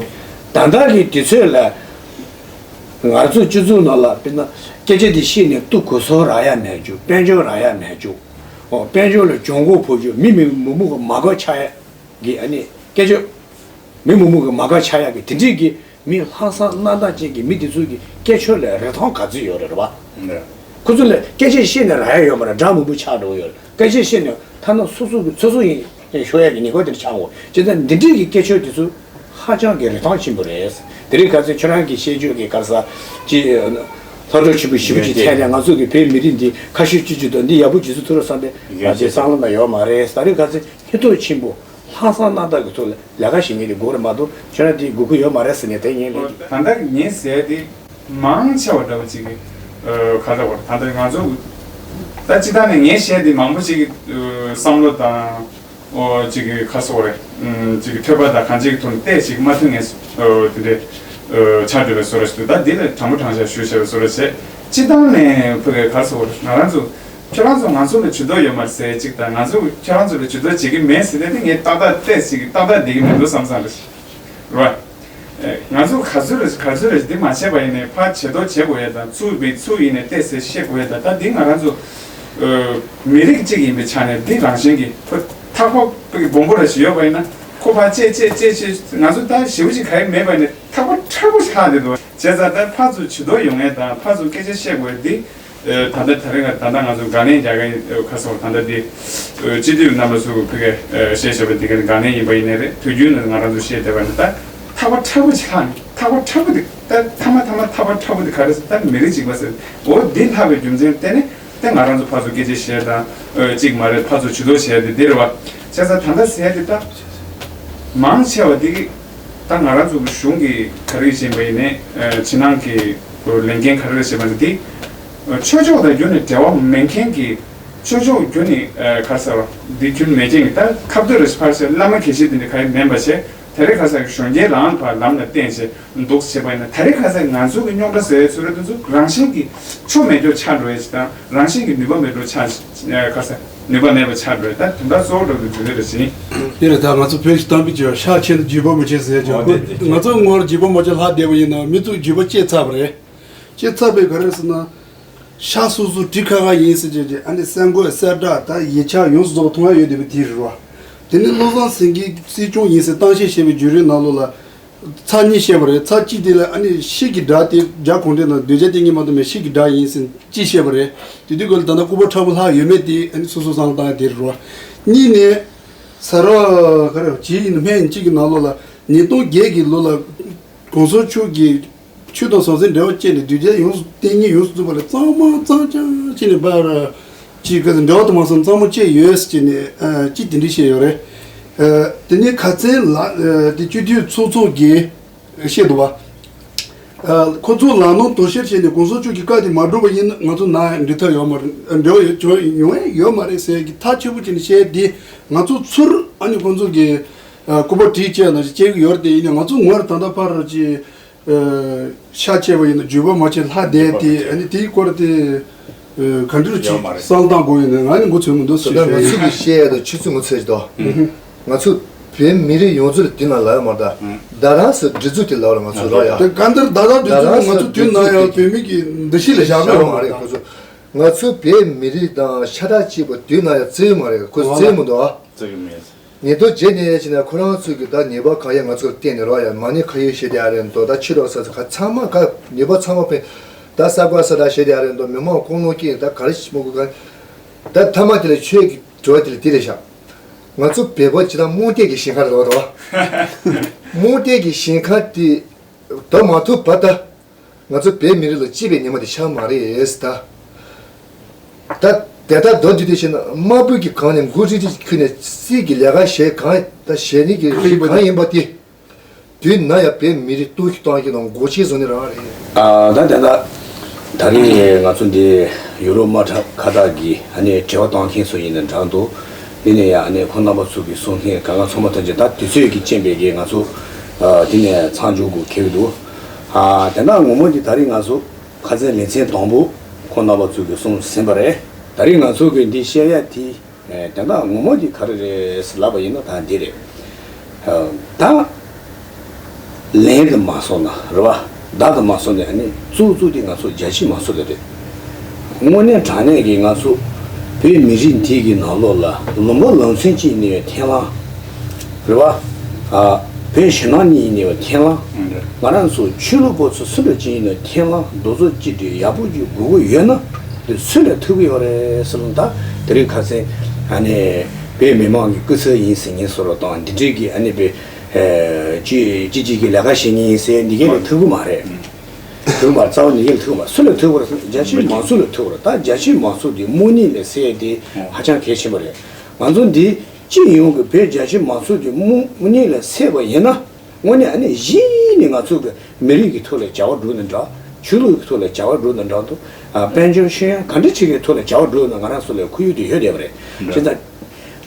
ད་ལྟ་གི་དུས་ཚོད་ལ་ང་ཚོ་སྤྱི་ཚོགས་ནང་ལ་དཔེར་ན་སྐད་ཆ་དེ་བཤད་ནས་ཏུ་གོ་སོ་རག་ཡ་མེད་རྒྱུ། དཔལ་འབྱོར་རག་ཡ་མེད་རྒྱུ། ཨོ་དཔལ་འབྱོར་ལ་གྱོང་གུན་ཕོག་རྒྱུ། མི་མི་མི་མུག་གི་མ་དགའ་ཆགས་ཡ་གི་ཨ་ནི་སྐད་ཆ། མི་མི་མུག་གི་མ་དགའ་ཆགས་ཡ་གི་དེ་འདྲས་ཀྱི་མི་ལྷག་བསམ་རྣམ་དག་ཅན་གྱི་མི་དེ་ཚོ་གི་སྐད་ཆ་ལ་རིན་ཐང་ག་ཚོད་ཡོད་རེད་པ། ཁོ་ཚོ་ལ་སྐད་ཆ་བཤད་ནས་རག་ཡ་ཡོད་མ་རེད། འདྲ་མི་འདུག་ཆགས་འགྲོ་གི་ཡོད་རེད། སྐད་ཆ་བཤད་ནས་ཐ་ན་སོ་སོ་གི་ཚོད་བསྲུང་ཡིན་ཤོར་ཡ་གི་ཉེན་ཁ་དེ་འདྲ་ཆགས་འོང་། བྱས་ཙང་འདི་འདྲས་ཀྱི་སྐད་ཆ་དེ་ཚོ་ཧ་ཅང་གི་རིན་ཐང་ཆེན་པོ་རེད། དེ་རིང་ཁ་སང་ཁྱོད་རང་གི་བཤད་རྒྱུ་གི་ག་རེ་ཟ་ཅི། ལྷ་གྲོགས་ཆེན་པོ་ཞེ་པོ་ཅིག་ཐད་ནས་ང་ཚོ་གི་བོད་མི་རིགས་འདི་ཁ་ཤས་ཅིག་ཅིག་དང་འདི་ཡག་པོ་ཅིག་བཟོ་ཐུབ་ར་བསམ་པའི་ང་ཚོའི་བསམ་བློ་ན་ཡོད་མ་རེད། དེ་རིང་ཁ་སང་སྙིང་སྟོབས་ཆེན་པོ། ལྷག་བསམ་རྣམ་དག་གི་ཐོག་ལ་ལས་ཀ་བྱེད་མཁན་དེ་དགོས་རེད་མ་གཏོགས་ཁྱོད་རང་དེ་དགོས་ཀྱི་ཡོད་མ་རེད་ཟེར་ནས་དེ་ངས་ལན། ད་ལྟ་ངས་ཟེར་དེ་མང་ཆེ་བ་འདྲ་བ་ཅིག་གི་ཁ་ལ་བར་ད་ལྟ་ང་ཚོ་ད་སྤྱི་བཏང་ནས་ངས་བཤད་དེ་མང་པོ་ཅིག་གི་བསམ་བློ་དང་ཨོ་ཅིག་གི་ཁ་སོགས་རེད། ཅིག་གི་ཐོས་པ་དང་གང་ཅིག་གི་ཐོག་ནས་བལྟས་ཅིག་མ་མཐུན་ངེས་དེ་འདྲའི་ཆགས་འགྲོ་བའི་བཟོ་འདྲ་ཞིག་འདུག་ད་འདི་ལ་དྲང་པོ་དྲང་བཞག་ཞུ་བྱས་པའི་བཟོ་འདྲ་བྱས་སྤྱི་བཏང་ནས་ཕ་གི་ཁ་སོགས་རེད། ང་རང་ཚོ། ཁྱོད་རང་ཚོ་ང་ཚོ་ལ་ཇུས་གཏོགས་ཡོད་མ་རེད་ཟེར་གཅིག་དང་། ང་ཚོ་ཁྱོད་རང་ཚོ་ལ་ཇུས་གཏོགས་བྱེད་ཀྱི་མེད་ཟེར་ནས་དེ་ངས་ཏག་ཏག་བལྟས་ཟིག་ཏག་ཏག་བསྡད་ཀྱི་མི་འདུག་བསམ་བསམ་རེད་རེད་བ། ང་ཚོ་ག་ཚོད་རེད་ག་ཚོད་རེད་འདི་མ་བྱས་པ་ཡིན་ནའི་ཕར་ཇུས་གཏོགས་བྱེད་དགོས་ཡ་དང་ཚུར་མི་ཚུར་ཡིན་ནའི་བལྟས་ཟེར་བཤད་དགོས་ཡ་དང་། ད་འདི་ང་རང་ཚོ་མི་རིགས་གཅིག་ཡིན་པའི་ཆ་ནས་འདི་རང་བཞིན་གྱི་ཁོ་ཐག་པ་གི་སྦོམ་པོ་ར་ཞིག་ཡོད་པ་ཡིན་ན་ཁོ་ཕར་བཅད་བཅད་བཅད་བཅད་ང་ཚོ་ད་ཞེ་པོ་ཅིག་ག་ཡི་མེད་པ་ཡིན་ནའི་ཐག་པ་མཁྲེགས་པོ་ཞིག་ལྷག་བསྡད་འདུག་བྱས་ཙང་ད་ཕར་ཚུར་ཇུས་གཏོགས་ཡོང་ཡ་དང་ཕར་ཚུར་སྐད་ཆ་བཤད་དགོས་ཡ་འདི། ད་ལྟ་ད་རེས་ང་ད་ལྟ་ང་ཚོ་དགའ་ལྡན་རྒྱ་གར་ཁ་སོང་ད་ལྟ་འདི་སྤྱི་འཐུས་རྣམ་པ་ཚོ་ཕ་གི་བཤད་བཞག་པ་འདི་ག་དགའ་ལྡན་ཡིན་པ་ཡིན་ནའི་རེད། དུས་རྒྱུན་ནས་ང་རང་ཚོ་བཤད་བསྡད་པ་ནི་ད་ཐག་པ་མཁྲེགས་པོ་ཅིག་ལྷག་ནས་ཐག་པ་མཁྲེགས་པོ་འདི་ད་ཐ་མ་ཐ་མ་ཐག་པ་མཁྲེགས་པོ་འདི་ག་རེ་ཟེར་ད་མི་རིགས་གཅིག་པ་ཟེར་འོ་འདི་ལྷག་པའི་རྒྱུ་མཚན་བརྟེན་ནས་ད་ང་རང་ཚོ་ཕར་ཚུར་སྐད་ཆ་བཤད་དང་གཅིག་མ་རེད་ཕར་ཚུར་ཇུས་གཏོགས་བྱས་ཏེ་འདི་རེད་བ། བྱས་ཙང་ད་ལྟ་ཟེར་ཡ་འདི་ད་མང་ཆེ་བ་འདི་གི་ད་ང་རང་ཚོ་གི་གཞུང་གི་ག་རེ་བྱེད་པ་ཡིན་ནའི་ཕྱི་ནང་གི་ལས་འགན་ག་རེ་བྱེད་པ་ནི་དེ། ཆོས་ཕྱོགས་དང་རྒྱུན་ནས་འབྲེལ་བ་མེད་མཁན་གྱི་ཆོས་ཕྱོགས་རྒྱུན་ནས་ག་རེ་ཟེར་བ་འདི་རྒྱུན་མེད་མཁན་གྱི་ད་ཁ་བསྡུར་རེ་ཕར་བྱས་བླ་མ་དགེ་བཤེས་དེ་འདྲ་ག་ཡི་མིན་པ་བྱས་ད་རེས་ཁ་སང་གི་གཞོན་སྐྱེས་ལའང་ཕར་ལམ་ལ་བསྟན་བྱས་འདུག་བྱེད་པ་ཡིན་ན་ད་རེས་ཁ་སང་ང་ཚོ་གི་རྙོག་དྲ་ཟེར་བའི་ཚུལ་རེད། དེ་ཚོ་རང་བཞིན་གྱི་ཆོ་མེད་འགྲོ་ཆགས་འགྲོ་ཡས་ཅིག་དང་རང་བཞིན་གྱི་ནུས་པ་མེད་འགྲོ་ཆགས་ཁ་སང་ནུས་པ་མེད་པ་ཆགས་འགྲོ་ཡས་ད་དོན་དག་གཙོ་བོ་འགྲོ་གི་འདུག་རེད་ཟིན། དེ་རེད། ད་ང་ཚོ་བོད་ཀྱི་གཏམ་དཔེ་བྱས་པ་ཤ་ཆེ་ན་རྒྱུས་པ་མ་ཆེ་ཟེར་ཀྱང་ང་ཚོ་ངོར་རྒྱུས་པ་མ་ཆེ་ལྷག་བསྡད་པ་ཡིན་ན་མི་ཚོ་རྒྱུས་པ་བཅད་ཚར་བ་རེད། བཅད་ཚར་བའི་ག་རེ་ཟེར་ན། ཤ་སོ་སོ་གྲི་ཁ་ཁ་ཡིན་ཟེར་བྱས་ཀྱི་ཨ་ནི་གསེར་མགོ་གསེར་བྲག་ད་ཡིག་ཆ་ཡོངས་སུ་རྫོགས་མཐོང་ཡ་ཡོད་བསྡད་པ་དེ་རེད་བ། དེ་ནི་བློ་བཟང་སེང་གེ་སྲིད་སྐྱོང་ཡིན་ཟེར་གཏམ་བཤད་བྱས་པའི་བརྒྱུད་རིམ་ནང་ལོགས་ལ། ཚར་གཉིས་བཤད་པ་རེད། ཚར་གཅིག་དེ་ལ་ཨ་ནི་ཤིག་གི་སྒྲ་དེ་རྒྱ་གུང་ཁྲན་དང་གདུལ་བྱ་སྟེ་གཉིས་མ་གཏོགས་མེད་ཤིག་གི་སྒྲ་ཡིན་ཟེར་གཅིག་བཤད་པ་རེད། དེ་དུས་སྐབས་ལ་ད་ལྟ་སྐུ་པར་མཁྲེགས་པོ་ལྷག་ཡོད་མེད་དེ་ཨ་ནི་སོ་སོ་བསམ་བློ་བཏང་ཡ་དེ་རེད་བ། གཉིས་ནས། ས་ར་ག་རེ་བྱེད་ཡིན་སྨན་གཅིག་གི་ནང་ལོགས་ལ་ཉིས་སྟོང་བརྒྱད་ཀྱི་ལོ་ལ་གོང་ས་མཆོག་གིས་ཆོས་དང་ཟང་ཟིང་འབྲེལ་བ་བཅད་ནས་གདུལ་བྱ་ཡོངས་སུ་བསྟེན་ཉིན་ཡོངས་སུ་རྫོགས་པ་ལ་གཙང་མ་གཙང་རྐྱང་བྱས་ནས་འབའ་ར་ཅིག་ག་ཚོད་འབྲེལ་བ་དུ་མ་སོང་གཙང་མ་བཅད་ཡོད་ཟེར་ནས་ཅིག་དེ་འདྲ་བཤད་ཡོད་རེད། དེ་ནས་ཁ་སང་ལ་དེ་སྤྱི་འཐུས་ཚོགས་གཙོ་གིས་བཤད་འདུག་བ། ཁོ་ཚོ་ལམ་ལྷོང་དོ་ཤལ་བྱས་ནས་གོང་ས་མཆོག་གི་བཀའ་དེ་མ་སྒྲུབ་པ་ཡིན་ན་ང་ཚོ་ནང་འབྲེལ་ཐབས་ཡོད་མ་རེད། འབྲེལ་བ་ཡོད་ཡོང་ཡ་ཡོད་མ་རེད་ཟེར་གི་ཐག་ཆོད་པོ་བྱས་ནས་བཤད་དེ་ང་ཚོ་ཚུར་ཨ་ནི་ཁོ་ཚོ་གི་སྐུ་པར་བྲིས་བཅས་ནང་བཞིན་བཅད་གི་ཡོད་རེད། དེ་ཡིན་ན་ང་ཚོ་ངོས་ད་ལྟ་ཕར་ཅི་ཤ་ཆེ་བ་ཡིན་ན་རྒྱུས་པ་མ་ཆེ་ལྷག་བསྡད་དེ་ཨ་ནི་དེའི་སྐོར་དེ་ག་འདྲ་ཅིག་བསམ་བཏང་དགོས་ཡོད་ན་ང་ནི་མགོ་ཚོས་མི་འདུག་ཟེར་ད་ང་ཚོ་གི་བཤད་ཡ་དང་ཆུ་ཚོད་ངོ་ཚོས་ཀྱི་དོ། ང་ཚོ་བོད་མི་རིགས་ཡོངས་རྫོགས་ལ་དེ་ན་ལབ་ཡོད་མ་རེད་ད། ད་རང་སོ་སྒྲིག་འཛུགས་དེ་ལབ་ར་ང་ཚོ་རོགས་ཡ། དེ་ག་འདིར་ད་ལྟ་འདི་ཚོ་ང་ཚོ་དུས་ན་ཡང་བོད་མི་གི་འདུ་ཤེས་ལ་བཞག་གི་ཡོད་མ་རེད། ཁོ་ཚོ་ང་ཚོ་བོད་མི་རིགས་དང་ཤ་ཁྲག་གཅིག་པ་དུས་ན་ཡང་བརྩི་ཡོད་མ་རེད། ཁོ་བརྩི་ཡོད་མི་འདུག་ཨ། བརྩི་གི་མེད། ཉེས་རྡུང་བྱས་ནས་ཡ་ཕྱིན་ན་ཁོ་རང་ཚོ་གི་ད་ཉེས་པ་གང་ཡང་ང་ཚོར་བསྟན་ནས་རོགས་ཡ་མ་ཉེས་ཁ་གཡོགས་བྱེད་དེ་ཡ་རེད་འདུག་ད་ཕྱི་ལོགས་ས་ཚོ་ག་ཚང་མ་ག་ཉེས་པ་ཚང་མ་ཕན་ད་ས་ག་ས་ད་བྱེད་དེ་ཡ་རེད་འདུག་མི་མང་ཁོང་ལོ་སྐྱེས་ད་ག་རེ་ཞིག་མ་དགོས་ག་ད་མཐའ་མ་དེ་ལ་ཆོས་ཀྱི་དྲི་བ་དེ་ལ་དེ་རེད་ཤག་ང་ཚོ་བོད་པ་སྤྱི་དང་རྨོངས་དད་ཀྱི་ཞེན་ཁ་རེད་བ། རྨོངས་དད་ཀྱི་ཞེན་ཁ་དེ་ད་མ་ཐུབ་པ་ད་ང་ཚོ་བོད་མི་རིགས་ལ་སྐྱིད་པའི་ཉི་མ་དེ་ཤར་མ་རེད་ད། ད་དེ་ལྟར་མདོར་བསྡུས་ཏེ་བཤད་ན་དམར་པོ་གི་སྒང་ནས་མགོ་ཁྲིད་ཁྲིད་ཁུར་ནས་སྲིད་ཀྱི་ལས་ཀ་བྱེད་གང་ད་བྱེད་ནི་གི་རིགས་གང་ཡིན་པ་དེ། དུས་ན་ཡང་བོད་མི་རིགས་གཏོར་བཤིག་བཏང་གི་དང་མགོ་ཆེ་བཟོ་ནི་རང་རེད། ཨ་ད་དེ་ད། ད་རེས་ང་ཚོ་འདི་ཡུ་རོབ་དམག་ཁྲག་ཁ་བཏགས་ཀྱི་ཨ་ནི་དྲི་བ་བཏང་མཁན་ཚོ་ཡིན་ན་འདྲ་འདུག་འདི་ནས་ཡང་ཨ་ནི་ཁོང་རྣམ་པ་ཚོ་གིས་གསུང་མཁན་གང་ག་ཚང་མ་ཐམས་ཅད་ད་དུས་ཚོད་ཀྱི་རྐྱེན་པས་ཀྱི་ང་ཚོ་ཨ་འདི་ནས་མཚམས་འཇོག་དགོས་ཁེལ་འདུག་ཨ་དེ་འདྲ་ངོ་མ་འདི་ད་རེས་ང་ཚོ་ཁ་སང་ལེ་ཚན་དང་པོ་ཁོང་རྣམ་པ་ཚོ་གིས་གསུང་ཟིན་པ་རེད། ད་རེས་ང་ཚོ་གིས་འདི་བཤད་ཡ་དེ་ཨ་དེ་འདྲ་ངོ་མ་འདི་ག་རེ་རེད་ཟེར་ལབ་པ་ཡིན་ན་ད་འདི་རེད། ཨ་ད། ལན་དུ་མ་སོང་ན་རེད་བ། བརྡ་དུ་མ་སོང་ནས་ཨ་ནི་གཙོ་གཙོ་དེ་ང་ཚོ་རྒྱ་ཆེ་མང་ཚོགས་ལ་རེད། དངོས་གནས་དྲང་གནས་ཀྱི་ང་ཚོ་བོད་མི་རིགས་འདི་གི་ནང་ལོགས་ལ་ལུང་པ་ལང་ཚན་གཅིག་ནས་འཐེན་ལང་། རེད་བ། ཨ་བོད་ཞེད་སྣང་གཉིས་ནས་འཐེན་ལང་། ང་རང་ཚོ་ཆོས་ལུགས་པ་ཚོ་སུ་འདྲ་གཅིག་ཡིན་ན་འཐེན་ལང་རྡོག་རྩ་གཅིག་སྒྲིལ་ཡག་པོ་ཅིག་དགོས་ཀྱི་ཡོད་ན་དེ་སུ་ལ་ཐུབ་ཀྱི་ཡོད་རེད་ཟེར་ན། ད་དེ་རིང་ཁ་སང་ཨ་ནི་བོད་མི་མང་གི་སྐུ་ཚབ་ཡིན་ཟེར་མཁན་ཚོ་ལ་དང་འདི་འདྲའི་གི་ཨ་ནི་བོད། ཅི་ཅི་ཅིག་གི་ལས་ཀ་བྱེད་མཁན་ཡིན་ཟེར་འདི་གས་ལ་ཐུག་གི་མ་རེད། ཐུག་མ་རྩ་བ་འདི་གས་ལ་ཐུག་མ་སུ་ལ་ཐུག་པ་རེད་ཟེར་ན་རྒྱ་ཆེའི་མང་ཚོགས་ལ་ཐུག་པ་རེད། ད་རྒྱ་ཆེའི་མང་ཚོགས་འདི་དམག་ཉེས་ལ་སེལ་ཏེ་ཧ་ཅང་གལ་ཆེན་པོ་རེད། ང་ཚོ་འདི་སྤྱི་ཡོངས་ཀྱི་བོད་རྒྱ་ཆེའི་མང་ཚོགས་ཀྱི་དམག་དམག་ཉེས་ལ་སེལ་བ་ཡིན་ན་དངོས་གནས་ཨ་ནི་གཞི་ནས་ང་ཚོ་གི་མི་རིགས་ཀྱི་ཐོག་ལ་བྱ་བ་སྒྲུབ་ན་འདྲ། ཆོས་ལུགས་ཀྱི་ཐོག་ལ་བྱ་བ་སྒྲུབ་ན་འདྲ་འདུག་ཨ་དཔལ་འབྱོར་ཤེས་ཡོན་ག་འདྲ་ཅིག་གི་ཐོག་ལ་བྱ་བ་སྒྲུབ་ན་ང་རང་ཚོ་ལ་ཁོར་ཡུག་དེ་ཡོད་བསྡད་པ་རེད། བྱས་ཙང་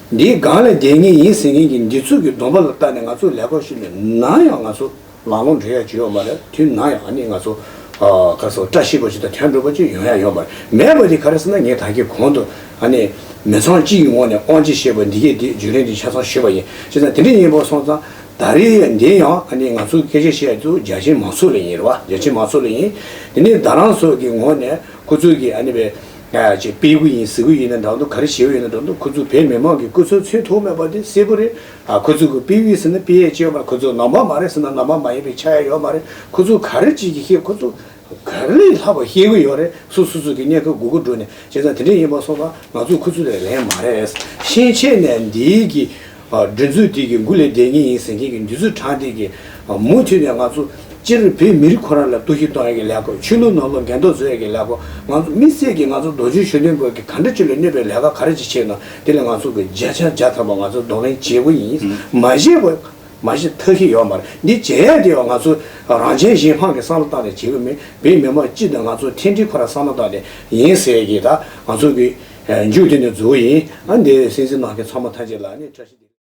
འདིའི་སྒང་ལ་བསྡད་མཁན་ཡིན་ཟེར་མཁན་གྱི་འདི་ཚོ་གི་སྡོམ་པ་ལ་བལྟས་ནས་ང་ཚོ་ལས་ཀ་ཞུས་ནས་ནམ་ཡང་ང་ཚོ་ལང་ལོང་འགྲོ་ཡ་ཅིག་ཡོད་མ་རེད། དུས་ནམ་ཡང་ཨ་ནི་ང་ཚོ་ཨ་ག་རེ་ཟེར་བཀྲ་ཤིས་པ་ཅིག་དང་དོན་འགྲུབ་པ་ཅིག་ཡོང་ཡ་ཡོད་མ་རེད། མེད་པ་དེ་ག་རེ་ཟེར་ན་ངས་ད་གིན་གོང་དུ་ཨ་ནི་མི་ཚང་གཅིག་གི་ངོས་ནས་དབང་ཆ་བཞེས་པ་འདི་གས་དེ་བརྒྱུད་རིམ་དེ་ཆ་ཚང་ཞུས་པ་ཡིན། བྱས་ཙང་དེ་འདྲ་ཡིན་པ་སོང་ཙང་ད་རེས་འདི་ཡང་ཨ་ནི་ང་ཚོ་སྐད་ཆ་བཤད་ཡ་ཚོ་རྒྱ་ཆེའི་མང་ཚོགས་ལ་ཡིན་རེད་བ། རྒྱ་ཆེའི་མང་ཚོགས་ལ་ཡིན། དེ་ནས་རྡ་རམ་ས་ལ་གི་ངོས་ནས་ཁོ་ཚོ་གི་ཨ་ནི་བས་ཅིག་སྤེལ་གི་ཡིན་ཟེར་གི་ཡིན་ན་འདྲ་འདུག་ག་རེ་བྱེད་གི་ཡིན་ན་འདྲ་འདུག་ཁོ་ཚོ་བོད་མི་མང་གི་སྐུ་ཚབ་མཚོན་ཐུབ་མེད་པ་དེ་གསལ་པོ་རེད། ཨ་ཁོ་ཚོ་གི་སྤེལ་གི་ཡིན་ཟེར་ན་སྤེལ་ཡས་ཅི་ཡོད་མ་རེད། ཁོ་ཚོ་ནང་པ་མ་རེད་ཟེར་ན་ནང་པ་མ་ཡིན་པའི་ཆགས་ཡས་ཡོད་མ་རེད། ཁོ་ཚོ་ག་རེ་ཅིག་གི་བཤད་ཁོ་ཚོ་ག་རེ་ལས་ལྷག་པ་བཤད་གི་ཡོད་རེད། སོ་སོ་སོ་གི་གནས་སྐབས་དགོས་མཁོ་འགྲོ་ནས། བྱས་ཙང་དེ་འདྲ་ཡིན་པ་སོང་ཙང་ང་ཚོ་ཁོ་ཚོ་ལས་ལན་མ་རེད། ཕྱིན་ཆད་ནས་འདིའི་གི་ཨ་སྒྲིག་འཛུགས་དེ་གི་འགོ་ལས་བསྡད་མཁན་ཡིན་ཟེར་མཁན་གི་འདི་ཚོ་དྲངས་དེ་གི་ཨ་མུ་མཐུད་ནས་ང་ཚོ་སྤྱིར་བོད་མི་རིགས་ཁོ་རང་ལ་གཏོར་བཤིག་གཏོང་ཡ་གི་ལས་ཀ། ཆོས་ལུགས་ནང་ལོགས་འགལ་ཟླ་བཟོ་ཡ་གི་ལས་ཀ། ང་ཚོ་དམིགས་བསལ་གྱི་ང་ཚོ་རྡོ་རྗེ་གཞོན་ནུའི་སྐོར་གྱི་ག་འདྲ་ཅིག་ལ་གནོད་པའི་ལས་ཀ་ག་རེ་ཅིག་བྱས་ན་དེ་ལ་ང་ཚོ་གི་བརྒྱ་ཆ་བརྒྱ་ཐམ་པ་ང་ཚོ་གདོང་ལེན་བྱེད་དགོས་ཡིན། མ་བྱས་པ་མ་བྱས་ཐབས་ཤེས་ཡོད་མ་རེད། འདི་བྱེད་ཡ་དེ་ཡང་ང་ཚོ་རང་གཞན་གཞན་ཕམ་གྱི་བསམ་བློ་བཏང་ནས་བྱེད་དགོས་མེད། བོད་མི་མང་སྤྱི་དང་ང་ཚོ་མཐུན་སྒྲིལ་ཁོ་རང་བསམ་བློ་བཏང་ནས་ཡིན་ཟེར་གྱི་ད་ང་ཚོ་གི་མཇུག་དེ་ནས་རྫོགས་ཡིན། ཨ་འདི་གསན་གཟིགས་གནང་མཁན་ཚང་མ་ཐམས་ཅད་ལ་ནི་བཀྲ་ཤིས་བདེ་ལེགས།